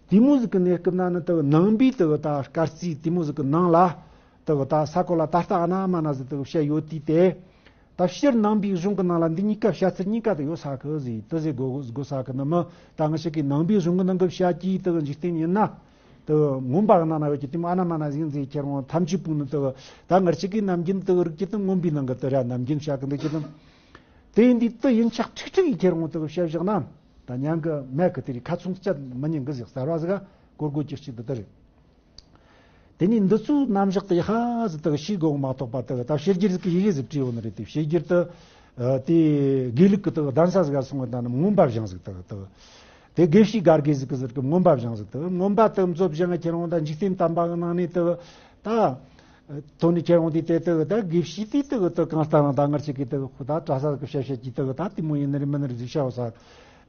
དེ་མོ་ཟིག་གི་གནས་སྐབས་ན་ནི་དུ་ནང་པའི་དུ་ད་སྐར་རྩིས་དེ་མོ་ཟིག་གི་ནང་ལ་དུ་ད་ས་གོ་ལ་ད་ལྟ་ཨ་ན་མ་ན་ཟིག་དུ་བཤད་ཡོད་དུས་དེ། ད་སྤྱིར་ནང་པའི་གཞུང་གི་ནང་ལ་འདི་གཉིས་ཀ་བཤད་ཚུལ་གཉིས་ཀ་དེ་ཡོད་ས་གི་ཟེར། དེ་ཟེར་དགོས་དགོས་ས་གི་ནི་མི། ད་ང་ཞིག་གི་ནང་པའི་གཞུང་གི་ནང་གི་བཤད་ཀྱི་དེ་གི་འཇིག་རྟེན་ཡིན་ན། དུ་མངོན་པ་གི་ནང་ན་ཡོད་ཀྱི་དེ་མོ་ཨ་ན་མ་ན་ཟིག་ཟིག་ཁྱེར་འོང་ཐམས་ཅད་པོ་ནི་དུ་ད་ང་ཅག་གི་ནམ་རྒྱུན་དུ་རིག་གི་དུ་མངོན་པའི་ནང་གི་དུ་ར་ནམ་རྒྱུན་བཤད་གི་འདུག་གི་དུ། དེ་ཡིན་དུས་དུ་ཡིན་ཆགས་ཁྲིག་ཁྲིག་ཡིན་ཁྱེར་འོང་དུ་བཤད་བཞག་ན་ད་ཉན་གི་མེད་གི། དེ་རིགས་ཁ་ཚོན་བཅད་མི་ཉན་གི་ཟིག་གསར་བ་ཟིག་ག་གོར་གོ་ཅིག་ཅིག་དུ་དུ་རེད། དེ་ནས་འདི་ཚོའི་རྣམ་གཞག་དེ་ཧ་ཟིག་དག་ཤེས་དགོས་མ་གཏོགས་པ་དག་ད་བཤད་རྒྱུད་ཟིག་གི་ཡི་གེ་ཟིག་བྲིས་ཡོད་ནི་རེད། དེ་བཤད་རྒྱུད་དུ་ཨ་དེ་དགེ་ལུགས་ཀྱི་དག་གདན་ས་ཟིག་ག་སོང་བ་ད་ནི་མངོན་པ་བཞེངས་ཟིག་དག་དག་དེ་དགེ་བཤེས་སྒར་དགེ་ཟིག་གི་ཟིག་གི་མངོན་པ་བཞེངས་ཟིག་དག་མངོན་པ་དག་མཛོད་བཞེངས་ང་ཁྱེར་འོང་ད་འཇིག་རྟེན་དམ་པ་གི་ནང་ནས་དག་ད་ཐོན་ནས་ཁྱེར་འོང་དུས་དེ་དག་ད་དགེ་བཤེས་དེ་དག་དག་གང་ལྟར་ན་ད་ངར་ཅིག་གི་དག་ཁོ་ད་གྲྭ་ས་གི་བཤད་བཤད་ཀྱི་དག་ད་དེ་མོ་ཡིན་ནི་རེད་མིན་ནི་རེད་ཟིག་བཤད་བ་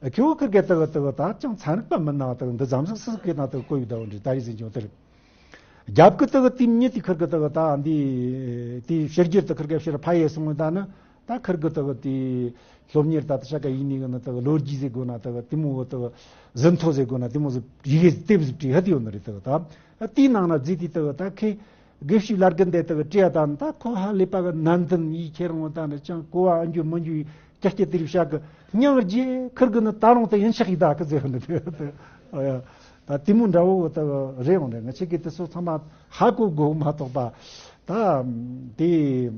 ས། ཁྱེའུ་ཁིར་གེ་དག་དག་ད་ཅང་ཚན་རིག་པ་མིན་ན་དག་འདི་ཙམ་ཟིག་སི་གེ་ན་དག་གོ་ཡི་ད་འོ་འདྲི་ད་རེས་ཟིན་ཀྱང་དེ་རེད། རྒྱབ་ཀྱི་དག་དེ་མྱི་དེ་ཁིར་གི་དག་ད་འདི་དེ་ཕྱི་རྒྱལ་དུ་ཁིར་གི་ཕྱིར་ཕ་ཡེ་སོང་བ་ད་ནི་ད་ཁིར་གི་དག་དེ་སློབ་གཉེར་ད་དུ་ཤ་ཀ་ཡིན་ནི་གི་ནི་དག་ལོ་རྒྱུས་ཟེར་དགོས་ན་དག་དེ་མོ་གི་དག་ཟིན་ཐོ་ཟེར་དགོས་ན་དེ་མོ་ཟིག་ཡི་གེ་དེབ་ཟིག་བྲིས་ཧ་དེ་ཡོད་ནི་རེད། དག་ད་དེའི་ནང་ན་རྫི་དེ་དག་ད་ཁེ་དགེ་བཤེས་བླ་རྒན་དེ་དག་བྲིས་ཡ་ད་ནི་ད་ཁོ་ཧ་ལས་པ་གི་ནན་ཏན་ཡིས་ཁྱེར་འོང་ད་ནི་ཅང་གོ་བ་ཨ་འགྱུར་མི་འགྱུར་ཡི་ཀྱ་ཀྱ་དེ་རིགས་བཤད་གི་སྙིང་རྗེ་ཁིར་གི་ནི་ད་རུང་དེ་ཡིན་ཆགས་ཡི་ད་གི་ཟེར་ནི་དེ་ཨ་ཡ། ད་དེ་མོ་འདྲ་བོ་ད་རེད་འོང་རེད། ང་ཆེ་གི་དེ་ཚོ་ཚང་མ་ཧ་གོ་དགོས་མ་གཏོགས་པ་ད་དེ་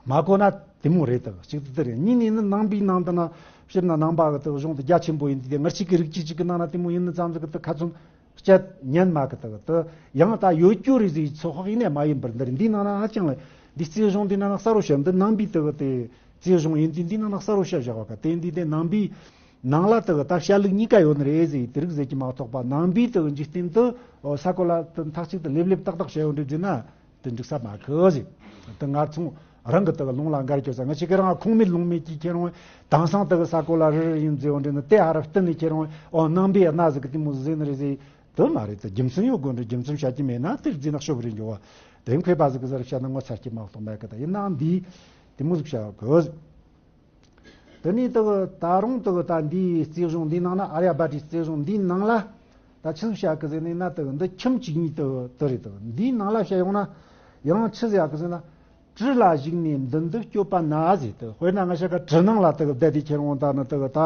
མ་གོ་ན་དེ་མོ་རེད། ད་གཅིག་ཏུ་དེ་རེད། གཉིས་ནས་ནི་ནང་པའི་ནང་དུ་ན་སྤྱིར་ན་ནང་པ་གི་ད་གཞུང་དུ་རྒྱ་ཆེན་པོ་ཡིན་དུས་དེ་ང་ཆེ་གི་རིགས་གཅིག་གཅིག་གི་ནང་ན་དེ་མོ་ཡིན་ནི་ཙམ་ཟིག་གི་ད་ཁ་ཚོན་བཅད་ཉན་མ་གི་ད་གི་ད་ཡང་ད་ཡོད་རྒྱུ་རེད་ཟིག་ཚོད་དཔག་ཡིན་ནས་མ་ཡིན་པར་འདིར་འདི་ནང་ན་ཧ་ཅང་ལ་འདི་རྩིས་གཞུང་འདི་ནང་ན་གསལ་བོ་བཤད། འདི་ནང་པའི་ད་གི་དེ་རྩིས་གཞུང་ཡིན་དུས་འདི་ནང་ན་གསལ་བོ་བཤད་བཞག་པ་ག་དེ་འདི་དེ་ནང་པའི་ནང་ལ་དག་ད་བཤད་ལུགས་གཉིས་ཀ་ཡོད་ནི་རེད་ཟེར་དེ་རིགས་ཟེར་གྱི་མ་གཏོགས་པ་ནང་པའི་དག་འཇིག་རྟེན་དུ་ས་གོ་ལ་དུ་མཐའ་གཅིག་ཏུ་ལེབ་ལེབ་ཏག་ཏག་བཤད་ཡོད་འདྲ་ཟེར་ན་དེ་འགྲིག་ས་མ་གི་ཟེར། དེ་ང་ཚོ་རང་གི་དག་ལུང་ལ་འགལ་གྱི་ས། ང་ཆེ་གི་རང་ཁུངས་མེད་ལུང་མེད་ཀྱི་ཁྱེར་འོང་དེང་སང་དག་ས་གོ་ལ་རི་རི་ཡིན་ཟེར་ཡོད་འདྲ་ན་དེ་ཧ་ར་བསྟན་ནས་ཁྱེར་འོང་ཨོ་ནང་པའི་གནའ་ཟིག་གི་དེ་མོ་ཟིག་ཟེར་ནི་རེད་ཟེར་དེ་མ་རེད། དེ་རྒྱུ་མཚན་ཡོད་དགོས་འདྲ། རྒྱུ་མཚན་བཤད་ཀྱི་མེད་ན་དེ་རྫི་ནག་ཤོབ་རེ་འགྱོ་བ་དེ་མཁས་པ་ཟིག་གི་ཟེར་བཤད་ན་ངོ་ཚ་གྱི་མ་གཏོགས་མེད་གི། ད་ཡིན་ནའང་འདི་དེ་མོ་ཟིག་བཤད་གི་ཟེར། དེ་ནས་དག་ད་རུང་དག་ད་འདིའི་རྩིས་གཞུང་འདིའི་ནང་ན་ཨཱརྱ་བྷ་ཏའི་རྩིས་གཞུང་འདིའི་ནང་ལ་ད་ཆི་ཟིག་བཤད་གི་ཟེར་ནས་ན་དག་འདི་ཁྱིམ་གཅིག་གཉིས་དག་དེ་རེད། དག་འདིའི་ནང་ལ་བཤད་ཡོང་ན་ཡང་ཆི་ཟིག་ཡག་གི་ཟེར་ན། གྲུ་ལ་བཞུགས་ནས་མདུན་དུ་སྐྱོད་པ་ན་ཟེར། དག་དཔེར་ན་ང་ཤ་ཀ་གྲུ་ནང་ལ་དག་བསྡད་དེ་ཁྱེར་འོང་ད་ནི་དག་ད་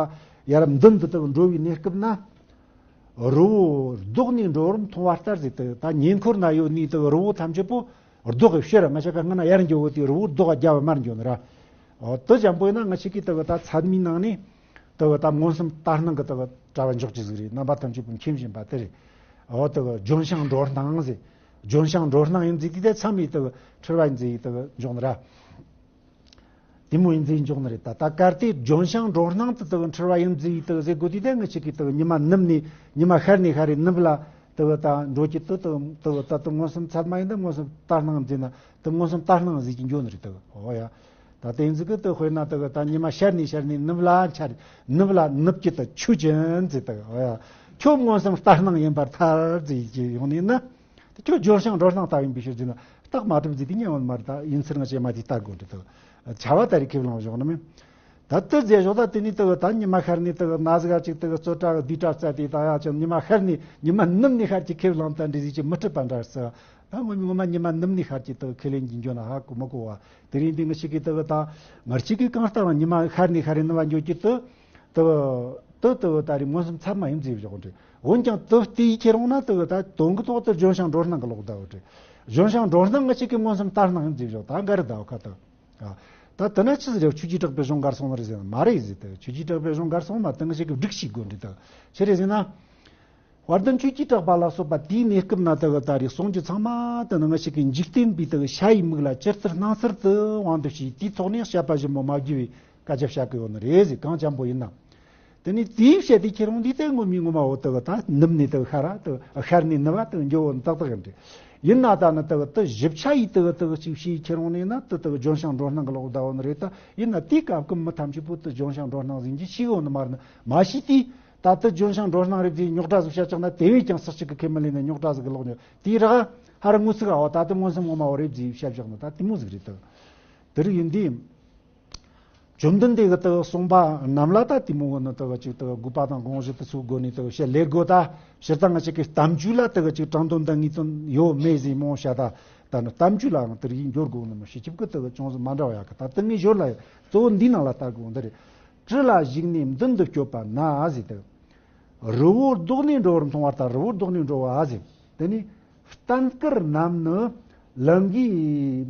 ཡར་མདུན་དུ་དག་འགྲོ་བའི་གནས་སྐབས་ན། རི་བོ་ལྡོག་ནས་འགྲོ་བར་མཐོང་བ་ལྟར་ཟེར། དེ་ད་ཉེ་འཁོར་ན་ཡོད་ནི་དེ་རི་བོ་ཐམས་ཅད་པོ་ལྡོག་གི་ཕྱིར་ང་ཆ་ཀ་སྔ་ན་ཡར་འགྱོ་བོ་དེ་རི་བོ་ལྡོག་ག་རྒྱབ་མར་འགྱོ་ནི་ར། འོ་དེ་ཅན་པོ་ཡིན་ན་ང་ཆ་གི་དེ་གི་ད་ཚད་མའི་ནང་ནས་དེ་གི་ད་མངོན་སུམ་ལྟར་སྣང་གི་དེ་གི་གྲྭ་བ་འཇོག་ཅི་ཟིག་རེད། རྣམ་པ་ཐམས་ཅད་པོ་མཁྱེན་བཞིན་པ་དེ་རེད། འོ་དེ་གི་ལྗོན་ཤིང་འགྲོ་སྣང་ཟེར། ལྗོན་ཤིང་འགྲོ་སྣང་ཡིན་ཟིག་དེ་དེ་ཚད་མའི་དེ་གི་འཁྲུལ་བ་ཡིན་ཟིག་དེ་གི་འཇོག་ནི་ར། དེ་མོ་ཡིན་ཟིག་འཇོག་ནི་རེད། ད་ད་གལ་ཏེ་ལྗོན་ཤིང་འགྲོ་སྣང་དུ་དག་འཁྲུལ་བ་ཡིན་ཟིག་དག་ཟེར་དགོས་དུས་དེ་ངི་ཆ་གི་དག་ཉི་མ་ནུབ་ནས་ཉི་མ་ཤར་ནས་ཤར་རེ་ནུབ་ལ་དག་ད་འགྲོ་གི་དུ་དག་དག་ད་དུ་མངོན་སུམ་ཚད་མ་ཡིན་ད་མངོན་སུམ་ལྟར་སྣང་ཟེར་ན་དུ་མངོན་སུམ་ལྟར་སྣང་ཟིག་གི་འགྱོ་ནི་རེད། དག་འོ་ཡ། ད་དེ་ཟིག་གི་དུ་དཔེར་ན་དག་ད་ཉི་མ་ཤར་ནས་ཤར་ནས་ནུབ་ལ་འཆར། ནུབ་ལ་ནུབ་ཀྱི་དུ་ཆོས་ཅན་ཟེར། དག་འོ་ཡ། ཁྱོད་མངོན་སུམ་ལྟར་སྣང་ཡིན་པར་ཐལ་ཟེར་གྱི་ཡོང་ནས་ན། དེ་ཁྱོད་ལྗོན་ཤིང་འགྲོ་སྣང་ལྟ་བུ་ཡིན་པའི་ཕྱིར་ཟེར་ན་རྟགས་མ་གྲུབ་ཟིག་དེ་ཉན་ཡོང་མ་རེད། ད་ཡིན་ཚུལ་ང་བཅས་མ་དེ་ལྟ་དགོས་འདྲི་དག་བྱ་བ་ལྟ་རེ་ཁེབས་ལངས་བཞག་ནི་མིན། ད་དེ་རྫས་བཞག་ད་དེ་ནས་དག་ད་ཉི་མ་ཤར་ནས་དག་ན་ཟིག་ག་ཅིག་དག་རྩོད་གྲྭ་གི་བསྡུས་གྲྭ་རྩ་དེ་ད་ཡ་ཅང་ཉི་མ་ཤར་ནས་ཉི་མ་ནུབ་ནས་ཤར་གྱི་ཁེབས་ལངས་ད་འདྲི་ཟིག་ཅིག་མི་འཁྲིད་པ་འདྲ་ཟེར། ད་ངོ་མ་ངོ་མ་ཉི་མ་ནུབ་ནས་ཤར་གྱི་དག་ཁས་ལེན་གྱི་འགྱོ་ན་ཧ་གོ་མི་གོ་བ་དེ་རིང་འདི་ང་ཞིག་གི་དག་ད་ང་ཞིག་གི་གང་ལྟར་ཉི་མ་ཤར་ནས་ཤར་རེ་ནུབ་བ་འགྱོ་གི་དུ་དུ་དུ་དུ་ད་རེས་མངོན་སུམ་ཚད་མ་ཡིན་ཟེར་བཞག་འདྲི། འོན་ཀྱང་དུ་དེའི་ཁྱེར་འོང་ན་དུ་ད་དོན་གི་ཐོག་ཏུ་ལྗོན་ཤིང་འགྲོ་སྣང་གི་ལོག་ཟླ་བོ་འདྲི། ལྗོན་ཤིང་འགྲོ་སྣང་ང་ཞིག་གི་མངོན་སུམ་ལྟར་སྣང་ཡིན་ཟེར་བཞག་ད་འགའ་རེ་ཟླ་བོ་ཁ་དུ། ད་དུ་ན་ཆི་ཟེར་ཆོས་ཀྱི་གྲགས་པའི་གཞུང་གར་སོང་ནི་རེད་ཟེར་ན་མ་རེད་ཟེར། དུ་ཆོས་ཀྱི་གྲགས་པའི་གཞུང་གར་སོང་མ་དུ་ང་ཞིག་གི་སྒྲིག་ཤིག་དགོས་འདྲི། དུ་ཆི་རེད་ཟེར་ན། དཔལ་ལྡན་ཆོས་ཀྱི་གྲགས་པ་ལ་སོགས་པ་དེའི་གནས་སྐབས་ན་དུ་ད་རེས་གསུང་རྒྱུ་ཚང་མ་དུ་ནི་ང་ཞིག་གི་འཇིག་རྟེན་པའི་དུ་ཤ་ཡི་མིག་ལ་ཇི་ལྟར་སྣང་ཚུལ་དུ་དབང་དུ་བྱས་དེའི་ཐོག་ནས་བཤད་པ་ཞིབ་མོ་མ་བགྱི་བའི་སྐད་ཆ་བཤད་གི་ཡོད་ནི་རེད་ཟེར། གང་ཅན་པོ་ཡིན་ན། དེ་ནས་དེའི་བཤད་དེ་ཁྱེད་རང་འདི་དེ་ངོ་མའི་ངོ་མ་འོ་དུ་ད་ནུབ་ནས་དུ་ཤར་ར་དུ་ཤར་ནས་ནུབ་བ་དུ་འགྱོ་འོ་ཏག་ཏག་ཡིན་ཏེ། ཡིན་ན་ད་ནི་དུ་དུ་ཞིབ་ཆ་ཡི་དུ་དུ་ཅིག་བྱས་ཁྱེད་རང་ནས་ན་དུ་དུ་ལྗོན་ཤིང་འགྲོ་སྣང་གི་ལོག་ཟླ་བོ་ནི་རེད། ད་ཡིན་ན་དེའི་སྐབས་ཀྱི་མི་ཐམས་ཅད་པོ་དུ་ལྗོན་ཤིང་འགྲོ་སྣང་ཟིན་གྱི་ཤི་འོ་ནི་མ་རེད་ན་མ་ཤི་དེ། ད་ལྟ་ལྗོན་ཤིང་འགྲོ་སྣང་རེད་ཟེར་རྙོག་དྲ་ཟིག་བཤད་ཀྱང་ན་དེ་བས་ཀྱང་སྲིད་ཅིག་གི་ཁས་མི་ལེན་ནས་རྙོག་དྲ་ཟིག་གི་ལོག་ཉོ་དེའི་རག་ཧ་ར་དངོས་ཟིག་ཨའོ་ད་ལྟ་མངོན་སུམ་ངོ་མ་འོ་རེད་ཟེར་བཤད་བཞག་ན་ད་དེ་མོ་ཟིག་རེད། ད་དེ་རིགས་ཡིན་དུས་བཅོམ་ལྡན་འདས་ཀྱི་ད་གསུངས་པ་རྣམས་ལ་ད་དེ་མོ་གི་ནི་ད་ཅིག་ད་དགོས་པ་དང་དགོངས་གཞི་དེ་ཚོའི་སྒོ་ནས་ད་བཤད་ལས་དགོས། ད་སྤྱིར་བཏང་ང་ཅག་གི་གཏམ་རྒྱུད་ལ་ད་ཅིག་དྲང་དོན་དང་ངེས་དོན་ཡོད་མེད་ཟེར་མང་བཤད། ད་ད་ནི་གཏམ་རྒྱུད་ལའང་དེ་རིགས་འབྱོར་དགོས་ནི་མི་ཤེས་ཁྱབ་ཀྱི་ད་ཅུང་ཟད་མ་འདྲ་བ་ཡག་གི། ད་དེ་ངས་ཞོར་ལ་གཙོ་བོ་འདིའི་ནང་ལ་ལྟ་དགོས་འདི་རེད། གྲུ་ལ་བཞུགས་ནས་མདུན་དུ་སྐྱོད་པ་ན་ཟེར་ཏེ། རི་བོ་ལྡོག་ནས་འགྲོ་བར་མཐོང་བ་ལྟར། རི་བོ་ལྡོག་ནས་འགྲོ་བ་ཟེར། དེ་ནས་གཏན་དཀར་རྣམས་ནི་ལང་ཀའི་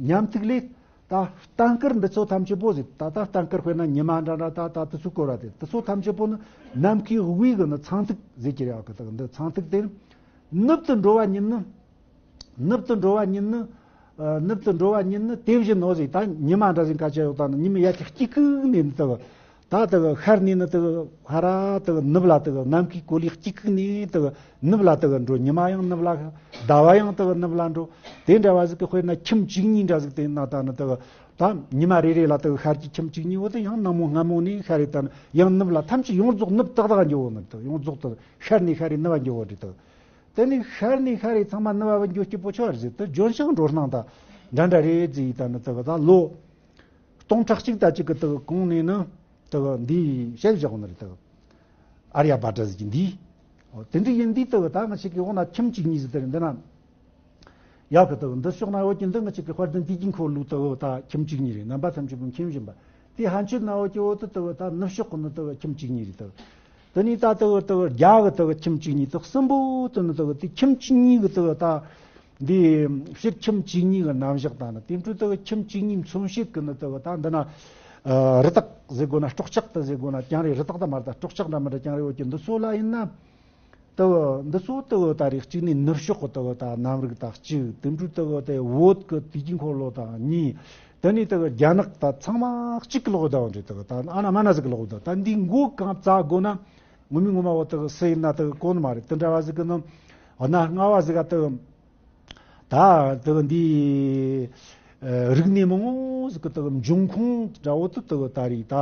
ཉམ་ཐིག་ལས། ད་གཏན་དཀར་འདི་ཚོ་ཐམས་ཅད་པོ་ཟེར། ད་ད་གཏན་དཀར་དཔེར་ན་ཉི་མ་འདྲ་འདྲ། ད་ད་དེ་ཚོ་བསྐོར་བ་དེ། དེ་ཚོ་ཐམས་ཅད་པོ་ནི་ནམ་མཁའི་དབུས་ཀྱི་ནི་ཚངས་ཐིག་ཟེར་གྱི་རེད་བ། གི་ད་འདི་ཚངས་ཐིག་དེ་ནུབ་ཏུ་འགྲོ་བ་ཉིད་ནི། ནུབ་ཏུ་འགྲོ་བ་ཉིད་ནི། ཨ། ནུབ་ཏུ་འགྲོ་བ་ཉིད་ནི་དེ་བཞིན་ནོ་ཟེར། ད་ཉི་མ་འདྲ་ཟིག་ག་ཅི་ཡོད། ད་ནི་ཉི་མ་ཡ་གི་དཀྱིལ་ཁུག་ནས་ནི་དེ་གི། ད་དེ་གི་ཤར་ནས་ནི་དེ་གི་ཧ་ར་དེ་གི་ནུབ་ལ། དེ་གི་ནམ་མཁའི་གོ་ལའི་དཀྱིལ་ཁུག་ནས་དེ་གི་ནུབ་ལ་དེ་གི་འགྲོ། ཉི་མ་ཡང་ནུབ་ལ། ཟླ་བ་ཡང་དེ་གི་ནུབ་ལ་འགྲོ། དེ་འདྲ་བ་ཟིག་གི། དཔེར་ན་ཁྱིམ་བཅུ་གཉིས་འདྲ་ཟིག་དེ་ན་ད་ནི་དེ་གི་ད་ཉི་མ་རེ་རེ་ལ་དེ་གི་ཤར་གྱི་ཁྱིམ་བཅུ་གཉིས་བོ་དེ་ཡང་ནངས་མོ་སྔ་མོ་ནས་ཤར་རེ། ད་ནི་ཡང་ནུབ་ལ། ཐམས་ཅད་ཡོངས་རྫོགས་ནུབ་ཏག་ཏག་འགྱོ་བོ་ནི། དེ་ཡོངས་རྫོགས་དེ་ཤར་ནས་ཤར་རེ་ནུབ་བ་འགྱོ་བོ་རེད། དེ་དེ་ནས་ཤར་ནས་ཤར་རེ་ཚང་མ་ནུབ་བ་འགྱོ་སྐྱིད་པོ་ཆོག་རེད་ཟེར། དེ་ལྗོན་ཤིང་འགྲོ་སྣང་དང་འདྲ་འདྲ་རེད་ཟེར། ད་ནི་དེ་གི་ད་ལོ་སྟོང་ཕྲག་གཅིག་དང་གཅིག་གི་དེ་གི་གོང་ནས་ནི་དེ་གི་འདི་བཤད་བཞག་ནི་རེད། དེ་གི་ཨརྱ་བྷ་ཏྲ་ཟེར་གྱི་འདི། འོ། དེ་འདྲ་ཡིན་དུས་དེ་གི་ད་ང་ཅག་གི་འོ་ན་ཁྱིམ་བཅུ་གཉིས་ཟེར་དེ་རེད། འདི་ན་ཡག་གི། དེ་གི་འདི་ཕྱོགས་ན་འོ་ཀྱི་འདི་ང་ཅག་གི་དཔལ་ལྡན་དུས་ཀྱི་འཁོར་ལོའི་དེ་གི་ད་ཁྱིམ་བཅུ་གཉིས་རེད། རྣམ་པ་ཐམས་ཅད་པོ་མཁྱེན་བཞིན་པ། དེ་ཕན་ཆད་ན་འོ་ཀྱི་འོ་དེ་དེ་གི་ད་ནུབ་ཕྱོགས་གི་ནི་དེ་གི་ཁྱིམ་བཅུ་གཉིས་རེད། དེ་གི་དེ་ནས་ད་དེ་གི་དེ་གི་རྒྱ་གི་དེ་གི་ཁྱིམ་བཅུ་གཉིས། དེ་གི་གསུམ་པོ་དེ་ནི་དེ་གི་དེ་ཁྱིམ་བཅུ་གཉིས་གི་དེ་གི་ད་འདི་ཕྱིར་ཁྱིམ་བཅུ་གཉིས་གི་རྣམ་གཞག་དང་ནི། དེ་འཕྲོས་དེ་གི་ཁྱིམ་བཅུ་གཉིས་མཚོན་བྱེད་གི་ནི་དེ་གི་ད་འདི་ན། ཨ། རི་དྭགས་ཟེར་དགོས་ན། སྲོག་ཆགས་དེ་ཟེར་དགོས་ན་ཀྱང་རེད། རི་དྭགས་དེ་མ་རེད། ད་སྲོག་ཆགས་འདྲ་མི་འདྲ་ཀྱང་རེད། འོ་ཀྱི་འདི་ཚོ་ལ་ཡིན་ན། དེ་གི་འདི་ཚོ་དེ་གི་ད་རེས་གཅིག་ནས་ནུབ་ཕྱོགས་གི་དེ་གི་ད་གནམ་རིག་དང་གཅིག། དེ་འཕྲོས་དེ་གི་དེ་བོད་གི་དུས་ཀྱི་འཁོར་ལོ་དང་གཉིས། དེ་ནས་དེ་གི་རྒྱ་ནག་ད་ཚང་མ་གཅིག་གི་ལོག་ད་བ་འདྲ། དེ་གི་ད་ཨ་ན་མ་ན་ཟིག་གི་ལོག་ད། ད་འདི་མགོ་གང་བཙལ་དགོས་ན། ངོ་མའི་ངོ་མ་འོ་དེ་གི་སུ་ཡིན་ན་དེ་གི་གོ་ནི་མ་རེད། དེ་འདྲ་བ་ཟིག་གི་ནི་གནའ་སྔ་བ་ཟིག་ག་དེ་གི་ད་དེ་གི་འདི། ཨ། རིག་གནས་མང་བོ་ཟིག་གི་དེ་གི་འབྱུང་ཁུངས་འདྲ་བོ་དེ་དེ་གི་ད་རེས་ད་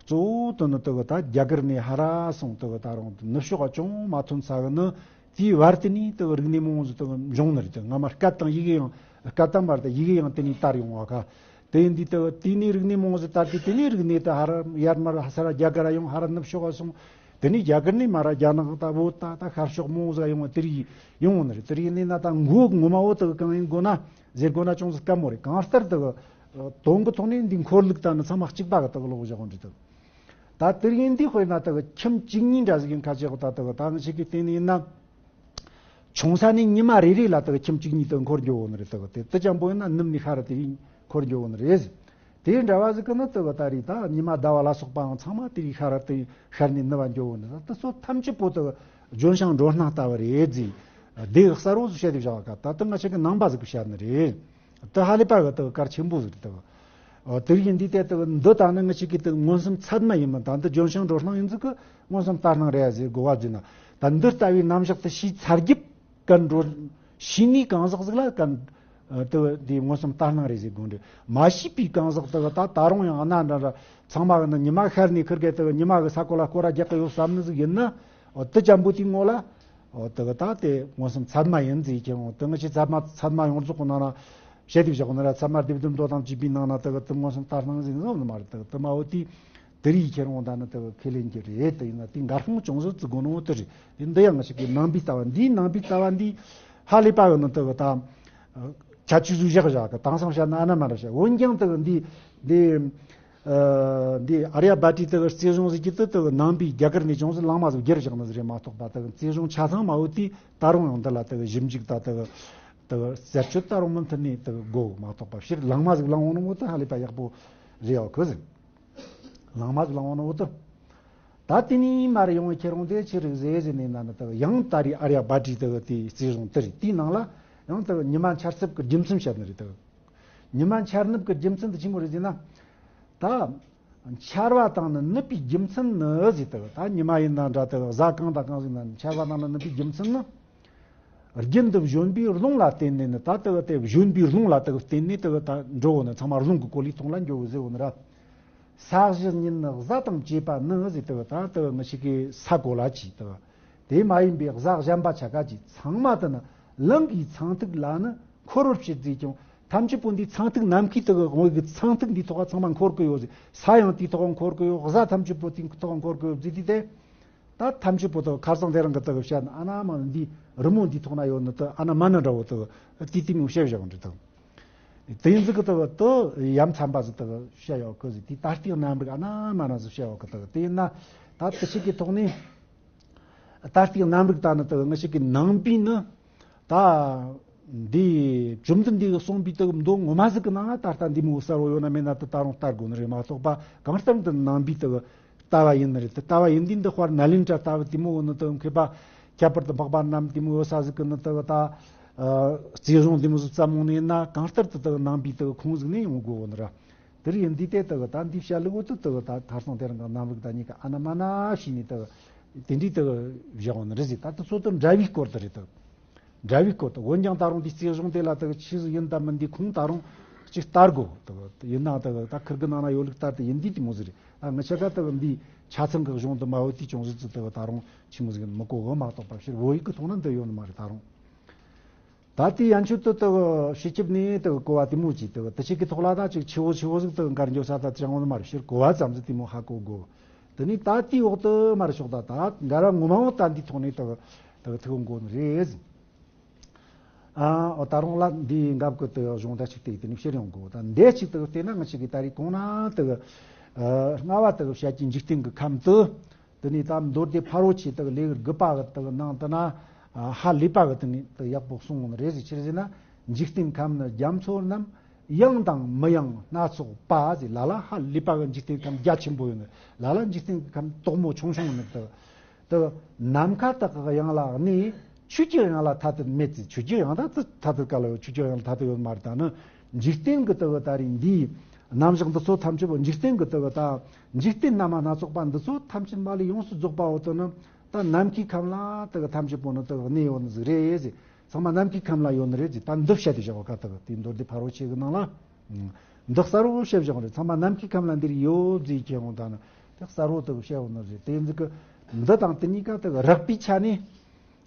གཙོ་བོ་དེ་ནི་དེ་གི་ད་རྒྱ་གར་ནས་ཧ་ར་སོང་། དེ་གི་ད་རུང་ནུབ་ཕྱོགས་ག་ཅུང་མ་ཐོན་ས་གི་ནི། དེའི་བར་དེ་ནས་དེ་གི་རིག་གནས་མང་བོ་ཟིག་དེ་གི་འབྱུང་ནི་རེད། དེ་སྔ་མ་སྐད་དང་ཡི་གེ་ཡང་། སྐད་དང་མ་རེད། ད་ཡི་གེ་ཡང་དེ་ནས་དར་ཡོང་བ་ག། དེ་ཡིན་དུས་དེ་གི་དེ་ནས་རིག་གནས་མང་བོ་ཟིག་དར་དུས། དེ་ནས་རིག་གནས་དེ་ཧ་ར་ཡར་མར་ཧ་ས་ར་རྒྱ་གར་ར་ཡོང་། ཧ་ར་ནུབ་ཕྱོགས་ག་སོང་། དེ་ནས་རྒྱ་གར་ནས་མར་རྒྱ་ནག་ད་བོད་ད་ད་ཤར་ཕྱོགས་མོ་ཟིག་ཡོང་བ་དེ་རིགས་ཡོང་བ་ནི་རེད། དེ་རིགས་ཡིན་ན་ད་མགོ་ངོ་མ་བོ་དེ་གི་གང་ཡིན་དགོས་ན་ཟེར་དགོས་ན་ཅུང་ཟད་དཀའ་མོ་རེད། གང་ལྟར་དེ་གི་དོན་གི་ཐོག་ནས་འདི་འཁོར་ལུགས་ད་ནི་ཚང་མ་གཅིག་པ་གི་དེ་གི་ལོག་བཞག་གོ་འདྲ་དེ་གི། ད་དེ་རིགས་ཡིན་དུས་དཔེར་ན་དེ་གི་ཁྱིམ་བཅུ་གཉིས་འདྲ་ཟིག་ཡིན་ཁ་ཆེ་གོ། ད་དེ་གི་ད་ང་ཅག་གི་སྟེང་ནས་ཡིན་ན། ཆུང་ས་ནས་ཉི་མ་རེ་རེ་ལ་དེ་གི་ཁྱིམ་བཅུ་གཉིས་དེ་འཁོར་འགྱོ་གོ་ནི་རེད། དེ་གི་དེ་དེ་ཅན་པོ་ཡིན་ན་ནུབ་ནས་ཤར་ར་དེ་རིང་འཁོར་འགྱོ་གོ་ནི་རེད། དེ་འདྲ་བ་ཟིག་གི་ནི་དེ་གི་ད་རེས་ད་ཉི་མ་ཟླ་བ་ལ་སོགས་པའང་ཚང་མ་དེ་རིང་ཤར་ར་དེ་ཤར་ནས་ནུབ་བ་འགྱོ་གོ་ནི། དེ་ཚོ་ཐམས་ཅད་པོ་དེ་གི་ལྗོན་ཤིང་འགྲོ་སྣང་ལྟ་བུ་རེད་ཟེར། དེ་གི་གསལ་བོ་ཟིག་བཤད་དེ་བཞག་ག། ད་དེ་ང་ཅག་གི་ནང་པ་ཟིག་གིས་བཤད་ནི་རེད། དེ་ཧ་ལས་པ་གི་དེ་གི་གལ་ཆེན་པོ་ཟིག་རེད། དེ་གི་ཨ། དེ་རིགས་ཡིན་དུས་དེ་དེ་གི་འདི་ད་ནི་ང་ཅག་གི་དེ་གི་མངོན་སུམ་ཚད་མ་ཡིན་མིན། ད་འདི་ལྗོན་ཤིང་འགྲོ་སྣང་ཡིན་ཟིག་གི་མངོན་སུམ་ལྟར་སྣང་རེད་ཟེར་དགོས་པ་བརྗོད་ན། ད་འདི་ལྟ་བུའི་རྣམ་གཞག་དེ་ཤེས་ཚར་རྒྱུ་གི་འགྲོ། ཤེས་ནི་གང་ཟག་ཟིག་ལ་གན་དེ་གི་དེ་མངོན་སུམ་ལྟར་སྣང་རེད་ཟེར་དགོས་འདྲ། མ་ཤེས་པའི་གང་ཟག་དེ་གི་ད་ད་རུང་ཡང་གནའ་འདྲ་འདྲ་ཚང་མ་གི་ནི་ཉི་མ་ཤར་ནས་ཁིར་གེ་དེ་གི་ཉི་མ་གི་ས་གོ་ལ་སྐོར་ར་རྒྱག་གི་ཡོད་བསམ་ནི་ཟིག་ཡིན་ན། འོ་དེ་ཅན་པོ་དེའི་ངོ་ལ། འོ་དེ་གི་ད་དེ་མངོན་སུམ་ཚད་མ་ཡིན་ཟེར་ཁྱེར་འོང་། དེ་ང་ཅག་ཚད་མ་ཚད་མ་ཡོངས་རྫོགས་གི་ནང་ན་བཤད་དེ་བཞག་གོ་ནི་ར། ཚད་མ་སྡེ་བདུན་མདོ་དང་བཅས་པའི་ནང་ན་དེ་གི་དེ་མངོན་སུམ་ལྟར་སྣང་ཟིག་བཟོ་ནི་མ་རེད། དེ་གི་དེ་མ་འོ་དེ། དེ་རིགས་ཁྱེར་འོང་ད་ནི་དེ་གི་ཁས་ལེན་གྱི་རེད། དེ་ཡིན་ན་དེ་འགལ་སྤོང་ཅུང་ཟད་བརྩི་དགོས་ནོ་དེ་རེད། དེ་འདི་ཡང་ང་ཅག་གི་ནང་པའི་ལྟ་བ་འདི། ནང་པའི་ལྟ་བ་འདི་ཧ་ལས་པ་གི་ནི་དེ་གི་ད་ཁྱད་ཆོས་ཟིག་བཞག་བཞག་གི། དེང་སང་བཤད་ན་ཨ་ན་མ་ན་བཤད། འོན་ཀྱང་དེ་གི་འདི་འདི་ཨ་འདི་ཨརྱ་བྷ་ཏི་དེ་གི་རྩིས་གཞུང་ཟིག་གི་དེ་དེ་གི་ནང་པའི་རྒྱ་གར་ནས་ཅུང་ཟད་ལངས་མ་ཟིག་བསྒྱུར་བཞག་ནི་ཟིག་རེད་མ་གཏོགས་པ། དེ་གི་རྩིས་གཞུང་ཆ་ཚང་མ་བོ་དེ་ད་རུང་ཡང་འདི་ལ་དེ་གི་ཞིབ་འཇུག་ད་དེ་གི་དེ་གི་རྩད་གཅོད་ད་རུང་མུ་མཐུད་ནས་དེ་གི་དགོས་མ་གཏོགས་པ། ཕྱིར་ལངས་མ་ཟིག་ལངས་འོང་ནི་བོ་དེ་ཧ་ལས་པ་ཡག་པོ་རེད་ཡོད་གི་ཟིག། ལངས་མ་ཟིག་ལངས་འོང་ནི་བོ་དེ། ད་དེ་ནས་མར་ཡོང་བའི་ཁྱེད་རང་དེ་ཆི་རིགས་ཟེར་ཟེར་ནས་ན་ནི་དེ་གི་ཡང་ད་རེས་ཨརྱ་བྷ་ཏི་དེ་གི་དེའི་རྩིས་གཞུང་དེ་རེད། དེའི་ནང་ལ་ཡང་དེ་གི་ཉི་མ་འཆར་ཚབ་ཀྱི་རྒྱུ་མཚན་བཤད་ནི་རེད། དེ་གི་ཉི་མ་འཆར་ནུབ་ཀྱི་རྒྱུ་མཚན་དེ་ཆི་མོ་རེད་ཟེར་ན། ད་འཆར་བ་དང་ནི་ནུབ་པའི་རྒྱུ་མཚན་ནི་ཟེར། དེ་གི་ད་ཉི་མ་ཡིན་ན་འདྲ། དེ་གི་གཟའ་གང་དང་གང་ཟིག་ན་འཆར་བ་དང་ནི་ནུབ་པའི་རྒྱུ་མཚན་ནི། རྒྱུན་དུ་བཞོན་པའི་རླུང་ལ་བརྟེན་ནས་ནི། ད་དེ་གི་དེ་བཞོན་པའི་རླུང་ལ་དེ་གི་བརྟེན་ནས་དེ་གི་ད་འགྲོ་བོ་ནི་ཚང་མ་རླུང་གི་གོ་ལའི་ཐོག་ལ་འགྱོ་བོ་ཟེར་བོ་ནི་ར། ས་གཞི་ཉིད་ནི་གཟའ་དང་བཅས་པ་ནི་ཟེར། དེ་གི་ད་དེ་གི་ང་ཅག་གི་ས་གོ་ལ་གྱི་དེ་གི་དེ་མ་ཡིན་པའི་གཟའ་གཞན་པ་ཆ་ག་གྱི་ཚང་མ་དེ་ནི་ལང་ཀའི་ཚངས་ཐིག་ལ་ནི་འཁོར་བར་བྱེད་ཟེར་ཀྱང་། ཐམས་ཅད་པོ་འདི་ཚངས་ཐིག་ནམ་མཁའི་དེ་གི་འོག་གི་ཚངས་ཐིག་འདིའི་ཐོག་ཚང་མ་འཁོར་གི་ཡོད་ཟེར། ས་ཡང་དེའི་ཐོག་འཁོར་གི་ཡོད། གཟའ་ཐམས་ཅད་པོ་དེའི་ཐོག་འཁོར་གི་ཡོད་ཟེར་དུས་དེ། ད་ཐམས་ཅད་པོ་དེ་ཁ་སང་དེ་རིང་གི་དེ་གི་བཤད་ན་ཨ་ན་མ་ན་འདི་རི་མོ་འདིའི་ཐོག་ན་ཡོད་ནི་དེ་ཨ་ན་མ་ན་འདྲ་བོ་དེ་གི་དེ་དེ་མོ་བཤད་བཞག་འདྲ་དང་། དེ་ཡིན་ཟིག་གི་དེ་གི་དེ་ཡ་མཚན་པ་ཟིག་དེ་གི་བཤད་ཡོད་གི་ཟིག། དེ་ད་ལྟའི་གནམ་རིག་ཨ་ན་མ་ན་ཟིག་བཤད་ཡོད་གི། དེ་གི་དེ་ཡིན་ན་ད་དེ་ཞིག་གི་ཐོག་ནས་ད་ལྟའི་གནམ་རིག་ད་ནི་དེ་གི་ང་ཅག་གི་ནང་པའི་ནི། ད་འདི་བཅོམ་ལྡན་འདས་ཀྱིས་གསུངས་པའི་དག་མདོ་ངོ་མ་ཟིག་གི་ནང་ད་ལྟ་འདི་མོ་གསལ་བོ་ཡོད་ན་མེད་ན་དེ་ད་རུང་ལྟ་དགོས་ནི་རེད་མ་གཏོགས་པ། གང་ལྟར་འདི་ནང་པའི་དག་ལྟ་བ་ཡིན་ནི་རེད། དེ་ལྟ་བ་ཡིན་དུས་འདི་དཔལ་ནཱ་ལེནྡྲ་ལྟ་བུ་དེ་མོ་ཡོད་ནི་དག་མཁས་པ་ཁྱད་པར་དུ་འཕགས་པ་རྣམས་དེ་མོ་ཡོད་ས་ཟིག་གི་ནི་དག་ད་རྩིས་གཞུང་དེ་མོ་ཟིག་བརྩམས་འོང་ནི་ཡིན་ན། གང་ལྟར་དུ་དག་ནང་པའི་དག་ཁུངས་ཟིག་ནས་ཡོང་དགོས་བོ་ནི་ར། དེར་ཡིན་དུས་དེ་དག་ད་འདི་བཤད་ལུགས་བོ་དུ་དག་ད་ཐར་སོང་དེ་རང་གི་རྣམ་རིག་ད་གཉིས་ཀ་ཨ་ན་མ་ན་བྱས་ནས་དག་དེ་འདྲའི་དག་བཞག་འོང་ནི་རེད་ཟེར། ད་དུ་ཚོད་དུ་འདྲ་བའི་སྐོར་དུ་རེད་དག་འདྲ་བའི་སྐོར་དུ། འོན་ཀྱང་ད་རུང་འདི་རྩིས་གཞུང་དེ་ལ་དག་ཆི་ཟིག་ཡིན་དང་མིན་འདི་ཁུངས་ད་རུང་ཅིག་ལྟ་དགོས། དག་ཡིན་ན་དག་ད་ཁིར་གི་ནང་ན་ཡོད་ལུགས་ལྟར་དུ་ཡིན་དུས་དེ་མོ་ཟིག་རེད། ད་ང་ཆ་ག་དག་འདི་ཆ་ཚང་གི་གཞུང་དུ་མ་ཡོད་དུས་ཅུང་ཟིག་ཙི་དག་ད་རུང་ཆི་མོ་ཟིག་ཡིན་མི་གོ་གི་མ་གཏོགས་པ་ཕྱིར་བོད་ཡིག་གི་ཐོག་ན་འདི་ཡོད་ནི་མ་རེད་ད་རུང་། ད་དེ་ཡན་ཆོད་དུ་དག་སྤྱི་ཁྱབ་ནས་དག་གོ་བ་དེ་མོ་ཅིག་དག་དེ་ཆེ་གི་ཐོག་ལ་ད་ཅིག་ཆེ་བོ་ཆེ་བོ་ཟིག་དག་འགལ་འགྱོ་ས་ད་ཅང་ཡོད་ནི་མ་རེད། ཕྱིར་གོ་བ་ཙམ་ཟིག་དེ་མོ་ཧ་གོ་དགོས། དེ་ནས་ད་དེའི་འོག་ཏུ་མར་ཕྱོགས་ད་ད་འགལ་བ་ངོ་མ་འོག་ད་འདིའི་ཐོག་ནས་དག་དག་ཐུག་འགོ་ནི་རེད། ཨ་ད་རུང་ལ་འདིའི་འགབ་ཀི་དག་གཞུང་ད་ཅིག་དེ་དེ་ནས་ཕྱིར་ཡོང་དགོས། ད་འདས་ཅིག་དག་བལྟས་ན་ང་ཅིག་གི་ད་རེས་གོང་ན་དག་ལྔ་བ་དག་བཤད་ཀྱི་འཇིག་རྟེན་གྱི་ཁམས་དུ། དེ་ནས་ད་མདོ་སྡེ་ཕ་རོལ་ཕྱིན་དག་ལེའུ་དགུ་པ་གི་དག་ནང་དུ་ན་ཧ་ལས་པ་གི་དེ་ནས་དག་ཡག་པོ་གསུངས་ནི་རེད་ཟེར། ཆི་རེད་ཟེར་ན། འཇིག་རྟེན་ཁམས་ནི་རྒྱ་མཚོ་རྣམས། ཡང་དང་མི་ཡང་སྣ་ཚོགས་པ་ཟེར། ལ་ལ་ཧ་ལས་པ་གི་འཇིག་རྟེན་ཁམས་རྒྱ་ཆེན་པོ་ཡོད་ནི། ལ་ལ་འཇིག་རྟེན་ཁམས་དོག་མོ་ཆུང་ཆུང་ནི་དག་དག་ནམ་མཁའ་དག་གི་དབྱིངས་ལ་གནས། ཆོས་ཀྱི་དབྱིངས་ལ་ཐ་དད་མེད་ཟེར། ཆོས་ཀྱི་དབྱིངས་ད་ཐ་དད་ག་ལ་ཡོད། ཆོས་ཀྱི་དབྱིངས་ལ་ཐ་དད་ཡོད་མ་རེད། ད་ནི་འཇིག་རྟེན་གྱི་དག་ད་རེས་འདིའི་རྣམ་གཞག་འདི་ཚོ་ཐམས་ཅད་པོ། འཇིག་རྟེན་གྱི་དག་ད་འཇིག་རྟེན་རྣམ་པ་སྣ་ཚོགས་པ་འདི་ཚོ་ཐམས་ཅད་མ་ལས་ཡོངས་སུ་རྫོགས་པ་བོ་དེ་ནི་ད་ནམ་མཁའི་ཁམས་ལ་དག་ཐམས་ཅད་པོ་ནི་དག་གནས་ཡོད་ནི་ཟིག་རེད་ཟེར། ཚང་མ་ནམ་མཁའི་ཁམས་ལ་ཡོད་ནི་རེད་ཟེར། ད་འདི་བཤད་དེ་བཞག་པ་ཁ་དག་དེ་མདོ་སྡེ་ཕ་རོལ་ཕྱིན་གི་ནང་ལ། འདི་གསལ་བོ་བཤད་བཞག་རེད། ཚང་མ་ནམ་མཁའི་ཁམས་ལ་འདིར་ཡོད་ཟེར་ཁྱེད་འོང་ད་ནི་དེ་གསལ་བོ་དག་བཤད་འོང་ནི་རེད། དེ་ཟིག་གི་འདི་དང་དེ་གཉིས་ཀ་དག་རགས་པའི་ཆ་ནས།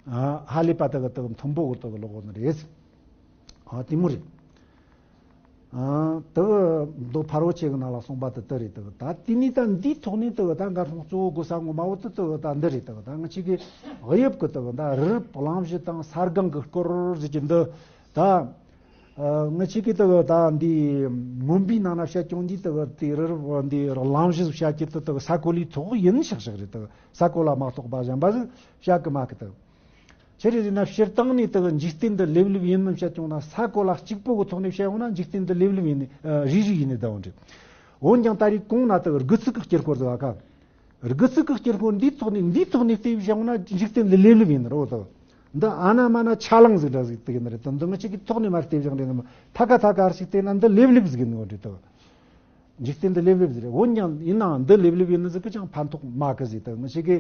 ཨ་ཧ་ལས་པ་དག་དག་མཐུན་པོ་དག་ལོག་ནི་རེད། ཨ་དེ་མོ་རེད། ཨ་དག་མདོ་ཕ་རོལ་ཕྱིན་གི་ནང་ལ་གསུངས་པ་དེ་དེ་རེད། དག་ད་དེ་ནས་ད་འདིའི་ཐོག་ནས་དག་ད་འགའ་ཧྲོང་གཙོ་བོ་གོ་ས་ངོ་མ་བོ་དེ་དག་ད་འདི་རེད། དག་ད་ང་ཅིག་གི་དབྱིབས་གི་དག་ད་རི་རབ་གླིང་བཞི་དང་ས་སྒང་གི་སྐོར་ཟེར་གྱི་འདི་ད། ཨ་ང་ཅིག་གི་དག་ད་འདི་མུན་པའི་ནང་ན་བཤད་ཀྱང་འདི་དག་དེ་རི་རབ་འདི་གླིང་བཞི་བཤད་ཀྱི་དེ་དག་ས་གོ་ལའི་ཐོག་ཡིན་ཤག་ཤག་རེད། དག་ས་གོ་ལ་མ་གཏོགས་པ་གཞན་པ་ཟིག་བཤད་གི་མ་གི་དག་ཆི་རེད་ཟེར་ན། སྤྱིར་བཏང་ནས་དག་འཇིག་རྟེན་འདི་ལེབ་ལེབ་ཡིན་མིན་བཤད་ཀྱང་ན། ས་གོ་ལ་གཅིག་པོ་གི་ཐོག་ནས་བཤད་འོང་ན་འཇིག་རྟེན་འདི་ལེབ་ལེབ་ཡིན་ནི་རིལ་རིལ་ཡིན་ནི་ད་འོང་རེད། འོན་ཀྱང་ད་རེས་གོང་ན་དག་རྒུད་ཚིག་གི་དཀྱིལ་འཁོར་ཟིག་ག་ཁ། རྒུད་ཚིག་གི་དཀྱིལ་འཁོར་འདིའི་ཐོག་ནས་འདིའི་ཐོག་ནས་བལྟས་བཤད་འོང་ན་འཇིག་རྟེན་འདི་ལེབ་ལེབ་ཡིན་ནི་རེད་དག་འདི་ཨ་ན་མ་ན་ཆ་ལང་ཟིག་འདྲ་ཟིག་དེ་ཡིན་ནི་རེད་དག་འདི་ང་ཅིག་གི་ཐོག་ནས་མར་བལྟས་བཞག་རེད་ནི་མ། ཐ་ཀ་ཐ་ཀ་ཨར་ཞིག་བལྟས་ན་འདི་ལེབ་ལེབ་ཟིག་ཡིན་ནི་རེད་དག་འཇིག་རྟེན་འདི་ལེབ་ལེབ་ཟིག་རེད། འོན་ཀྱང་ཡིན་ནའང་འདི་ལེབ་ལེབ་ཡིན་ནི་ཟིག་གི་ཅང་ཕན་ཐོགས་མ་གི་ཟིག་དག་ང་ཅིག་གི་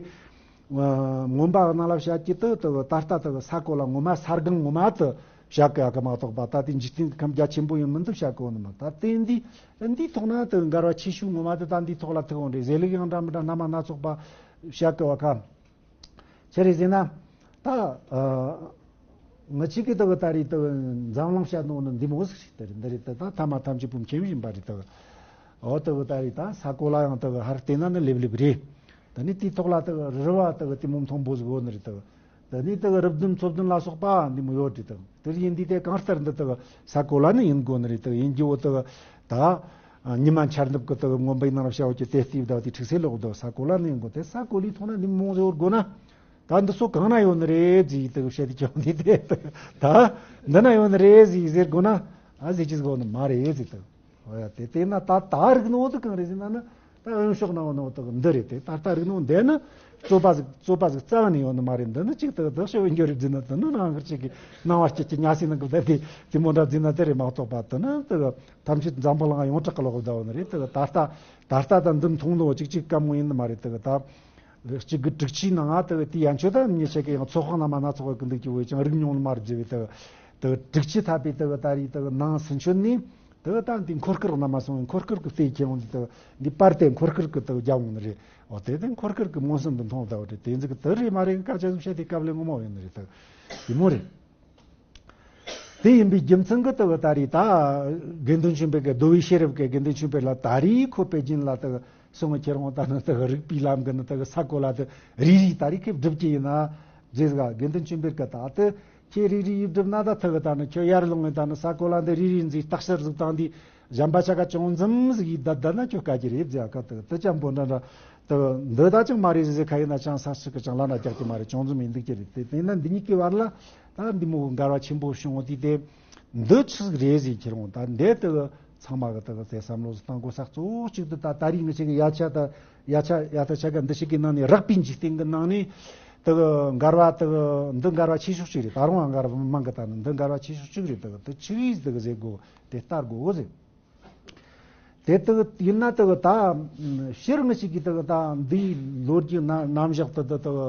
མངོན་པ་ནང་ལ་བཤད་ཀྱི་དུ་དུ་ད་ལྟ་དུ་ས་གོ་ལ་ངོ་མ་ས་སྒང་ངོ་མ་དུ་བཤད་ཀྱི་ཡག་གི་མ་གཏོགས་པ། ད་དེ་འཇིག་རྟེན་གྱི་ཁམས་རྒྱ་ཆེན་པོ་ཡིན་མིན་དུ་བཤད་ཀྱི་ཡོད་ནི་མ། ད་དེ་འདི་འདིའི་ཐོག་ན་དུ་འགལ་བ་ཆེ་ཤོས་ངོ་མ་དུ་ད་འདིའི་ཐོག་ལ་ཐུག་འོང་རེད། ཟེར་ལུགས་ཡང་འདྲ་མི་འདྲ་རྣམ་པ་སྣ་ཚོགས་པ་བཤད་ཀྱི་བ་ཁ། ཆི་རེད་ཟེར་ན། ད་ཨ་ང་ཅིག་གི་དག་ད་རེད་དག་འཛམ་གླིང་བཤད་ནོ་ནི་འདི་མོ་ཟིག་རེད། དེ་རེད་འདི་རེད་དག་ད་ཐ་མ་ཐམས་ཅད་པོ་མཁྱེན་བཞིན་པ་རེད་དག་འོ་དག་ད་རེད་ད་ས་གོ་ལ་ཡང་དག་ཧར་བལྟས་ན་ནི་ལེབ་ལེབ་རེད། ད་ནི་དེའི་ཐོག་ལ་དག་རི་བ་དག་དེ་མོ་མཐོན་པོ་ཟིག་ཡོད་ནི་རེད་དག་ད་ནི་དག་རི་བདུན་མཚོ་བདུན་ལ་སོགས་པ་འདི་མོ་ཡོད་རེད་དག་དེར་ཡིན་དུས་དེ་གང་ལྟར་འདི་དག་ས་གོ་ལ་ནི་ཡིན་དགོས་ནི་རེད་དག་ཡིན་རྒྱུ་བོ་དག་ད། ཉི་མ་འཆར་ནུབ་ཀྱི་དག་མངོན་པའི་ནང་བྱ་བ་གྱི་དེ་སྟེ་བདག་དེ་ཁྲིག་སེ་ལོག་དོ་ས་གོ་ལ་ནི་ཡིན་དགོས། དེ་ས་གོ་ལའི་ཐོག་ན་ནི་མོ་ཟེར་བར་དགོས་ན། ད་འདི་ཚོ་གང་ན་ཡོད་ནི་རེད་ཟེར་དག་བཤད་དེ་ཀྱང་འདི་དེ་ད་འདི་ན་ཡོད་ནི་རེད་ཟེར་ཟེར་དགོས་ན། ཨ་ཟེར་གྱི་ཟེར་གོ་ནི་མ་རེད་ཟེར་དག་འོ་ཡ་དེ་དེ་ན་ད་ད་རིག་ནོ་དེ་གང་རེད་ཟེར་ན་ནི། ད་ཨོན་ཤོག་ན་འོ་ནོ་དག་འདི་རེད། དེ་ད་ལྟ་རིག་ནོ་འདི་ནི་རྩོད་པ་ཟིག་རྩོད་པ་ཟིག་རྩ་བ་ནས་ཡོད་ནི་མ་རེད། འདི་ནི་གཅིག་དག་དག་ཤོད་འགྱོ་རེད་ཟེར་ན། དེ་ནི་རང་གི་གཅིག་གི་སྣང་བ་སྐྱིད་ཀྱི་ཉ་སའི་ནང་གི་བསྡད་དེ་དེ་མོ་འདྲ་ཟེར་ན་དེ་རེད་མ་གཏོགས་པ། དེ་ནི་དག་ཐམས་ཅད་འཛམ་བུ་གླིང་ཡོངས་གྲགས་ཀྱི་ལོག་བསྡད་ཡོད་ནི་རེད། དག་ད་ལྟ་ད་ལྟ་ད་འདི་མཐོང་ནོ་གཅིག་གཅིག་དཀའ་མོ་ཡིན་ནི་མ་རེད། དག་ད་གཅིག་གི་དྲུག་ཅུའི་ནང་ང་དག་དེ་ཡན་ཆོད་ད་མྱི་ཆེ་གི་ཡང་ཚོགས་དཔག་རྣམ་པ་སྣ་ཚོགས་པ་གི་འདུག་ཀྱི་བས་ཀྱང་རིག་མྱོང་ནི་མ་རེད་ཟེར་བས། དག་དག་དྲུག་ཅུ་ཐམ་པའི་དག་ད་རེས་དག་ནང་ཚུན་ཆོད་ནས། དེ་ད་འདི་འཁོར་སྐར་རྣམ་པ་སོང་བའི་འཁོར་སྐར་གྱི་རྩེ་ཁྱེར་འོང་འདི་དག་འདི་པར་དེ་འཁོར་སྐར་གྱི་དག་རྒྱབ་འོང་ནི་རེད། འོ་དེ་དེ་འཁོར་སྐར་གྱི་མངོན་སུམ་དུ་མཐོང་བསྡད་པ་རེད། དེ་ཚིག་དེ་རེད་མ་རེད་གི་སྐད་ཆ་ཟིག་བཤད་དེ་སྐབས་ལས་ངོ་མ་ཡོད་ནི་རེད། དག་དེ་མོ་རེད། དེ་ཡིན་པའི་རྒྱུ་མཚན་གྱིས་དག་ད་རེས་ད་དགེ་འདུན་ཆོས་འཕེལ་གྱི་མདོ་དབུས་ཤེས་རབ་ཀྱི་དགེ་འདུན་ཆོས་འཕེལ་ལ་ད་རེས་ཁོ་པེ་ཅིན་ལ་དག་སོང་ཁྱེར་འོང་ད་ནི་དག་རིག་པའི་ལམ་གྱི་ནི་དག་ས་གོ་ལ་དག་རིལ་རིལ་ད་རེས་ཁོས་སྒྲུབ་ཀྱི་ཡིན་ན་ཟེར་ག་དགེ་འདུན་ཆོས་འཕེལ་གྱིས་ད་དེ། ཁྱེད་རིག་རིག་ཡིབ་སྒྲུབ་ན་ད་ཐུག་གི་ད་ནི་ཁྱོད་ཡར་ལོང་ངེ་ད་ནི་ས་གོ་ལ་འདི་རིག་རིག་འཛིན་རྟགས་ཤར་ཟིག་བཏང་དུས་གཞན་པ་ཆ་ག་ཅུང་ཙམ་ཟིག་ཡིད་ད་ད་ན་ཁྱོད་དཀའ་གི་རེད་ཟེར་ཡ་ཁ་ཐུག་དུ་ཅམ་པོ་འདྲ་འདྲ་དུ་འདི་ད་ཅང་མ་རེད་ཟེར་ཁ་ཡིན་ན་ཅང་ས་ཞིག་གི་ཅང་ལ་ན་རྒྱག་གི་མ་རེད། ཅུང་ཙམ་ཡིན་འདུག་གི་རེད། དེ་དེ་ན་འདི་གཉིས་ཀྱི་བར་ལ་ད་འདི་མོ་འགལ་བ་ཆེན་པོ་བྱུང་བ་དུས་དེ་འདི་ཆི་ཟིག་རེད་ཟེར་ཁྱེར་འོང་ད་འདི་དུ་ཚང་མ་གི་དུ་ཟེར་བསམ་བློ་ཟིག་བཏང་དགོས་ས་གཙོ་བོ་གཅིག་དུ་ད་ད་རིང་ངི་ཆེ་གི་ཡ་ཆ་ད་ཡ་ཆ་ཡ་ད་ཆ་ག་འདི་ཞིག་གི་ནང་ནས་རགས་པའི་འཇིག་རྟེན་གི་ནང་ནས། དེ་གི་འགལ་བ་དེ་གི་འདི་འགལ་བ་ཆེ་ཤོས་གཅིག་རེད། ད་རུང་འགལ་བ་མང་གི་ད་ནི་འདི་འགལ་བ་ཆེ་ཤོས་གཅིག་རེད། དེ་གི་དེ་ཆི་རིགས་དེ་གི་ཟེར་དགོས་དེ་ལྟ་དགོས་གི་ཟེར། དེ་དེ་གི་ཡིན་ན་དེ་གི་ད་ཕྱིར་ངི་ཞིག་གིས་དེ་གི་ད་འདིའི་ལོ་རྒྱུས་ན་རྣམ་གཞག་དེ་དེ་དེ་གི་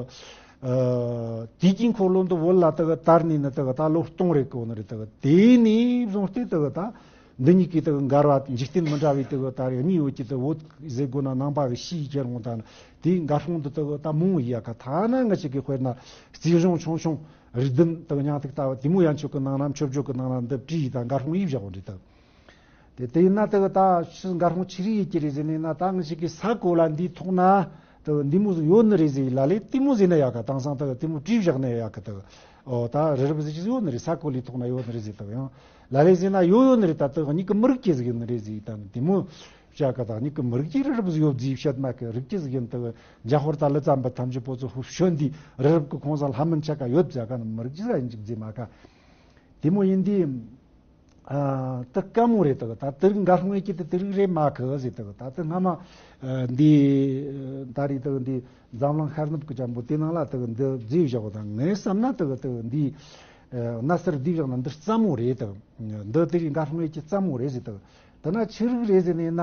དུས་ཀྱི་འཁོར་ལོ་འདི་བོད་ལ་དེ་གི་དར་ནས་ནི་དེ་གི་ད་ལོ་སྟོང་རེ་གོ་ནི་རེད། དེ་གི་དེ་ནས་བཟུང་སྟེ་དེ་གི་ད། འདི་གཉིས་ཀྱི་དག་འགལ་བ་འཇིག་རྟེན་མི་འདྲ་བའི་དག་ད་རེ་གཉིས་ཡོད་ཀྱི་དག་བོད་ཟེར་དགོས་ན་ནང་པ་གི་ཕྱིའི་ཁྱེར་འོང་དང་དེའི་འགལ་སྲུང་དུ་དག་ད་མང་བོ་ཡ་ཁ་ཐ་ན་ང་ཅིག་གི་དཔེར་ན་རྩིས་གཞུང་ཆུང་ཆུང་རིགས་ལྡན་དག་སྙིང་ཐིག་ལྟ་བུ་དེ་མོ་ཡན་ཆོད་ཀྱི་ནང་ན་མཆོད་བརྗོད་ཀྱི་ནང་ན་འདི་བྲིས་དང་འགལ་སྲུང་ཡིས་བཞག་པ་འདྲ་དག་དེ་དེ་ཡིན་ན་དག་ད་ཕྱི་འགལ་སྲུང་ཆི་རིགས་ཡིན་གྱི་རེད་ཟེར་ནས་ན་ད་ང་ཅིག་གི་ས་གོ་ལ་འདིའི་ཐོག་ན་དག་འདི་མོ་ཟིག་ཡོད་ནི་རེད་ཟེར་ལ་ལས་དེ་མོ་ཟེར་ན་ཡ་ཁ་དེང་སང་དག་དེ་མོ་བྲིས་བཞག་ན་ཡ་ཁ་དག་ཨོ་ད་རི་རབ་ཟིག་ཅིག་ཡོད་ནི་རེད། ས་གོ་ལའི་ཐོག་ན་ཡོད་ནི་རེད་ཟེར་དག་ཡང་། ལ་ལས་ཟེར་ན་ཡོད་ཡོད་ནི་རེད། ད་དེ་གཉིས་ཀྱི་མི་རིགས་ཀྱི་ཟིག་ཡིན་ནི་རེད་ཟེར། ད་ནི་དེ་མོ་བྱ་ག་ད་གཉིས་ཀྱི་མི་རིགས་ཀྱི་རི་རབ་ཟིག་ཡོད་ཟེར་བཤད་མ་གི་རིགས་ཀྱི་ཟིག་ཡིན། ད་འཇའ་ཧོར་ད་ལི་ཙམ་པ་ཐམས་ཅད་པོ་ཚོ་ཧུ་ཤོན་དེ་རི་རབ་ཀྱི་ཁོང་ས་ལྷ་མིན་ཆ་ག་ཡོད་བྱ་ག་ནི་མི་རིགས་ཀྱི་ཟིག་ཡིན་ཅིག་ཟེར་མ་ག་དེ་མོ་ཡིན་དེ། ད་དཀའ་མོ་རེད། ད་ད་དེ་རིགས་འགལ་སྲུང་ཡེད་ཀྱི་དེ་དེ་རིགས་རེད་མ་གི་ཟེར། ད་ད་དེ་སྔ་མ་འདི་ད་རེས་ད་འདི་འཛམ་གླིང་ཤར་ནུབ་ཀྱི་ཅམ་པོ་དེ་ནང་ལ་ད་འདི་བརྫིས་བཞག་པ་དང་ངས་བསམ་ན་ད་ད་འདི་གནའ་སར་བསྡུས་བཞག་ན་འདི་རྩ་མོ་རེད། ད་འདི་དེ་རིགས་འགའ་ཧྲང་ཡེ་ཀྱི་རྩ་མོ་རེད་ཟེར། ད་ད་ན་ཆི་རིགས་རེད་ཟེར་ནས་ན།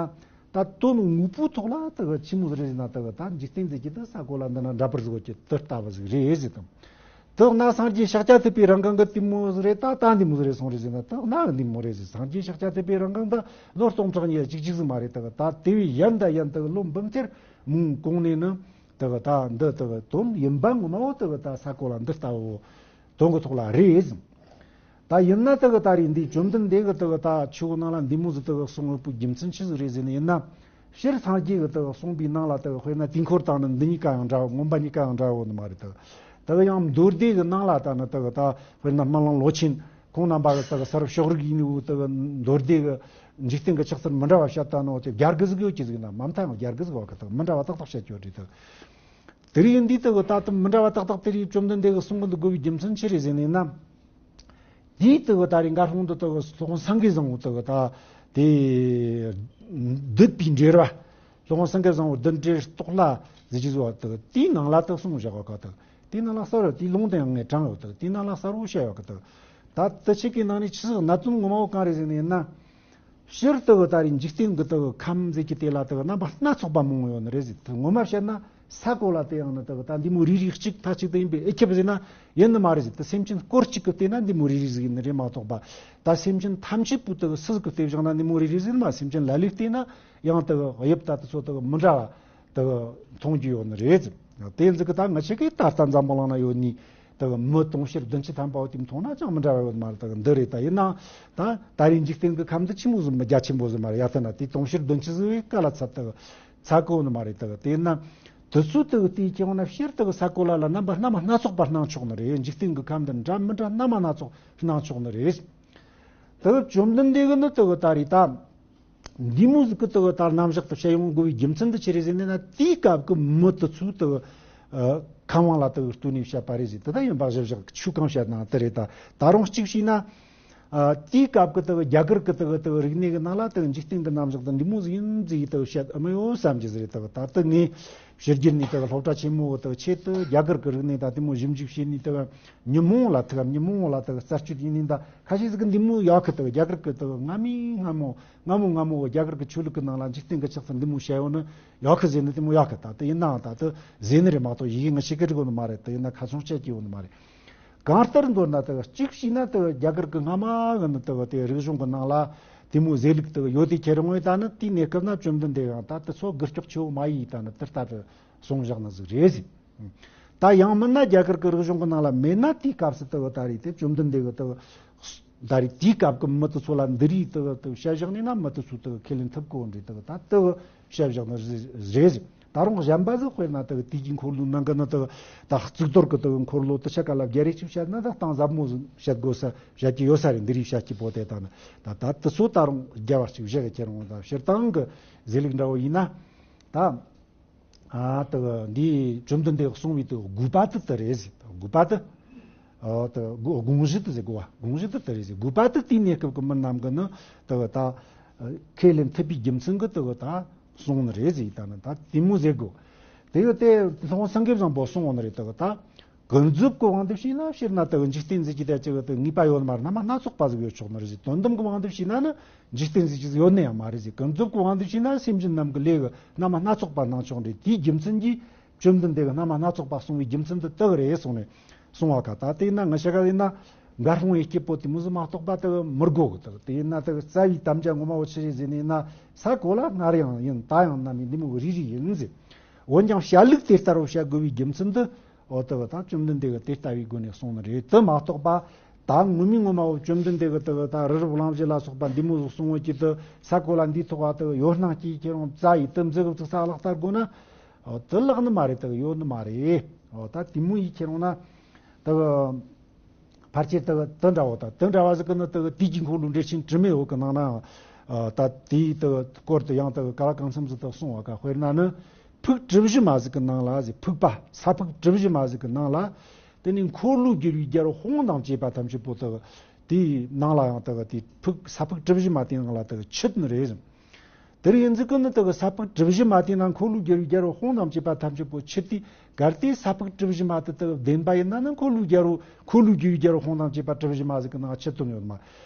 ད་དོན་དངོས་པོའི་ཐོག་ལ་ད་ཆི་མོ་རེད་ཟེར་ན། ད་ད་འཇིག་རྟེན་འདི་ཀྱི་ད་ས་གོ་ལ་འདི་ན་འདྲ་པར་བཟོ་གི་དེ་ལྟ་བུ་ཟིག་རེད་ཟེར། ད་ད་ན་སངས་རྒྱས་ཤཱཀྱ་ཐུབ་པའི་རང་གང་གི་དེ་མོ་ཟིག་རེད། ད་ད་འདི་མོ་ཟིག་རེད་སོང་རེད་ཟེར་ན། ད་ན་འདི་མོ་རེད་ཟེར། སངས་རྒྱས་ཤཱཀྱ་ཐུབ་པའི་རང་གང་ད་ལོ་སྟོང་ཕྲག་ཉེར་གཅིག་གཅིག་ཟིག་མ་རེད། ད་ད་དེ་བས་ཡན་ད་ཡན་ད་ལོ་འབུམ་ཐེར་མང་གོང་ནས་ནི་ད་ད་འདི་ད་དོན་ཡིན་པ་ངོ་མ་བོ་ད་ད་ས་གོ་ལ་འདི་ལྟ་བུ། དོན་གྱི་ཐོག་ལ་རེད་ཟེར། ད་ཡིན་ན་དེ་གི་ད་རེས་འདི་བཅོམ་ལྡན་འདས་ཀྱིས་དེ་གི་ད་ཆོས་ནང་ལ་འདི་མོ་ཟིག་དེ་གི་གསུང་ཡོད་པའི་རྒྱུ་མཚན་ཆི་ཟིག་རེད་ཟེར་ནས་ཡིན་ན། སྤྱིར་སངས་རྒྱས་ཀྱིས་དེ་གི་གསུངས་པའི་ནང་ལ་དེ་གི་དཔེར་ན་དུས་འཁོར་དང་ནི་འདི་གཉིས་ཀ་ཡང་འདྲ་བོ། མངོན་པ་གཉིས་ཀ་ཡང་འདྲ་བོ་ནི་མ་རེད། དེ་གི་དེ་གི་ཡང་མདོ་སྡེ་གི་ནང་ལ་ད་ནི་དེ་གི་ད་དཔེར་ན་སྨོན་ལམ་ལོ་ཆེན་ཁོང་རྣམ་པ་གི་དེ་གི་ས་རུབ་ཕྱོགས་རིས་ཡིན་ནི་བོ། དེ་གི་མདོ་སྡེ་གི་འཇིག་རྟེན་གྱི་ཆགས་ཚུལ་མི་འདྲ་བ་བཤད་ད་ནོ་དེ་བརྒྱ་དགུ་ཟིག་ཡོད་ཀྱི་ཟིག་ན། མ་མཐའ་ཡང་བརྒྱ་དགུ་ཟིག་བ་གི་དེ་གི་མི་འདྲ་བ་ཏག་ཏག་བཤད་ཀྱི་ཡོད་རེད། དེ་གི་དེ་རིང་འདི་དེ་གི་ད་དུང་མི་འདྲ་བ་ཏག་ཏག་དེ་རིང་བཅོམ་ལྡན་འདས་ཀྱིས་གསུང་གི་འདུག་དགོས་པའི་རྒྱུ་མཚན་ཆི་རེད་ཟེར་ནས་ན། དེའི་དེ་གི་ད་རེས་འགའ་ཧྲང་དུ་དེ་གི་སློབ་དཔོན་སེང་གེ་བཟང་པོ་དེ་གི་ད་དེ་བདུད་པའི་འགྲེལ་པ། སློབ་དཔོན་སེང་གེ་བཟང་པོ་བདུད་འགྲེལ་རྟོགས་ལྷ་ཟེར་གྱི་བཟོ་བ་དེ་གི་དེའི་ནང་ལ་དེ་གསུངས་བཞག་པ་ག་དེ་གི་དེའི་ནང་ལ་གསལ་བོ། དེའི་ལུང་དེ་ཡང་ངས་དྲངས་ཡོད། དེ་གི་དེའི་ནང་ལ་གསལ་བོ་བཤད་ཡོད་གི་དེ་གི་ད་དེ་ཆེ་གི་ནང་ནས་ཆི་ཟིག་གནད་དོན་ངོ་མ་བོ་གང་རེད་ཟེར་ནས་ན། སྤྱིར་དེ་གི་ད་རེས་འཇིག་རྟེན་གི་དེ་གི་ཁམས་ཟེར་གྱི་དེ་ལ་དེ་གི་རྣམ་པ་སྣ་ཚོགས་པ་མང་བོ་ཡོད་ནི་རེད་ཟེར། དེ་ངོ་མ་བཤད་ན་ས་གོ་ལ་དེ་ཡང་ནི་དེ་གི་ད་འདི་མོ་རེ་རེ་གཅིག་མཐའ་གཅིག་ཏུ་ཡིན་པའི་ཨེ་ཁྱབ་ཟེར་ན་ཡིན་ནི་མ་རེད་ཟེར། དེ་སེམས་ཅན་སྐོར་གཅིག་གི་བལྟས་ན་འདི་མོ་རེ་རེ་ཟིག་ཡིན་ནི་རེད་མ་གཏོགས་པ། ད་སེམས་ཅན་ཐམས་ཅད་པོ་དེ་གི་སུ་ཟིག་གི་བལྟས་བཞག་ན་འདི་མོ་རེ་རེ་ཟིག་ཡིན་མ། སེམས་ཅན་ལ་ལུས་བལྟས་ན་ཡང་དེ་གི་དབྱིབས་ད་དེ་ཚོ་དེ་གི་མི་འདྲ་བ། དེ་གི་མཐོང་རྒྱུ་ཡོད་ནི་རེད། དེ་ཟིག་གི་ད་ང་ཆེ་གི་ད་ལྟ་འཛམ་བུ་གླིང་ན་ཡོད་ནི་དེ་གི་མི་དུང་ཕྱུར་བདུན་ཅུ་ཐམ་པ་བོ་དེ་མཐོང་ན་ཅང་མི་འདྲ་བ་ཡོད་མ་རེད། དེ་གི་འདི་རེད། ད་ཡིན་ནའང་ད་ད་རེས་འཇིག་རྟེན་གི་ཁམས་འདི་ཆི་མོ་ཟིག་མི་རྒྱ་ཆེན་པོ་ཟིག་མ་རེད། ཡ་ད་ན་དེ་དུང་ཕྱུར་བདུན་ཅུ་ཟིག་གི་ཀ་ལ་ཚད་དེ་གི་ཚད་གོ་ནི་མ་རེད། དེ་གི་དེ་ཡིན་ན་དེ་ཚོ་དེ་གི་དེའི་ཁྱེད་འོང་ན་སྤྱིར་དེ་གི་ས་གོ་ལ་ལ་རྣམ་པ་སྣ་མ་སྣ་ཚོགས་པ་སྣང་ཆོག་ནི་རེད། འཇིག་རྟེན་གི་ཁམས་འདི་འདྲ་མི་འདྲ་སྣ་མ་སྣ་ཚོགས་སྣང་ཆོག་ནི་རེད། དེ་གི་བཅོམ་ལྡན་འདས་གི་ནི་དེ་གི་ད་རེས་ད། འདི་མོ་ཟིག་གི་དེ་གི་ད་རྣམ་གཞག་ཏུ་བཤད་ཡོང་དགོས་པའི་རྒྱུ་མཚན་དེ་ཆི་རེད་ཟེར་ནས་ན། དེའི་སྐབས་ཀྱི་མི་དེ་ཚོའི་དེ་གི་ཁམས་དབང་ལ་དེ་གི་ལྟོས་ནས་བཤད་པ་རེད་ཟེར། དེ་ད་ཡིན་པ་གཞི་བཞག་ཆོས་གང་བཤད་ན་དེ་རེད། ད་ད་རུང་གཅིག་བྱས་ན། དེའི་སྐབས་ཀྱི་དེ་གི་རྒྱ་གར་གྱི་དེ་གི་དེ་གི་རིག་གནས་ཀྱི་ནང་ལ་དེ་གི་འཇིག་རྟེན་གྱི་རྣམ་གཞག་དེ་འདི་མོ་ཟིག་ཡིན་ཟིག་དེ་གི་བཤད་ཨེ་མི་ཡོད་བསམ་གྱི་ཟིག་རེད། དེ་གི་ད་དེ་ངས་ཕྱི་རྒྱལ་ནས་དེ་གི་སློབ་གྲྭ་ཆེན་མོ་དེ་གི་ཆེད་དུ་རྒྱ་གར་གྱི་རིག་གནས་དང་དེ་མོ་ཞིབ་འཇུག་བྱས་ནས་དེ་གི་ཉིན་མོ་ལ་ཐུག་གམ་ཉིན་མོ་ལ་དེ་གི་རྩད་གཅོད་ཡིན་ནས། ད་ཁ་ཤས་ཟིག་གི་འདི་མོ་ཡག་གི་དེ་གི་རྒྱ་གར་གྱི་དེ་གི་སྔ་མའི་སྔ་མོ། སྔ་མོ་སྔ་མོ་གི་རྒྱ་གར་གྱི་ཆོས་ལུགས་ཀྱི་ནང་ལ་འཇིག་རྟེན་གྱི་ཆགས་ཚུལ་འདི་མོ་བཤད་ཡོད་ནི་ཡག་གི་ཟེར་ནི་དེ་མོ་ཡག་གི། ད་དེ་ཡིན་ནའང་ད་དེ་ཟེར་ནི་རེད་མ་གཏོགས་ཡི་གེ་ང་ཤེས་ཀི་འགྲིག་གོ་ནི་མ་རེད། དེ་ཡིན་ན་ཁ་ཚོན་བཅད་ཀྱི་ཡོད་ནི་མ་རེད། གང་ལྟར་མདོར་ན་དེ་གཅིག་བྱས་ན་དེ་རྒྱ་གར་གྱི་སྔ་མ་གི་ནི་དེ་དེ་རིག་གཞུང་གི་ནང་ལ་དེ་མོ་ཟེར་ལུགས་དེ་ཡོད་དེ་ཁྱེར་འོང་ཡོད། ད་ནི་དེའི་གནས་སྐབས་ན་བཅོམ་ལྡན་འདས་ཡང་ད་དེ་ཚོ་དགུ་སྐྱོག་ཆེ་བོ་མ་ཡིས་ད་ནི་དེ་ལྟ་དུ་གསུངས་བཞག་ནི་ཟིག་རེད་ཟེར། ད་ཡང་མིན་ན་རྒྱ་གར་གྱི་རིག་གཞུང་གི་ནང་ལ་མེད་ན་དེའི་སྐབས་སུ་དེ་ད་རེས་དེ་བཅོམ་ལྡན་འདས་ཀྱི་དེ་ད་རེས་དེའི་སྐབས་ཀྱི་མི་དེ་ཚོ་ལ་འདི་རིགས་དེ་དེ་བཤད་བཞག་ནས་ན་མི་དེ་ཚོ་དེ་ཁས་ལེན་ཐུབ་གོ་འདྲ་དེ་ད་དེ་བཤད་བཞག་ནི་རེད་ཟེར། ད་རུང་གཞན་པ་ཟིག་དཔེར་ན་དག་དུས་ཀྱི་འཁོར་ལོའི་ནང་གི་ནི་དག་ད་གཙུག་ཏོར་གི་དག་འཁོར་ལོ་དུ་ཆ་ག་ལ་བརྒྱ་རེ་གཅིག་བཤད་ན་ད་གཏིང་ཟབ་མོ་ཟིག་བཤད་དགོས་ས་བཤད་ཀྱི་ཡོད་ས་རེད། འདི་རིགས་བཤད་ཀྱི་པོ་དེ་དག་ནི་ད་ད་དུ་ཚོ་ད་རུང་རྒྱལ་བ་གཅིག་བཞག་གི་ཁྱེར་འོང་ད་སྤྱིར་བཏང་གི་ཟེར་ལུགས་འདྲ་བོ་ཡིན་ན་ད། ཨ་དག་འདིའི་བཅོམ་ལྡན་འདས་གསུངས་པའི་དག་དགོས་པ་དེ་དེ་རེད་ཟེར། དགོས་པ་དེ། ཨ་དག་དགོ་དགོངས་གཞི་དེ་ཟེར། དགོས་པ་དགོངས་གཞི་དེ་དེ་རེད་ཟེར། དགོས་པ་དེ་དེའི་གནས་སྐབས་ཀྱི་མི་རྣམས་ཀྱི་ནི་དག་ད་ཁས་ལེན་ཐུབ་པའི་རྒྱུ་མཚན་གྱིས་དག་ད་གསུངས་ནི་རེད་ཟེར། ད་ནི་ད་དེ་མོ་ཟེར་དགོས། དེ་ཡོད་དེ་ལྷག་སངས་རྒྱས་བཟང་པོ་གསུངས་ནི་རེད། དག་ད་ཀུན་རྫོབ་ཀྱི་དབང་དུ་བྱས་ན་སྤྱིར་ན་དག་འཇིག་རྟེན་ཟེར་གྱི་ད་ཅིག་དག་ངེས་པ་ཡོད་ནི་མ་རེད། རྣམ་པ་སྣ་ཚོགས་པ་ཟིག་ཡོད་ཆོག་ནི་རེད་ཟེར། དོན་དམ་གྱི་དབང་དུ་བྱས་ན་ནི། འཇིག་རྟེན་ཟེར་གྱི་ཡོད་ནི་ཡང་མ་རེད་ཟེར། ཀུན་རྫོབ་ཀྱི་དབང་དུ་བྱས་ན་སེམས་ཅན་རྣམས་ཀྱི་ལས་ཀྱི་རྣམ་པ་སྣ་ཚོགས་པ་སྣང་ཆོག་རེད། དེའི་རྒྱུ་མཚན་གྱིས་བཅོམ་ལྡན་འདས་ཀྱིས་རྣམ་པ་སྣ་ཚོགས་པ་གསུངས་པའི་རྒྱུ་མཚན་དེ་དག་རེད་གསུངས་ནས་གསུངས་པ་ཀ། ད་དེ་ཡིན་ན་ང་ཤ་ཀ་ཡིན་ན་འགའ་སློང་བའི་སྐྱེས་བུ་དེ་མོ་ཟིག་མ་གཏོགས་པ་དག་མི་དགོས་གི། དག་དེ་ཡིན་ན་དག་རྩ་བའི་དམ་བཅའ་ངོ་མ་བོ་ཆི་རེད་ཟེར་ནས་ཡིན་ན། ས་གོ་ལ་སྔར་ཡང་ཡིན། ད་ཡང་ནམ་ཡིན། འདི་མོ་གི་རིགས་རིགས་ཡིན་ཟེར། འོན་ཀྱང་བཤད་ལུགས་དེ་ལྟར་རོ་བཤད་དགོས་པའི་རྒྱུ་མཚན་དེ། འོ་དེ་གི་ད་བཅོམ་ལྡན་འདས་ཀྱིས་དེ་ལྟ་བུའི་སྒོ་ནས་གསུངས་ནི་རེད། དེ་མ་གཏོགས་པ་ད་ངོ་མའི་ངོ་མ་བོ་བཅོམ་ལྡན་འདས་ཀྱིས་དེ་གི་ད་རི་རབ་གླང་བཞི་ལ་སོགས་པ་འདི་མོ་ཟིག་གསུང་བ་གི་དེ་ས་གོ་ལ་འདིའི་ཐོག་ག་དེ་གི་ཡོད་སྣང་སྐྱེས་ཁྱེར་འོང་རྩ་ཡི་དེ་མཛུ་གུ་བཙུགས་ས་ལག་བསྟར་དགོས་ན། འོ་དེ་ལག་ནི་མ་རེད། དེ་གི་ཡོད་ནི་མ་རེད། འོ་ད་དེ་མོ་ཡིས་ཁྱེར་འོང་ན་དེ་གི་ཕལ་ཆེར་དེ་གི་དེ་འདྲ་བོ་དང་དེ་འདྲ་བ་ཟིག་གི་ནི་དེ་གི་དུས་ཀྱི་འཁོར་ལོའི་འགྲེལ་ཆེན་དྲི་མེད་འོད་ཀྱི་ནང་ན་ད་དེའི་དེ་གི་སྐོར་དུ་ཡང་དེ་གི་ག་ལ་གང་འཚམ་ཟིག་དེ་གསུང་བ་ཀ། དཔེར་ན་ནི། ཕུག་གྲུ་བཞི་མ་ཟིག་གི་ནང་ལ་ཟེར། ཕུག་པ་ས་ཕུག་གྲུ་བཞི་མ་ཟིག་གི་ནང་ལ། དེ་ནས་འཁོར་ལོས་སྒྱུར་བའི་རྒྱལ་པོ་དཔུང་དང་བཅས་པ་ཐམས་ཅད་པོ་དག་དེའི་ནང་ལ་ཡང་དག་དེ་ཕུག་ས་ཕུག་གྲུ་བཞི་མ་དེའི་ནང་ལ་དག་ཆུད་ནི་རེད་ཟེར། དེར་ཡིན་ཟིག་གི་ནི་དག་ས་ཕུག་གྲུ་བཞི་མ་དེའི་ནང་འཁོར་ལོས་སྒྱུར་བའི་རྒྱལ་པོ་དཔུང་དང་བཅས་པ་ཐམས་ཅད་པོ་ཆུད་དེ། གལ་ཏེ་ས་ཕུག་གྲུ་བཞི་མ་དེ་དག་བདེན་པ་ཡིན་ན་ནི་འཁོར་ལོས་སྒྱུར་བའི་འཁོར་ལོས་སྒྱུར་བའི་རྒྱལ་པོ་དཔུང་དང་བཅས་པ་གྲུ་བཞི་མ་ཟིག་གི་ནང་ཆུད་དོན་ཡོད་མ།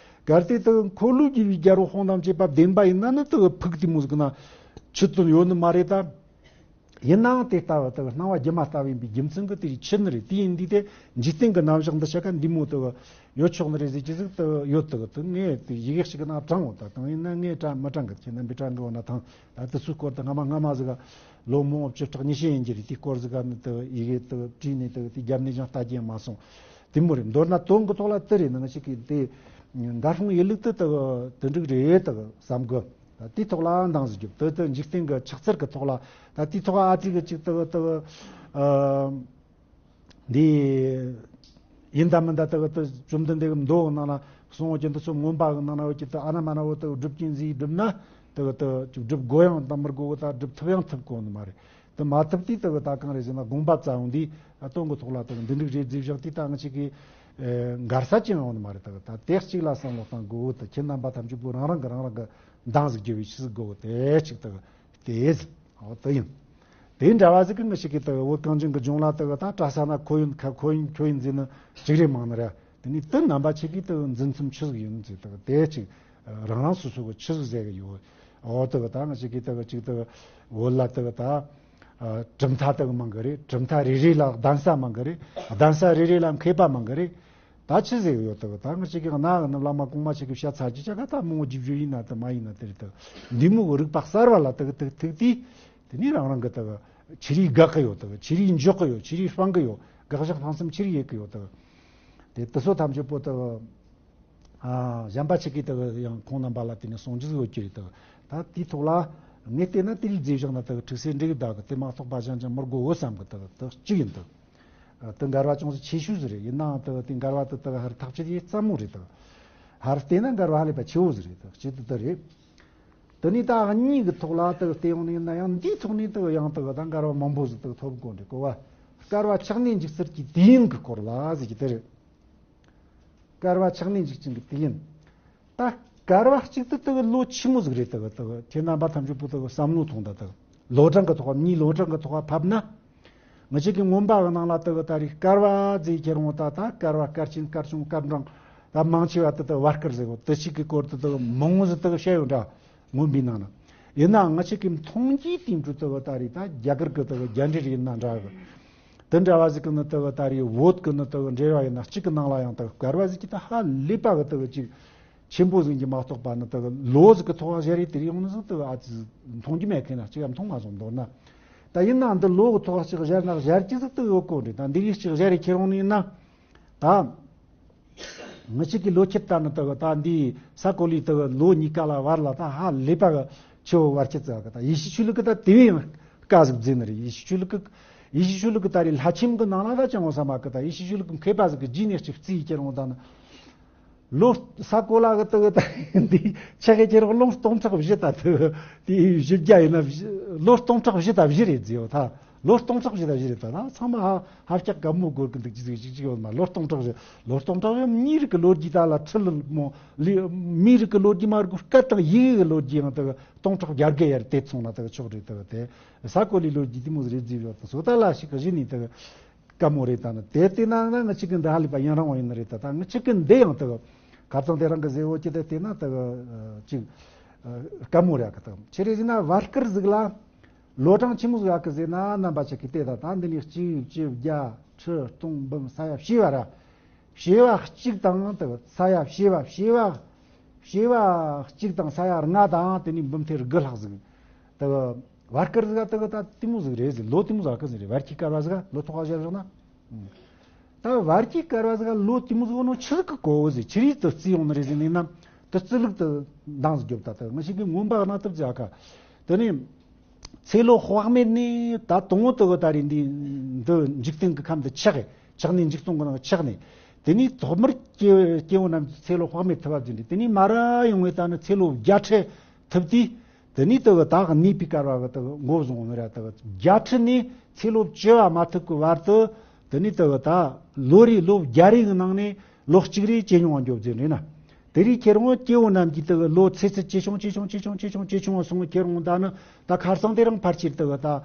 གལ་ཏེ་དག་འཁོར་ལོས་སྒྱུར་བའི་རྒྱལ་པོ་དཔུང་དང་བཅས་པ་བདེན་པ་ཡིན་ན་ནི་དག་ཕུག་དེ་མོ་ཟིག་གི་ནང་ཆུད་དོན་ཡོད་ནི་མ་རེད་ད། ཡིན་ནའང་དེ་ལྟ་བུ་དག་སྣང་བ་སྒྱུ་མ་ལྟ་བུ་ཡིན་པའི་རྒྱུ་མཚན་གྱིས་དེ་རིགས་ཆུད་ནི་རེད། དེ་ཡིན་དུས་དེ་འཇིག་རྟེན་གྱི་རྣམ་གཞག་འདི་ཆ་ག་འདི་མོ་དག་ཡོད་ཆོག་ནི་རེད་ཟེར་གྱི་ཟིག་དག་ཡོད། དག་དེ་ངས་དེ་ཡི་གེ་ཞིག་གི་ནང་དྲངས་འོང་། ད་དང་ཡིན་ན་ངས་དྲངས་མི་དྲངས་གི། ཁྱེད་རྣམ་པས་དྲངས་གི་འོ་ན་ཐང་། ད་དེ་ཚོའི་སྐོར་དུ་སྔ་མ་སྔ་མ་ཟིག་ག་ལོ་མང་བོ་བཅུ་ཕྲག་ཉི་ཤུ་ཡིན་གྱི་རེད། དེའི་སྐོར་ཟིག་ག་ནི་དག་ཡི་གེ་དག་བྲིས་ནས་དག་དེ་རྒྱབ་ནས་ཀྱང་ལྟ་རྒྱུ་མ་སོང་། དེ་མོ་རེད། མདོར་ན་དོན་གྱི་ཐོག་ལ་དེ་རེད། ནང་ཞིག་གིས་དེ་འགའ་སློང་ཡིན་ལུགས་དེ་དག་དེ་འགྲིག་རེད་དག་བསམ་གི། ད་དེའི་ཐོག་ལ་འདང་ཟིག་རྒྱོབ། དེ་དེ་འཇིག་རྟེན་གྱི་ཆགས་ཚུལ་གྱི་ཐོག་ལ་ད་དེའི་ཐོག་ཨ་ཙི་གི་ཅིག་དག་དག་ཨ་འདི་ཡིན་ད་མིན་ད་དག་དེ་བཅོམ་ལྡན་འདས་ཀྱི་མདོ་གི་ནང་ན་གསུང་བ་ཀྱི་འདི་ཚོ་མངོན་པ་གི་ནང་ན་བོད་ཀྱི་དེ་ཨ་ན་མ་ན་བོ་དེ་སྒྲུབ་ཀྱིན་ཟིག་སྒྲུབ་ན་དག་དེ་ཅིག་སྒྲུབ་དགོས་ཡང་ད་མི་དགོས་གི། ད་སྒྲུབ་ཐུབ་ཡང་ཐུབ་གོ་ནི་མ་རེད། དེ་མ་ཐུབ་དུས་དག་ད་གང་རེད་ཟེར་ན་དགོངས་པ་རྩ་བ་འདི་དོན་གྱི་ཐོག་ལ་དག་འདི་འགྲིག་རེད་ཟེར་བཞག་དུས་ད་ང་ཅིག་གི་འགལ་ས་ཅི་ཡང་ཡོང་ནི་མ་རེད། དག་ད་དེ་གཅིག་ལ་བསམ་བློ་གཏང་དགོས་གི། དེ་ཁྱེད་རྣམ་པ་ཐམས་ཅད་པོ་རང་རང་གི་རང་རང་གི་འདང་ཟིག་རྒྱོབ་པའི་ཆི་ཟིག་དགོས་གི། དེ་གཅིག་དག་དེ་ཟིག་འོ་དེ་ཡིན། དེ་འདྲ་བ་ཟིག་གི་ང་ཅིག་གི་དག་བོད་གངས་ཅན་གྱི་ལྗོངས་ལ་དག་ད་གྲྭ་ས་ན་ཁོ་ཡིན་ཁ་ཁོ་ཡིན་ཁྱོད་ཡིན་ཟེར་ནི་ཅིག་རེད་མང་ནི་རེད། དེ་ནས་དེ་རྣམ་པ་ཆེ་གི་དག་འཛིན་མཚམས་ཆི་ཟིག་ཡིན་ཟེར་དག་དེ་གཅིག་རང་རང་སོ་སོ་གི་ཆི་ཟིག་ཟེར་གི་ཡོད། འོ་དེ་གི་ད་ང་ཅིག་གི་དེ་གི་ཅིག་དེ་གི་བོད་ལ་དེ་གི་ད་གྲུབ་མཐའ་དེ་གི་མང་གི་རེད། གྲུབ་མཐའ་རེ་རེ་ལ་གདན་ས་མང་གི་རེད། གདན་ས་རེ་རེ་ལ་མཁས་པ་མང་གི་རེད། ད་ཆི་ཟེར་གི་ཡོད། དེ་གི་ད་ང་ཅིག་གི་གནའ་གི་ནི་བླ་མ་གོང་མ་ཅིག་གི་བཤད་ཚར་རྒྱུ་ཆ་ག་ད་མང་བོ་རྒྱུ་བརྗོད་ཡིན་ན་དེ་མ་ཡིན་ན་དེ་རེད། དེ་འདི་མོ་གི་རིག་པ་གསར་བ་ལ་དེ་གི་དེ་ཐུག་དུས་དེ་ནས་རང་རང་གི་དེ་གི་ཆི་རིགས་དགག་གི་ཡོད། དེ་གི་ཆི་རིགས་འཇོག་གི་ཡོད། ཆི་རིགས་སྤང་གི་ཡོད། དགག་བཞག་ཕངས་སེམས་ཆི་རིགས་ཡེད་གི་ཡོད། དེ་གི་དེ་དེ་ཚོ་ཐམས་ཅད་པོ་དེ་གི་ཨ། གཞན་པ་ཆེ་གེ་དག་ཡང་ཁོང་རྣམ་པ་ལ་དེ་ནས་གསུང་རྒྱུ་ཟིག་ཡོད་ཀྱི་རེད་དག་ད་དེའི་ཐོག་ལ་ངས་བལྟས་ན་དེ་རིགས་མཛད་བཞག་ན་དག་ཁྲིག་སེ་འགྲིག་གི་དག་དེ་མ་གཏོགས་པ་གཞན་ཅང་མི་དགོ་བོ་བསམ་གི། དག་དག་གཅིག་ཡིན་དག་དེ་འགལ་བ་ཅུང་ཟད་ཆེ་ཤོས་ཟིག་རེད། ཡིན་ནའང་དག་དེ་འགལ་བ་དེ་དག་ཧར་ཐག་ཆོད་ཡེ་ཙམ་མོ་རེད། དག་ཧར་བལྟས་ན་འགལ་བ་ཧ་ལས་པ་ཆེ་བོ་ཟིག་རེད། དག་གཅིག་དེ་དེ་རེད། དེ་ནས་ད་གཉིས་ཀྱི་ཐོག་ལ་དག་བལྟས་ཡོང་ནས་ཡིན་ན་ཡང་འདིའི་ཐོག་ནས་དག་ཡང་དག་ད་འགལ་བ་མང་པོ་ཟིག་དག་ཐོབ་དགོས་འདྲ་གོ་བ། བསྐལ་པ་ཆགས་གནས་འཇིག་ཚུལ་གྱི་དུས་ཡུན་གྱི་སྐོར་ལ་ཟེར་གྱི་དེ་རེད། བསྐལ་པ་ཆགས་གནས་འཇིག་ཅིང་གི་དུས་ཡུན། ད་བསྐལ་པ་གཅིག་ཏུ་དག་ལོ་ཆི་མོ་ཟིག་རེད། དག་དག་ཁྱེད་རྣམ་པ་ཐམས་ཅད་པོ་དག་བསམ་བློ་ཐོངས་ད། དག་ལོ་གྲངས་ཀྱི་ཐོག་མིའི་ལོ་གྲངས་ཀྱི་ཐོག་ཕབ་ན། ང་ཅག་གི་མངོན་པ་གི་ནང་ལ་དག་ད་རེས་བསྐལ་པ་ཟེར་ཁྱེར་འོང་ད། ད་བསྐལ་པ་བསྐལ་ཆེན་བསྐལ་ཆུང་བསྐལ་འབྲིང་། ད་མང་ཆེ་བ་དག་ད་བར་བསྐལ་ཟེར་གོ། དེ་གཅིག་གི་སྐོར་དུ་དག་མང་བོ་ཟིག་དག་བཤད་ཡོད་འདྲ། མངོན་པའི་ནང་ན། ཡིན་ནའང་ང་ཅག་གི་མཐོང་རྒྱུའི་དུས་འགྲོ་དག་ད་རེས་ད་རྒྱ་གར་གི་དག་རྒྱ་འགྲེལ་ཡིན་ན་འདྲ་གི། དེ་འདྲ་བ་ཟིག་གི་ནི་དག་ད་རེས་བོད་གི་ནི་དག་འགྲེལ་བ་ཡིན་ན་གཅིག་གི་ནང་ལ་ཡང་དག་བསྐལ་པ་ཟེར་གྱི་ད་ཧ་ལས་པ་གི་དག་ཅིག་ཆེན་པོ་ཟིག་གི་མ་གཏོགས་པ་ནི་དག་ལོ་ཟིག་གི་ཐོག་བཞག་རེ་དེ་རིང་ནི་ཟིག་དག་ཨ་ཙི་མཐོང་རྒྱུ་མེད་མཁན་ན་གཅིག་ཡང་མཐོང་མ་སོང་མདོར་ན། ད་ཡིན་ནའང་འདི་ལོ་གི་ཐོག་གཅིག་བཞག་ན་བཞག་རྒྱུ་ཟིག་དག་ཡོད་གོ་འདྲ། ད་འདི་རིགས་གཅིག་བཞག་རེ་ཁྱེར་འོང་ནི་ཡིན་ན། ད། ང་ཅག་གི་ལོ་ཁྱེར་ལྟ་ན་དག་ད་འདི་ས་གོ་ལའི་དག་ལོ་གཉིས་ཀ་ལ་བར་ལ་ད་ཧ་ལས་པ་གི་ཆེ་བོ་བར་ཁྱད་ཙག་གི། ད་ཡེ་ཤུ་ཆོས་ལུགས་གི་ད་དེ་བས་ཡང་ ཀ་ཟིག་བརྫིས་ནི་རེད། ཡེ་ཤུ་ཆོས་ལུགས་ཀྱི་ཡེ་ཤུ་ཆོས་ལུགས་ཀྱི་ད་རེས་ལྷ་ཆེན་གྱི་ནང་ལ་ད་ཅང་འོང་ས་མ་གི། ད་ཡེ་ཤུ་ཆོས་ལུགས་ཀྱི་མཁས་པ་ཟིག་གི་རྗེས་ནས་གཅིག་བརྩིས་ཡི་ཁྱེར་འོང་ད་ནི། ལོ་ས་གོ་ལ་གི་དུ་གི་ད་འདི་ཆ་གི་ཁྱེར་འོང་ལོ་སྟོང་ཕྲག་བཞི་ད་དུ་དེ་བཞི་བརྒྱ་ཡིན་ན་བཞི་ལོ་སྟོང་ཕྲག་བཞི་ད་བཞི་རེད་ཟེར་ཡོད་ད། ལོ་སྟོང་ཕྲག་བཞི་ད་བཞི་རེད་ད། ད་ཚང་མ་ཧ་ཧ་ཅག་ག་མོ་གོར་གི་འདུག་ཅི་ཟིག་ཅི་ཅི་ཡོད་མ། ལོ་སྟོང་ཕྲག་བཞི་ལོ་སྟོང་ཕྲག་བཞི་མིའི་རིགས་ཀྱི་ལོ་རྒྱུས་ད་ལ་ཁྲི་ལ་མོ་ལི་མིའི་རིགས་ཀྱི་ལོ་རྒྱུས་མ་རྒུ་སྐད་དང་ཡི་གེ་གི་ལོ་རྒྱུས་ཡང་དུ་སྟོང་ཕྲག་བརྒྱ་དགུ་ཡར་དེ་མཚུངས་ན་དུ་ཆོག་རེད་དུ་དེ། ས་གོ་ལའི་ལོ་རྒྱུས་དེ་མོ་རེད་ཟེར་ཡོད་དུ་སོ་ད་ལ་ཞིག་གི་གཞི་ནས་དུ་དཀའ་མོ་རེད། ད་ནི་དེ་བལྟས་ན་ང་ང་གཅིག་གི་འདི་ཧ་ལས་པ་ཡུན་རིང་བ་ཡིན་ནི་རེད། ད་ད་ང་གཅིག་གི་འདི་ཡང་དུ་ཁ་རྩང་དེ་རང་གི་ཟེར་འོ་ཅི་དེ་བལྟས་ན་དུ་གཅིག་དཀའ་མོ་རེད་གི། དུ་ཆི་རེད་ཟེར་ན་བར་སྐར་ཟིག་ལ་ལོ་གྲངས་ཆི་མོ་ཟིག་གི་ཟེར་ན་རྣམ་པ་ཆ་གི་བལྟས། ད་ད་འདི་ནས་གཅིག་བཅུ་བརྒྱ་ཁྲི་སྟོང་འབུམ་ས་ཡ་བྱེ་བ་ར། བྱེ་བ་གཅིག་དང་དུ་ས་ཡ་བྱེ་བ་བྱེ་བ་བྱེ་བ་གཅིག་དང་ས་ཡ་ལྔ་དང་དེ་ནས་འབུམ་ཐེར་དགུ་ལྷག་ཟིག་དུ་བར་སྐར་ཟིག་དུ་གི་ད་དེ་མོ་ཟིག་རེད་ཟེར། ལོ་དེ་མོ་ཟིག་གི་ཟེར་རེད། བར་གྱི་སྐར་བ་ཟིག་ལོ་ཐོག་བཞག་བཞག་ན། ད་བར་གྱི་སྐར་བ་ཟིག་ལོ་དེ་མོ་ཟིག་ནོ་ཆི་ཟིག་གི་གོ་བོ་ཟིག་ཆི་རིགས་དུ་བརྩིས་ཡོང་ནི་རེད་ཟེར་ནས་ན། དུ་རྩི་ལུགས་དུ་འདང་ཟིག་རྒྱོབ་ད། དུ་ང་ཞིག་གི་མངོན་པ་རྣ་ཐུབ་ཟིག་ཨ་ཁ་དེ་ནས། ཚེ་ལོ་དཔག་མེད་ནས་ད་དང་བོ་དུ་གི་ད་རེས་འདི་འདི་འཇིག་རྟེན་གྱི་ཁམས་འདི་ཆགས་ཆགས་ནས་འཇིག་སྟོང་གི་ནང་ཆགས་ནས། དེ་ནས་ཐོག་མར་སྐྱེ་སྐྱེ་བོ་རྣམས་ཀྱི་ཚེ་ལོ་དཔག་མེད་ཐུབ་པ་ཟིན་ཏེ། དེ་ནས་མ་ར་ཡོང་བའི་ད་ནི་ཚེ་ལོ་བརྒྱ་ཁྲི་ཐུབ་དུས། དེ་ནས་དུ་གི་ད་གནས་པའི་སྐར་བ་གི་དུ་གི་མགོ་བཟུང་ནི་ར། དུ་གི་བརྒྱ་ཁྲི་ནས་ཚེ་ལོ་བཅུ་བ་མ་ཐུབ་ཀྱི་བར་དུ། དེ་ནས་དུ་གི་ད་ལོ་རེ་ལོ་བརྒྱ་རེ་གི་ནང་ནས་ལོ་གཅིག་རེ་སྐྱེ་མྱོང་བ་འགྱོ་ཟིན་རེད་ན། དེ་རིང་ཁྱེད་རང་སྐྱེ་བོ་རྣམས་ཀྱི་དུ་གི་ལོ་ཚེ་ཚད་ཇེ་ཆུང་ཇེ་ཆུང་ཇེ་ཆུང་ཇེ་ཆུང་ཇེ་ཆུང་སོང་། ཁྱེད་རང་ད་ནི་ད་ཁ་སང་དེ་རིང་ཕལ་ཆེར་དུ་གི་ད་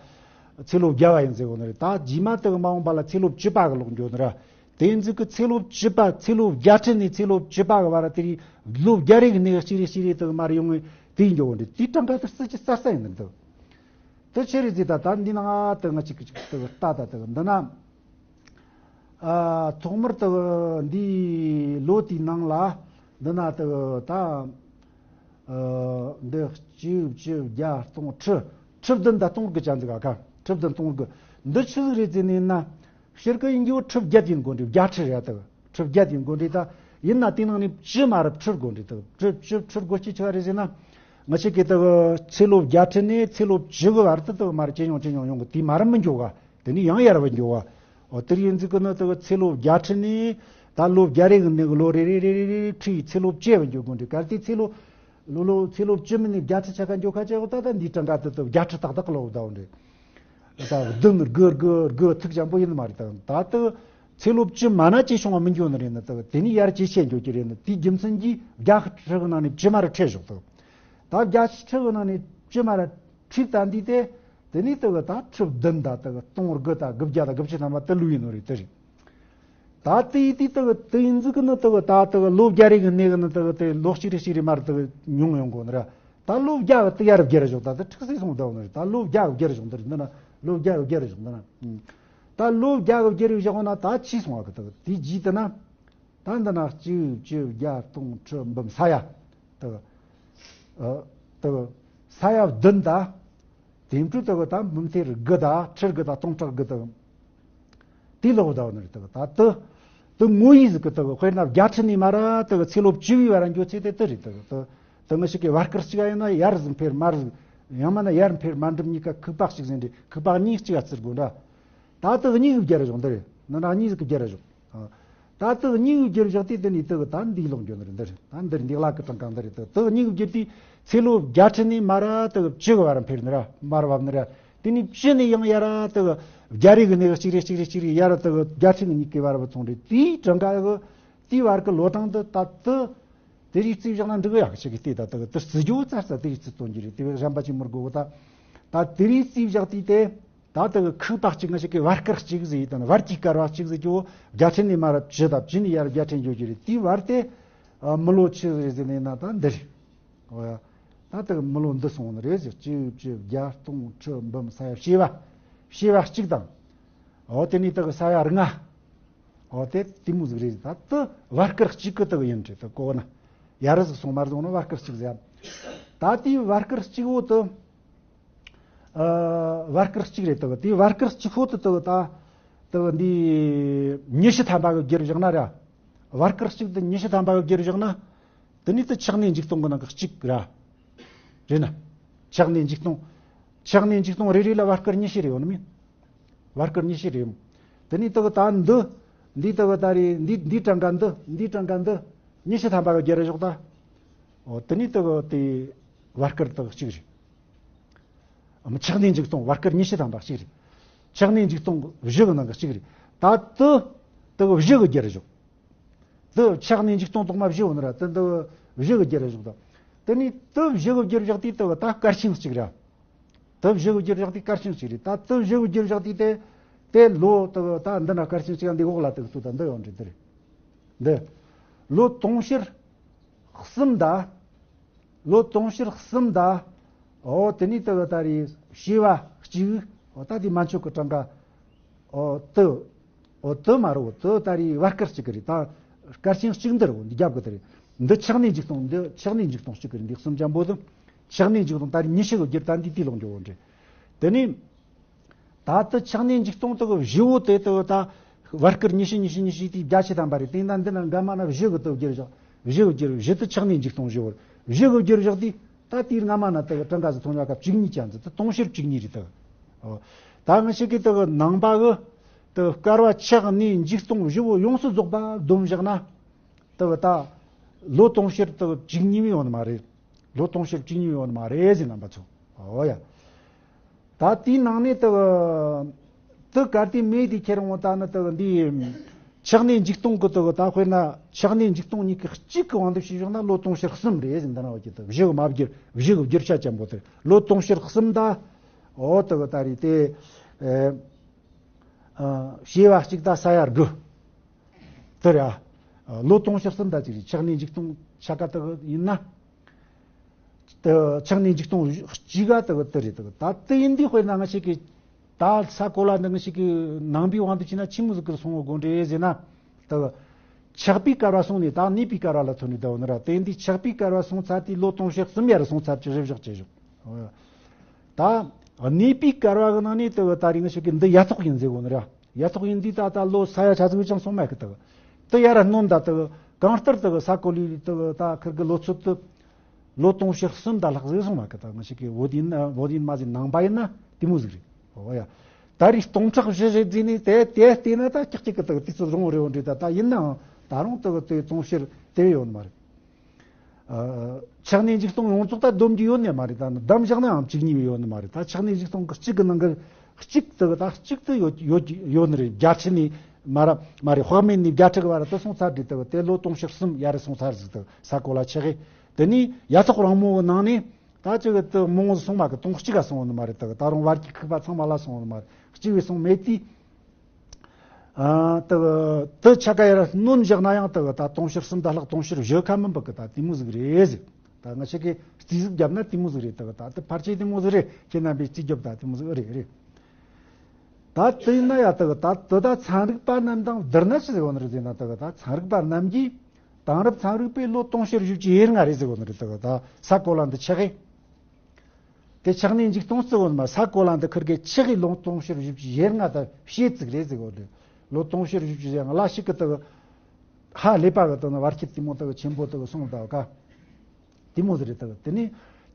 ཚེ་ལོ་བརྒྱ་བ་ཡིན་ཟེར་གོ་ནི་རེད། ད་རྗེས་མ་དུ་གི་མ་འོངས་པ་ལ་ཚེ་ལོ་བཅུ་པ་གི་ལོག་འགྱོ་ནི་ར། དེ་ཡིན་ཟིག་གི་ཚེ་ལོ་བཅུ་པ་ཚེ་ལོ་བརྒྱ་ཁྲི་ནས་ཚེ་ལོ་བཅུ་པ་གི་བར་དེ་རིང་ལོ་བརྒྱ་རེ་གི་ནས་གཅིག་རེ་གཅིག་རེ་དུ་གི་མར་ཡོང་བའི་དེ་ཡིན་འགྱོ་གོ་ནི་རེད། དེའི་གྲངས་ཀ་དུ་རྩི་ཅི་གསར་རྩ་ཡིན་ནི་འདུག་དུ་ཆི་རེད་ཟེར་ད་ད་འདི་ནང་ང་དུ་ང་གཅིག་གཅིག་དུ་ལྟ་ད་དུ་འདི་ན། ཨ། ཐོག་མར་དུ་འདི་ལོ་དེའི་ནང་ལ་འདི་ན་དུ་ད་ཨ་འདི་གཅིག་བཅུ་བརྒྱ་སྟོང་ཁྲི་ཁྲི་བདུན་དང་སྟོང་དགུ་ཅན་ཟིག་ག་ཁ་ཁྲི་བདུན་སྟོང་དགུ་འདི་ཆི་ཟིག་རེད་ཟེར་ནས་ན། སྤྱིར་གི་ཡིན་རྒྱུ་ཁྲི་བརྒྱད་ཡིན་དགོས་འདྲི། བརྒྱ་ཁྲི་རེད་དུ་ཁྲི་བརྒྱད་ཡིན་དགོས་འདྲི། ད་ཡིན་ན་དེའི་ནང་ནས་བཅུ་མ་རུ་ཁྲི་དགོས་འདྲི་དུ་བཅུ་བཅུ་ཁྲི་དགོས་ཀྱི་ཆི་བ་རེད་ཟེར་ན། ང་ཆེ་གི་དུ་ཚེ་ལོ་བརྒྱ་ཁྲི་ནས་ཚེ་ལོ་བཅུ་གི་བར་དུ་དུ་མར་ཇེ་ཉུང་ཇེ་ཉུང་ཡོང་གི། དེ་མར་མི་འགྱོ་ག་དེ་ནས་ཡང་ཡར་བུད་འགྱོ་ག་འོ་དེར་ཡིན་ཟིག་གི་ནི་དུ་ཚེ་ལོ་བརྒྱ་ཁྲི་ནས་ད་ལོ་བརྒྱ་རེ་གི་ནས་གི་ལོ་རེ་རེ་རེ་རེ་རེ་ཁྲི་ཡི་ཚེ་ལོ་བཅུ་བུད་འགྱོ་དགོས་འདྲི། གལ་ཏེ་ཚེ་ལོ་ལོ་ལོ་ཚེ་ལོ་བཅུ་མིན་ནས་བརྒྱ་ཁྲི་ཆ་ག་འགྱོ་ཁ་ཆེ་གོ་ད་ད་འདིའི་གྲངས་ཀ་དུ་དུ་བརྒྱ་ཁྲི་ཏག་ཏག་ལོ་ད་འོ་འདྲི། ད་བདུན་དགུ་དགུ་དགུ་ཐུག་ཅན་པོ་ཡིན་མ་རེད། ད་ད་དུ་ཚེ་ལོ་བཅུ་མ་ན་ཅི་བྱུང་བ་མི་འགྱོ་ནི་རེད་ནི། ད་དེ་ནི་ཡར་ཇེ་ཆེ་འགྱོ་གི་རེད་ནི། དེའི་རྒྱུ་མཚན་གྱིས་བརྒྱ་ཁྲི་གི་ནང་ནས་བཅུ་མ་རུ་ཁྲིད་བཞག་ད་ད་བརྒྱ་ཁྲི་གི་ནང་ནས་བཅུ་མ་རུ་ཁྲིད་ད་འདི་དེ་དེ་ནི་དུ་གི་ད་ཁྲི་བདུན་ད་དུ་གི་སྟོང་དགུ་ད་དགུ་བརྒྱ་ད་དགུ་བཅུ་ཐམ་པ་དུ་ལུས་ཡིན་ནོ་རེད། དེ་རེད། ད་དེ་ཡི་དེ་དུ་གི་དེ་ཡིན་ཟིག་གི་ནི་དུ་གི་ད་དུ་གི་ལོ་བརྒྱ་རེ་གི་གནས་གི་ནི་དུ་གི་དེ་ལོ་གཅིག་རེ་གཅིག་རེ་མར་དུ་གི་ཉུང་ཡོང་གོ་ནི་ར། ད་ལོ་བརྒྱ་གི་དུ་ཡར་བརྒྱར་བཞག་ད་དུ་ཁྲིག་སེ་སོང་ད་འོ་ནི་རེད། ད་ལོ་བརྒྱ་གི་བརྒྱར་བཞག་འདི་རེད། འདི་ན་ལོ་བརྒྱ་གི་བརྒྱར་བཞག་འདི་ན། ད་ལོ་བརྒྱ་གི་བརྒྱར་བཞག་འོ་ན་ད་ཆི་སོང་བ་གི་དུ་གི་དེའི་རྗེས་དུ་ན། ད་འདི་ན་གཅིག་བཅུ་བརྒྱ་སྟོང་ཁྲི་འབུམ་ས་ཡ་དུ་གི་ཨ་དུ་གི་ས་ཡ་བདུན་ད། དེ་འཕྲོ་དུ་གི་ད་འབུམ་ཐེར་དགུ་ད་ཁྲི་དགུ་ད་སྟོང་ཕྲག་དགུ་དུ་དེ་ལོག་ད་འོ་ནི་རེད། དུ་གི་ད་དུ་དུ་ངོ་ཡི་ཟིག་གི་དུ་གི་དཔེར་ན་བརྒྱ་ཁྲི་ནས་མ་ར་དུ་གི་ཚེ་ལོ་བཅུ་བའི་བར་འགྱོ་ཚེ་དེ་དུ་རེད། དུ་གི་དུ་དུ་ང་ཞིག་གི་བར་སྐར་གཅིག་ཡིན་ན་ཡར་ཟིག་འཕེར་མར་ཟིག་ཡང་མིན་ན་ཡར་འཕེར་མར་འགྲིམ་གཉིས་ཀ་ཁུག་པ་གཅིག་ཟིན་འདྲ། ཁུག་པ་གཉིས་གཅིག་ག་བརྩི་དགོས་འདྲ། ད་དུ་གཉིས་གི་བརྒྱར་བཞག་འདི་རེད། ནི་ན་གཉིས་ཟིག་གི་བརྒྱར་བཞག་ད་དུ་གཉིས་ཀྱི་བསྒྱུར་བཞག་དུས་དེ་ནས་དུ་གི་ད་འདིའི་ལོག་འགྱོ་ནི་རེད། འདི་རེད། ད་འདིར་འདི་ལ་གི་གྲངས་ཀ་འདི་རེད། དུ་དུ་གཉིས་ཀྱི་བསྒྱུར་དུས་ཚེ་ལོ་བརྒྱ་ཁྲི་ནས་མ་ར་དུ་གི་བཅུ་གི་བར་འཕེལ་ནི་ར་མར་བབས་ནི་ར། དེ་ནས་བཅུ་ནས་ཡང་ཡར་ར་དུ་གི་བརྒྱ་རེ་གི་ནས་གཅིག་རེ་གཅིག་རེ་གཅིག་རེ་ཡར་ར་དུ་གི་བརྒྱ་ཁྲི་གི་གཉིས་ཀྱི་བར་བུད་སོང་རེད། དེའི་གྲངས་ཀ་གི་དེའི་བར་གི་ལོ་གྲངས་འདི་ད་དུ་དེ་རིགས་རྩིས་བཞག་ན་འགྲིག་གི་ཡག་ཞིག་གི་སྟེ། ད་དུ་གི་དུ་རྩི་རྒྱུ་ཙར་ཙ་དེ་རིགས་རྩིས་གཏོང་རྒྱུ་རེད། དེ་བས་གཞན་པ་ཅིག་མི་དགོས་གི། ད་ད་དེ་རིགས་རྩིས་བཞག་དུས་དེ། ད་ལྟ་གི་ཁུག་པ་གཅིག་ང་ཞིག་གི་བར་སྐར་གཅིག་ཟེར་ཡི་དང་བར་གྱི་སྐར་བ་གཅིག་ཟེར་གྱི་བརྒྱ་ཁྲི་ནས་མར་བཅུ་དང་བཅུ་ནས་ཡར་བརྒྱ་ཁྲི་འགྱོ་རྒྱུ་རེད། དེའི་བར་དེ་ཨ་མི་ལོ་ཆི་ཟིག་རེད་ཟེར་ནས་ན་ད་འདི་རེད། འོ་ཡ། ད་ལྟ་གི་མི་ལོ་འདི་སོང་ནི་རེད་ཟེར། གཅིག་བཅུ་བརྒྱ་སྟོང་ཁྲི་འབུམ་ས་ཡ་བྱེ་བ་བྱེ་བ་གཅིག་དང་། འོ་དེ་ནས་ལྟ་གི་ས་ཡ་ལྔ། འོ་དེ་དེ་མོ་ཟིག་རེད་ཟེར། ད་ལྟ་བར་སྐར་གཅིག་གི་ལྟ་གི་ཡིན་རེད། ད་གོ་ན་ཡར་ཟིག་སོང་མར་སོང་ན་བར་སྐར་གཅིག་ཟེར། ད་དེའི་བར་སྐར་གཅིག་བོ་དུ། ཨ། བར་སྐར་གཅིག་རེད་དོ། དེའི་བར་སྐར་གཅིག་ཤོག་ཏུ་དོ། ད་དོ་འདི་ཉི་ཤུ་ཐམ་པ་གི་བསྒྱུར་བཞག་ན་ར། བར་སྐར་གཅིག་དེ་ཉི་ཤུ་ཐམ་པ་གི་བསྒྱུར་བཞག་ན། དེ་ནི་དེ་ཆགས་གནས་འཇིག་སྟོང་གི་ནང་གི་གཅིག་ར། རེད་ན། ཆགས་གནས་འཇིག་སྟོང་ ཆགས་གནས་འཇིག་སྟོང་རེ་རེ་ལ་བར་སྐལ་ཉི་ཤུ་རེ་ཡོད་ནི་མིན། བར་སྐལ་ཉི་ཤུ་རེ་ཡོད། དེ་ནས་དེ་གི་ད་འདི། འདི་དེ་གི་ད་རེ་འདི་འདི་གྲངས་ཀ་འདི་འདི་གྲངས་ཀ་འདི་ཉི་ཤུ་ཐམ་པ་གི་བརྒྱ་རེ་ཞོག་ད། འོ་དེ་ནས་དེ་གི་དེ་བར་སྐལ་དེ་གི་གཅིག་རེད། ཨ་མ་ཆགས་གནས་འཇིག་སྟོང་བར་སྐལ་ཉི་ཤུ་ཐམ་པ་གཅིག་རེད། ཆགས་གནས་འཇིག་སྟོང་བཞི་གི་ནང་གི་གཅིག་རེད། ད་དེ་དེ་གི་བཞི་གི་བརྒྱ་རེ་ཞོག་དེ་ཆགས་གནས་འཇིག་སྟོང་ཐོག་མ་བཞི་ཡོད་ནི་ར། དེ་འདི་བཞི་གི་བརྒྱ་རེ་ཞོག་ད། དེ་ནས་དེ་བཞི་གི་བརྒྱ་བཞག་དུས་དེ་གི་ད་སྐར་ཆེན་གཅིག་ར། དེ་བཞི་གི་བརྒྱ་བཞག་དུས་སྐར་ཆེན་གཅིག་རེད། ད་དེ་བཞི་གི་བརྒྱ་བཞག་དུས་དེ། དེ་ལོ་དེ་གི་ད་འདི་ན་སྐར་ཆེན་གཅིག་འདི་འོག་ལ་དེ་གི་ལྟོས་ད་འདི་ཡོད་རེད་དེ་རེད། འདི། ལོ་དུང་ཕྱུར་གསུམ་ད། ལོ་དུང་ཕྱུར་གསུམ་ད། འོ་དེ་ནས་དེ་གི་ད་རེ་བྱེ་བ་གཅིག་འོ་ད་དེ་མན་ཆོད་གི་གྲངས་ཀ་འོ་དེ། འོ་དེ་མ་རེད། འོ་དེ་ད་རེས་བར་སྐལ་གཅིག་གི་རེད། ད་སྐར་ཆེན་གཅིག་འདི་རེད། འོ་འདི་རྒྱབ་གི་དེ་རེད། འདི་ཆགས་གནས་འཇིག་སྟོང་། འདི་ཆགས་གནས་འཇིག་སྟོང་གཅིག་གི་རེད། འདི་གསུམ་ཅན་པོ་དེ་ཆགས་གནས་འཇིག་སྟོང་ད་རེས་ཉི་ཤུ་གི་བརྒྱ་ད་འདི་དེ་ལོག་འགྱོ་འོ་འདྲ། དེ་ནས་ད་དེ་ཆགས་གནས་འཇིག་སྟོང་དེ་གི་བཞི་བོ་དེ་དེ་ད་བར་སྐལ་ཉི་ཤུ་ཉི་ཤུ་ཉི་ཤུ་དེ་བརྒྱ་ཆ་ཐམ་པ་རེད། དེ་ན་འདི་ན་འགའ་མ་ན་བཞི་གི་དེ་བརྒྱ་བཞག་བཞི་གི་བརྒྱ་བཞི་དེ་ཆགས་གནས་འཇིག་སྟོང་བཞི་བོ་རེད། བཞི་གི་བརྒྱ་བཞག་དེ། ད་དེའི་སྔ་མ་ན་དེ་གི་གྲངས་ཀ་ཟིག་མཐོང་ཡག་ག་བཅུ་གཉིས་ཅན་ཟིག་དེ་དུང་ཕྱུར་བཅུ་གཉིས་རེད་དེ། ཨོ། ད་ང་ཞིག་གིས་དེ་གི་ནང་པ་གི་དེ་གི་སྐལ་བ་ཆགས་གནས་འཇིག་སྟོང་བཞི་བོ་ཡོངས་སུ་རྫོགས་པ་བསྡོམས་བཞག་ན། དེ་གི་ད་ལོ་དུང་ཕྱུར་དེ་གི་བཅུ་གཉིས་ཡོད་ནི་མ་རེད། ལོ་དུང་ཕྱུར་བཅུ་གཉིས་ཡོད་ནི་མ་རེད་ཟེར་རྣམ་པ་ཚོ། ཨོ་ཡ། ད་དེའི་ནང་ནས་དེ་གི་དེ་གར་དེ་མེད་དེ་ཁྱེར་འོང་ད་ནི་དེ་གི་འདི་ཆགས་གནས་འཇིག་སྟོང་གི་དེ་གི་ད་དཔེར་ན་ཆགས་གནས་འཇིག་སྟོང་གཉིས་ཀྱི་གཅིག་གི་དབང་དུ་བྱས་བཞག་ན་ལོ་དུང་ཕྱུར་གསུམ་རེད་ཟེར། འདི་ན་འོ་ཀྱི་དེ་བཞི་གི་མ་བསྒྱུར་བཞི་གི་བསྒྱུར་བྱ་ཅན་པོ་དེ་ལོ་དུང་ཕྱུར་གསུམ་ད། འོ་དེ་གི་ད་རེད་དེ། ཨེ། ཨ། བྱེ་བ་གཅིག་ད་ས་ཡ་དགུ། དེ་རེད་ཨ། ལོ་དུང་ཕྱུར་གསུམ་ད་ཅིག་རེད། ཆགས་གནས་འཇིག་སྟོང་ཆ་ག་དེ་གི་ཡིན་ན། དེ་ཆགས་གནས་འཇིག་སྟོང་གཅིག་ག་དེ་གི་དེ་རེད། དེ་གི་ད་དེ་ཡིན་དུས་དཔེར་ན་ང་ཞིག་གིས་ད་ས་གོ་ལ་འདི་ང་ཞིག་གི་ནང་པའི་དབང་དུ་བྱས་ན་ཆི་མོ་ཟིག་གི་སོང་བ་དགོས་འདྲ་ཟེར་ན། དེ་གི་ཆགས་པའི་སྐལ་བ་སོང་ནས་ད་གནས་པའི་སྐལ་བ་ལ་ཐོན་ནས་བསྡད་ཡོད་ནི་ར། དེ་ཡིན་དུས་ཆགས་པའི་སྐལ་བ་སོང་ཚར་དུས་ལོ་དུང་ཕྱུར་གསུམ་ཡར་སོང་ཚར་གྱི་རེ་བཞག་བྱེད་བཞག་ད་གནས་པའི་སྐལ་བ་གི་ནང་ནས་དེ་གི་ད་རེས་ང་ཞིག་གི་འདི་ཡ་ཐོག་ཡིན་ཟེར་གོ་ནི་ར། ཡ་ཐོག་ཡིན་དུས་ད་ད་ལོ་ས་ཡ་ཆ་ཟིག་ཅང་སོང་མ་གི་དེ་གི་དེ་ཡར་སྣོན་ད་དེ་གི་གང་ལྟར་དེ་གི་ས་གོ་ལའི་དེ་གི་ད་ཁིར་གི་ལོ་ཚོད་དེ་ལོ་དུང་ཕྱུར་གསུམ་ད་ལྷག་ཟིག་སོང་མ་གི་ད་ང་ཞིག་གི་བོད་ཡིན་ན་བོད་ཡིན་མ་ཟིག་ནང་པ་ཡིན་ན་དེ་མོ་ཟིག་རེད། འོ་ཡ། ད་རེས་སྟོང་ཕྲག་བཞི་རེ་བརྩིས་ནས་དེ་དེ་བལྟས་ན་ད་ཀྱག་ཀྱག་གི་དེ་གི་དུས་ཚོད་རིང་བོ་རེད་བ་འདྲ། ད་ད་ཡིན་ནའང་ད་རུང་དེ་གི་དེ་དུང་ཕྱུར་དེ་ཡོད་ནི་མ་རེད། ཨ། ཆགས་གནས་འཇིག་སྟོང་ཡོངས་རྫོགས་ད་བསྡོམས་རྒྱུ་ཡོད་ནི་མ་རེད། ད་བསྡམས་བཞག་ནའང་བཅུ་གཉིས་ཡོད་ནི་མ་རེད། ད་ཆགས་གནས་འཇིག་སྟོང་གི་གཅིག་གི་ནང་གི་གཅིག་དེ་གི་ད་གཅིག་དེ་ཡོད་ཡོད་ཡོད་ནི་རེད། བརྒྱ་ཆ་ནས་མ་ར་མ་རེད། དཔག་མེད་ནས་བརྒྱ་ཕྲག་བར་དུ་སོང་ཚར་དུས་དེ་གི་དེ་ལོ་དུང་ཕྱུར་གསུམ་ཡར་སོང་ཚར་ཟིག་དེ་གི་ས་གོ་ལ་ཆགས་གི་དེ་ནས་ཡ་ཐོག་རིང་མོ་གི་ནང་ནས་ད་ཅིག་གི་དེ་མང་བོ་སོང་མ་གི་དུང་གཅིག་ག་སོང་ནི་མ་རེད། དེ་གི་ད་རུང་བར་གྱི་ཁུག་པ་ཚང་མ་ལ་སོང་ནི་མ་རེད། གཅིག་བས་སོང་མེད་དུས། ཨ། དེ་དེ་ཆ་ག་ཡར་སྣོན་བཞག་ན་ཡང་དེ་ད་དུང་ཕྱུར་གསུམ་ད་ལྷག་དུང་ཕྱུར་བཞི་ཁ་མིན་པ་གི་ད་དེ་མོ་ཟིག་རེད་ཟེར། ད་ང་ཞིག་གིས་རྩིས་ཟིག་བརྒྱབ་ན་དེ་མོ་ཟིག་རེད། དེ་ད་དེ་ཕལ་ཆེར་དེ་མོ་ཟིག་རེད། ཁྱེད་རྣམ་པས་རྩིས་རྒྱོབ་ད་དེ་མོ་ཟིག་རེད་རེད། ད་དེ་ཡིན་ན་ཡ་དེ་ད་དེ་ད་ཚན་རིག་པ་རྣམས་དང་བསྡུར་ན་ཅི་ཟེར་གོ་ནི་རེད་ཟེར་ན། དེ་ད་ཚན་རིག་པ་རྣམས་ཀྱིས་དེང་རབས་ཚན་རིག་པས་ལོ་དུང་ཕྱུར་བཞི་བཅུ་ཞེ་ལྔ་རེད་ཟེར་གོ་ནི་རེད། དེ་ད་ས་གོ་ལ་འདི་ཆགས་གི་དེ་ཆགས་གནས་འཇིག་སྟོང་བརྩི་བ་ནི་མ། ས་གོ་ལ་འདི་ཁིར་གི་ཆགས་གི་ལོ་དུང་ཕྱུར་བཞི་བཅུ་ཞེ་ལྔ་དང་ཕྱེད་ཙིག་རེད་ཟེར་གོ་དེ། ལོ་དུང་ཕྱུར་བཞི་བཅུ་ཞེ་ལྔ་ལ་ཞིག་གི་དེ་ཧ་ལས་པ་གི་དེ་ནི་བར་ཁྱད་དེ་མོ་དེ་གི་ཆེན་པོ་དེ་གི་སོང་ད་ག་དེ་མོ་ཟིག་རེད། དེ་གི་དེ་ནི་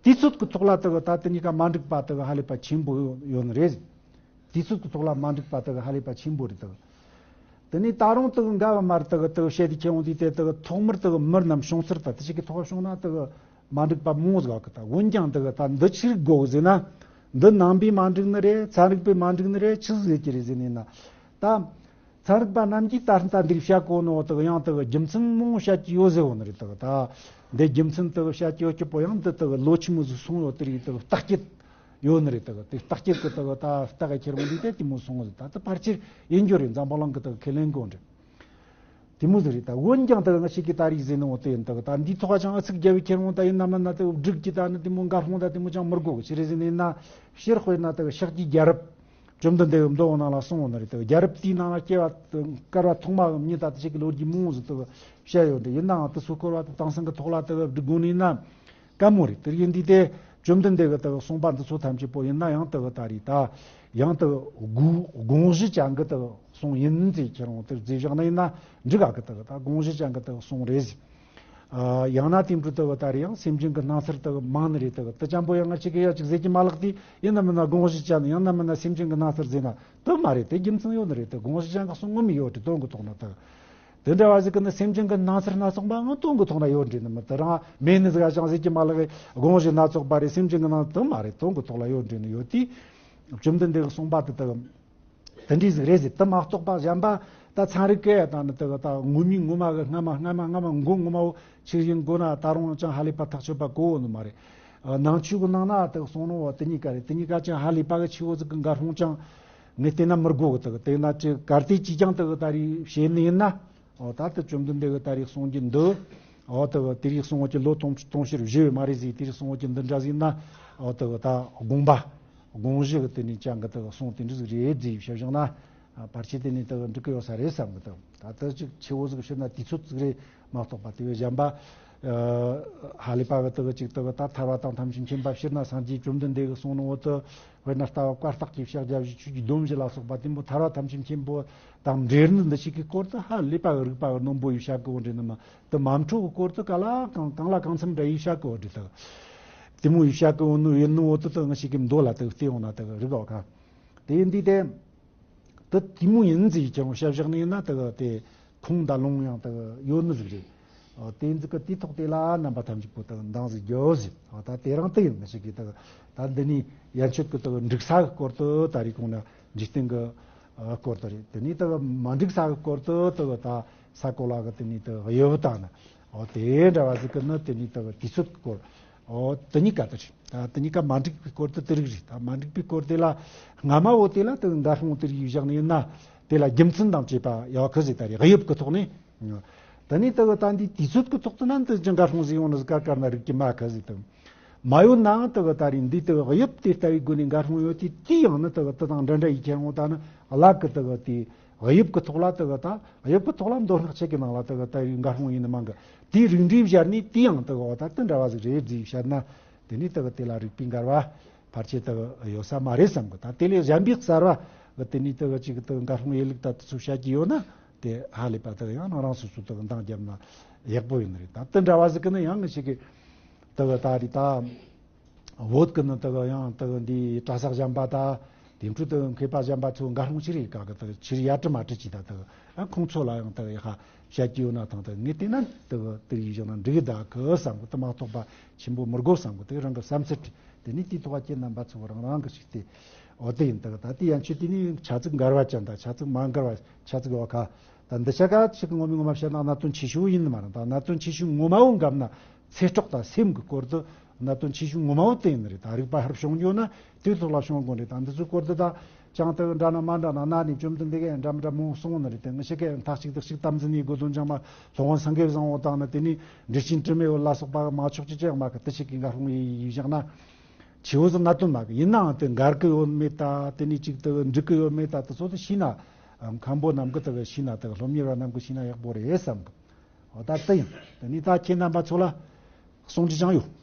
དུས་ཚོད་ཀྱི་ཐོག་ལ་དེ་གི་ད་དེ་གཉིས་ཀ་མ་འགྲིག་པ་དེ་གི་ཧ་ལས་པ་ཆེན་པོ་ཡོད་ནི་རེད། དུས་ཚོད་ཀྱི་ཐོག་ལ་མ་འགྲིག་པ་དེ་གི་ཧ་ལས་པ་ཆེན་པོ་རེད་དེ། དེ་ནས་ད་རུང་དེ་གི་འགལ་བ་མ་རེད། དེ་གི་དེ་གི་བཤད་དེ་ཁྱེད་འོང་དུས་དེ་དེ་གི་ཐོག་མར་དེ་གི་མི་རྣམས་བྱུང་ཚུལ་ད་དེ་ཞིག་གི་ཐོག་བྱུང་ན་དེ་གི་མ་འགྲིག་པ་མང་བོ་ཟིག་གི་ད། འོན་ཀྱང་དེ་གི་ད་འདི་ཆི་རིགས་དགོས་ཟེར་ན། འདི་ནང་པས་མ་འགྲིག་ནི་རེད། ཚན་རིག་པས་མ་འགྲིག་ནི་རེད། ཆི་ཟིག་ཟེར་གྱི་རེད་ཟེར་ནས་ན། ད་ཚན་རིག་པ་རྣམས་ཀྱིས་ད་ལྟ་འདིར་བཤད་གོ་ནོ་དེ་གི་ཡང་དེ་གི་རྒྱུ་མཚན་མང་བོ་བཤད་ཀྱི་ཡོད་ཟེར་གོ་ནི་རེད། དེ་གི་ད་འདི་རྒྱུ་མཚན་དེ་གི་བཤད་ཀྱི་ཡོད་ཀྱི་པོ་ཡང་འདི་དེ་གི་ལོ་ཆི་མོ་ཟིག་སོང་ཡོད་དེ་རིགས་དེ་གི་རྟགས་ཀྱི། ཡོད་ནི་རེད། དེ་གི་དེ་རྟགས་ཁྱེར་གི་དེ་གི་ད་རྟགས་ཁྱེར་འོང་དུས་དེ་དེ་མོ་སོང་ཟིག་ད་དེ་ཕལ་ཆེར་ཡིན་རྒྱུ་རེད། འཛམ་བུ་གླིང་གི་དེ་གི་ཁས་ལེན་གོ་འདྲ་དེ་མོ་ཟིག་རེད། ད་འོན་ཀྱང་དེ་གི་ང་ཞིག་གི་ད་རིག་ཟིན་ནི་འོ་དེ་ཡིན། དེ་གི་ད་འདིའི་ཐོག་ཅང་ཨ་ཚིག་རྒྱབ་བའི་ཁྱེར་འོང་ད་ཡིན་ནམ་ན་དེ་སྒྲིག་གི་ད་ནི་དེ་མོ་འགའ་ཕོང་ད་དེ་མོ་ཅང་མི་དགོ་གི་ཆི་རེད་ཟེར་ནས་ན། སྤྱིར་དཔེར་ན་དེ་གི་ཤཱཀྱའི་རྒྱལ་རབས་བཅོམ་ལྡན་འདས་ཀྱི་མདོ་ནང་ལ་གསུངས་ཡོད་ནི་རེད། དེ་གི་རྒྱལ་རབས་དེའི་ནང་ལ་སྐྱེ་བ་དེ་སྐལ་བ་ཐོག་མ་གི་མྱི་ད་དེ་ཞིག་གི་ལོ་རྒྱུས་མང་བོ་ཟིག་དེ་གི་བཤད་ཡོད་འདྲ། ཡིན་ནའང་དེ་ཚོ་སྐོར་བ་དེ་དེང་སང་གི་ཐོག་ལ་དེ་གི་སྒྲིག་དགོས་ནི་ཡིན་ན། དཀའ་མོ་རེད། དེ་ཡིན་དུས་དེ་བཅོམ་ལྡན་འདས་ཀྱི་དེ་གི་གསུངས་པ་འདི་ཚོ་ཐམས་ཅད་པོ་ཡིན་ན་ཡང་དེ་གི་ད་རེད་ད། ཡང་དེ་གི་དགོངས་གཞི་ཅན་གྱི་དེ་གི་གསུང་ཡིན་ཟེར་ཁྱེར་འོང་དེ་རྫས་བཞག་ན་ཡིན་ན་འགྲིག་ག་གི། དེ་གི་ད་དགོངས་གཞི་ཅན་གྱི་དེ་གི་གསུང་རེད་ཟེར། ཡང་ན་དེ་འཕྲོ་དུ་ད་རེ་ཡང་སེམས་ཅན་གྱི་སྣང་ཚུལ་དུ་མང་ནི་རེད། དུ་དུ་ཅང་པོ་ཡང་ང་ཅིག་གི་ཡ་ཅིག་ཟེར་གྱི་མ་ལག་དེ་ཡིན་ན་མིན་ན་དགོངས་གཞི་ཅན་ཡང་ན་མིན་ན་སེམས་ཅན་གྱི་སྣང་ཚུལ་ཟེར་ན་དུ་མ་རེད། དེ་རྒྱུ་མཚན་ཡོད་ནི་རེད། དུ་དགོངས་གཞི་ཅན་གྱི་གསུང་ངོ་མི་ཡོད་དེ་དོན་གྱི་ཐོག་ན་དུ། དེ་འདྲ་བ་ཞིག་གི་ནི་སེམས་ཅན་གྱི་སྣང་ཚུལ་སྣ་ཚོགས་པ་ང་དོན་གྱི་ཐོག་ན་ཡོད་འདྲེ་ནི་མི་དུ་རང་མེད་ནི་ཟིག་ཅང་ཟེར་གྱི་མ་ལག་གི་དགོངས་གཞི་སྣ་ཚོགས་པ་རེད། སེམས་ཅན་གྱི་ནང་དུ་མ་རེད། དོན་གྱི་ཐོག་ལ་ཡོད་འདྲེ་ནི་ཡོད་དེ། བཅོམ་ལྡན་འདས་ཀྱི་གསུངས་པ་དུ་དུ། དེ་འདྲའི་ཟིག་རེད་ཟེར། དེ་མ་གཏོགས་པ་གཞན་པ་ད་ཚན་རིག་གི་དང་ནི་དེ་གི་ད་ངོ་མའི་ངོ་མ་གི་སྔ་མ་སྔ་མ་སྔ་མ་མགོ་ངོ་མ་བོ་ཆི་ཡིན་དགོས་ན་ད་རུང་ཅང་ཧ་ལས་པ་ཐག་ཆོད་པ་གོ་ནི་མ་རེད། ནང་ཆོས་གི་ནང་ན་དེ་གི་གསུང་ནོ་བོ་དེ་གཉིས་ཀ་རེད། དེ་གཉིས་ཀ་ཅང་ཧ་ལས་པ་གི་ཆེ་བོ་ཟིག་གི་འགའ་སོང་ཅང་ངས་བལྟས་ན་མི་དགོས་གི། དེ་གི་དེ་ན་ཅི་གར་དེ་ཅི་ཅང་དེ་གི་ད་རེས་བཤད་ནི་ཡིན་ན། འོ་ད་ལྟ་བཅོམ་ལྡན་འདས་ཀྱི་ད་རེས་གསུང་གི་འདི། འོ་དེ་གི་དེ་རིགས་གསུང་བ་གི་ལོ་དུང་དུང་ཕྱུར་བཞི་ཡོད་མ་རེད་ཟིག་དེ་རིགས་གསུང་བ་གི་འདི་འདྲ་ཟིག་ན། འོ་དེ་གི་ད་དགོངས་པ། དགོངས་གཞི་གི་དེ་ནས་ཅང་གི་དེ་གི་གསུང་དེ་འདྲ་ཟིག་རེད་ཟིག་བཤད་བཞག་ན། ཕལ་ཆེར་དེ་ནས་དེ་གི་འགྲིག་གི་ཡོད་ས་རེད་བསམ་གི། དེ་ད་ལྟ་ཅིག་ཆེ་བོ་ཟིག་བཤད་ན་དུས་ཚོད་ཟིག་རེད་མ་གཏོགས་པ། དེ་བས་གཞན་པ། ཧ་ལས་པ་གི་དེ་གི་ཅིག་དེ་གི་ད་ཐར་པ་དང་ཐམས་ཅད་མཁྱེན་པ་ཕྱིར་ན་སངས་རྒྱས་བཅོམ་ལྡན་འདས་ཀྱི་གསུང་ནོ་བོ་དེ། དཔེར་ན་ལྟ་བ་བཀའ་རྟགས་ཀྱི་ཕྱག་རྒྱ་བཞི་ཆོས་ཀྱི་སྡོམ་བཞི་ལ་སོགས་པ་དེ་མོ་ཐར་པ་ཐམས་ཅད་མཁྱེན་པོ་དང་འབྲེལ་ནི་འདི་ཞིག་གི་སྐོར་དུ་ཧ་ལས་པ་རིགས་པ་རྣོན་པོ་ཡིས་བཤད་གི་འོ་འདྲེ་ནི་མ་དུ་མ་འཕྲོ་གི་སྐོར་དུ་ག་ལ་གང་གང་ལ་གང་འཚམ་འདྲ་ཡིས་བཤད་གི་འོ་འདྲེ་དུ། དེ་མོ་ཡིས་བཤད་གི་འོ་ནི་ཡིན་ནི་འོ་དུ་དུ་ང་ཞིག་གི་མདོ་ལ་དུ་བལྟས་འོང་ན་དུ་རིག་གོ་ག་དེ་ཡིན་དུས་དེ། དུ་དེ་མོ་ཡིན་ཟིག་ཀྱང་བཤད་བཞག་ནི་ཡིན་ན་དུ་དེ། ཁུངས་དང་ལུང་ཡང་དག་ཡོད་ནི་ཟིག་རེད། ཨོ་དེ་ཟིག་གི་དེའི་ཐོག་དེ་ལ་རྣམ་པ་ཐམས་ཅད་པོ་དག་འདང་ཟིག་རྒྱོ་ཟིག་ཨོ་ད་དེ་རང་དེ་ཡིན་མི་ཞིག་གིས་དག་ད་འདི་ནི་ཡན་ཆོད་ཀྱི་དག་འགྲིག་ས་གི་སྐོར་དུ་ད་རེས་གོང་ན་འཇིག་རྟེན་གྱི་ཨ་སྐོར་དུ་རེད། དེ་ནི་དག་མ་འགྲིག་ས་གི་སྐོར་དུ་དག་ད་ས་གོ་ལ་གི་དེ་ནི་དག་དབྱིབས་དང་ན་ཨོ་དེ་འདྲ་བ་ཟིག་གི་ནི་དེ་ནི་དག་དུས་ཚོད་ཀྱི་སྐོར། ཨོ་དེ་གཉིས་ཀ་དེ་རེད། ད་དེ་གཉིས་ཀ་མ་འགྲིག་པའི་སྐོར་དུ་དེ་རིགས་རེད། ད་མ་འགྲིག་པའི་སྐོར་དེ་ལ་སྔ་མ་བོ་དེ་ལ་དེ་འགའ་ཤོང་དེ་རིགས་བཞག་ནས་ཡིན་ན་དེ་ལ་རྒྱུ་མཚན་དང་བཅས་པ་ཡག་གི་ཟིག་ད་རེད། དབྱིབས་ཀྱི་ཐོག་ནས། དེ་ནས་དེ་གི་ད་འདི་དུས་ཚོད་ཀྱི་ཐོག་ཏུ་ན་འདི་ཅི་འགའ་ཤོང་ཟིག་ཡོང་ནི་ཟིག་ག་གར་ན་རིགས་ཀྱི་མ་ག་ཟིག་དང་། མ་ཡོད་ནའང་དེ་གི་ད་རེད་འདི་དེ་གི་དབྱིབས་དེ་ལྟ་བུའི་སྒོ་ནས་འགའ་ཤོང་ཡོད་དེ་དེ་ཡང་ནི་དེ་གི་དེ་དང་འདྲ་འདྲ་ཡིས་ཁྱེར་འོང་། ད་ནི་བླ་གི་དེ་གི་དེ། དབྱིབས་ཀྱི་ཐོག་ལ་དེ་གི་ད་དབྱིབས་ཀྱི་ཐོག་ལ་མདོ་སྔགས་ཆོས་ཀྱི་ནང་ལ་དེ་གི་ད་རེས་འགའ་ཤོང་ཡིན་ནི་མང་གི། དེའི་རིགས་འགྲེ་བཞག་ནས་དེ་ཡང་དེ་གི་འོ་ད་དེ་འདྲ་བ་ཟིག་རེད་ཟིག་བཤད་ན། དེ་ནས་དེ་གི་དེ་ལ་རིགས་པའི་འགལ་བ་ཕལ་ཆེར་དེ་གི་ཡོད་ས་མ་རེད་བསམ་གི། ད་དེ་ལས་གཞན་པའི་གསར་བ་གི་དེ་ནས་དེ་གི་ཅིག་དེ་གི་འགའ་ཤོང་ཡེ་ལུགས་ད་དེ་ཚོ་བཤད་ཀྱི་ཡོད་ན་དེ་ཧ་ལས་པ་དེ་གི་ཡང་རང་རང་སོ་སོ་དེ་གི་འདང་བརྒྱབ་ན་ཡག་པོ་ཡིན་ནི་རེད། ད་དེ་འདྲ་བ་ཟིག་གི་ནི་ཡང་ངི་ཞིག་གི་དེ་གི་ད་རེད་ད། བོད་ཀྱི་ནི་དག་ཡང་དག་འདི་གྲྭ་ས་གཞན་པ་དང་དེ་འཕྲོས་དག་མཁས་པ་གཞན་པ་ཚོ་འགའ་ཤོང་ཆི་རེད་ག་གི་དག་ཆི་རེད་ཡ་བྲི་མ་བྲི་ཅི་ད་དག་ཨ་ཁོང་ཚོ་ལ་ཡང་དག་ཡ་ཧ་བཤད་ཀྱི་ཡོད་ན་ཐང་དག་ངས་བལྟས་ན་དག་དེ་ཡིས་བཞག་ན་འགྲིག་གི་ད་གི་བསམ་གི། དེ་མ་གཏོགས་པ་ཆེན་པོ་མི་དགོས་བསམ་གི། དེ་རང་གི་བསམ་ཚུལ་དེ་ནི་དེའི་ཐོག་བ་ཁྱེད་རྣམ་པ་ཚོ་རང་རང་གི་ཞིག་དེ་འོ་དེ་ཡིན་དག་ད་དེ་ཡན་ཆོད་དེ་ནི་ཆ་ཚིག་འགལ་བ་ཅན་དང་ཆ་ཚིག་མ་འགལ་བ་ཆ་ཚིག་འོ་ཁ་ད་འདི་ཆ་ག་ཆི་གི་ངོ་མི་ངོ་མ་བཤད་ན་གནད་དོན་ཆེ་ཤོས་ཡིན་ནི་མ་རེད། ད་གནད་དོན་ཆེ་ཤོས་ངོ་མ་བོ་འགབ་ན། ཚེ་སྲོག་དང་སེམས་ཀྱི་སྐོར་དུ་གནད་དོན་ཆེ་ཤོས་ངོ་མ་བོ་དེ་ཡིན་ནི་རེད། ད་རིག་པ་ཧར་བྱུང་རྒྱུ་ན་དེའི་ཐོག་ལ་བྱུང་དགོས་རེད། ད་འདི་ཚོའི་སྐོར་དུ་ད་ཅང་དེ་འདྲ་ན་མ་འདྲ་ན་ན་ནས་བཅོམ་ལྡན་འདས་ཀྱིས་འདྲ་མི་འདྲ་མང་གསུངས་ནི་རེད། དེ་ངི་ཞིག་གིས་མཐའ་གཅིག་ཏུ་གཅིག་དམ་འཛིན་ཡེད་དགོས་དོན་ཅང་མ། སློབ་དཔོན་སེང་གེ་བཟང་བོ་དང་ནི་དེ་ནས་འགྲེལ་ཆེན་དྲི་མེད་བོ་ལ་སོགས་པ་མ་ཆོག་ཅི་ཅི་ཡང་མ་གི། དེ་ཞིག་གིས་འགའ་ཤོང་ཡེ་ཡིས་བཞག་ན་ཆེ་བོ་ཟིག་གནད་དོན་མ་གི། ཡིན་ནའང་དེ་འགལ་གི་ཡོད་མེད་ད་དེ་ནས་གཅིག་དེ་འགྲིག་གི་ཡོད་མེད་ད་དེ་ཚོ་དེ་ཤེས་ན་མཁན་པོ་རྣམས་ཀྱི་དེ་ཤེས་ན་དེ་སློབ་གཉེར་བ་རྣམས་ཀྱིས་ཤེས་ན་ཡག་པོ་རེད་བསམ་གི། འོ་ད་དེ་ཡིན། དེ་ནས་ད་ཁྱེད་རྣམ་པ་ཚོ་ལ་གསུང་རྒྱུ་ཅང་ཡོད།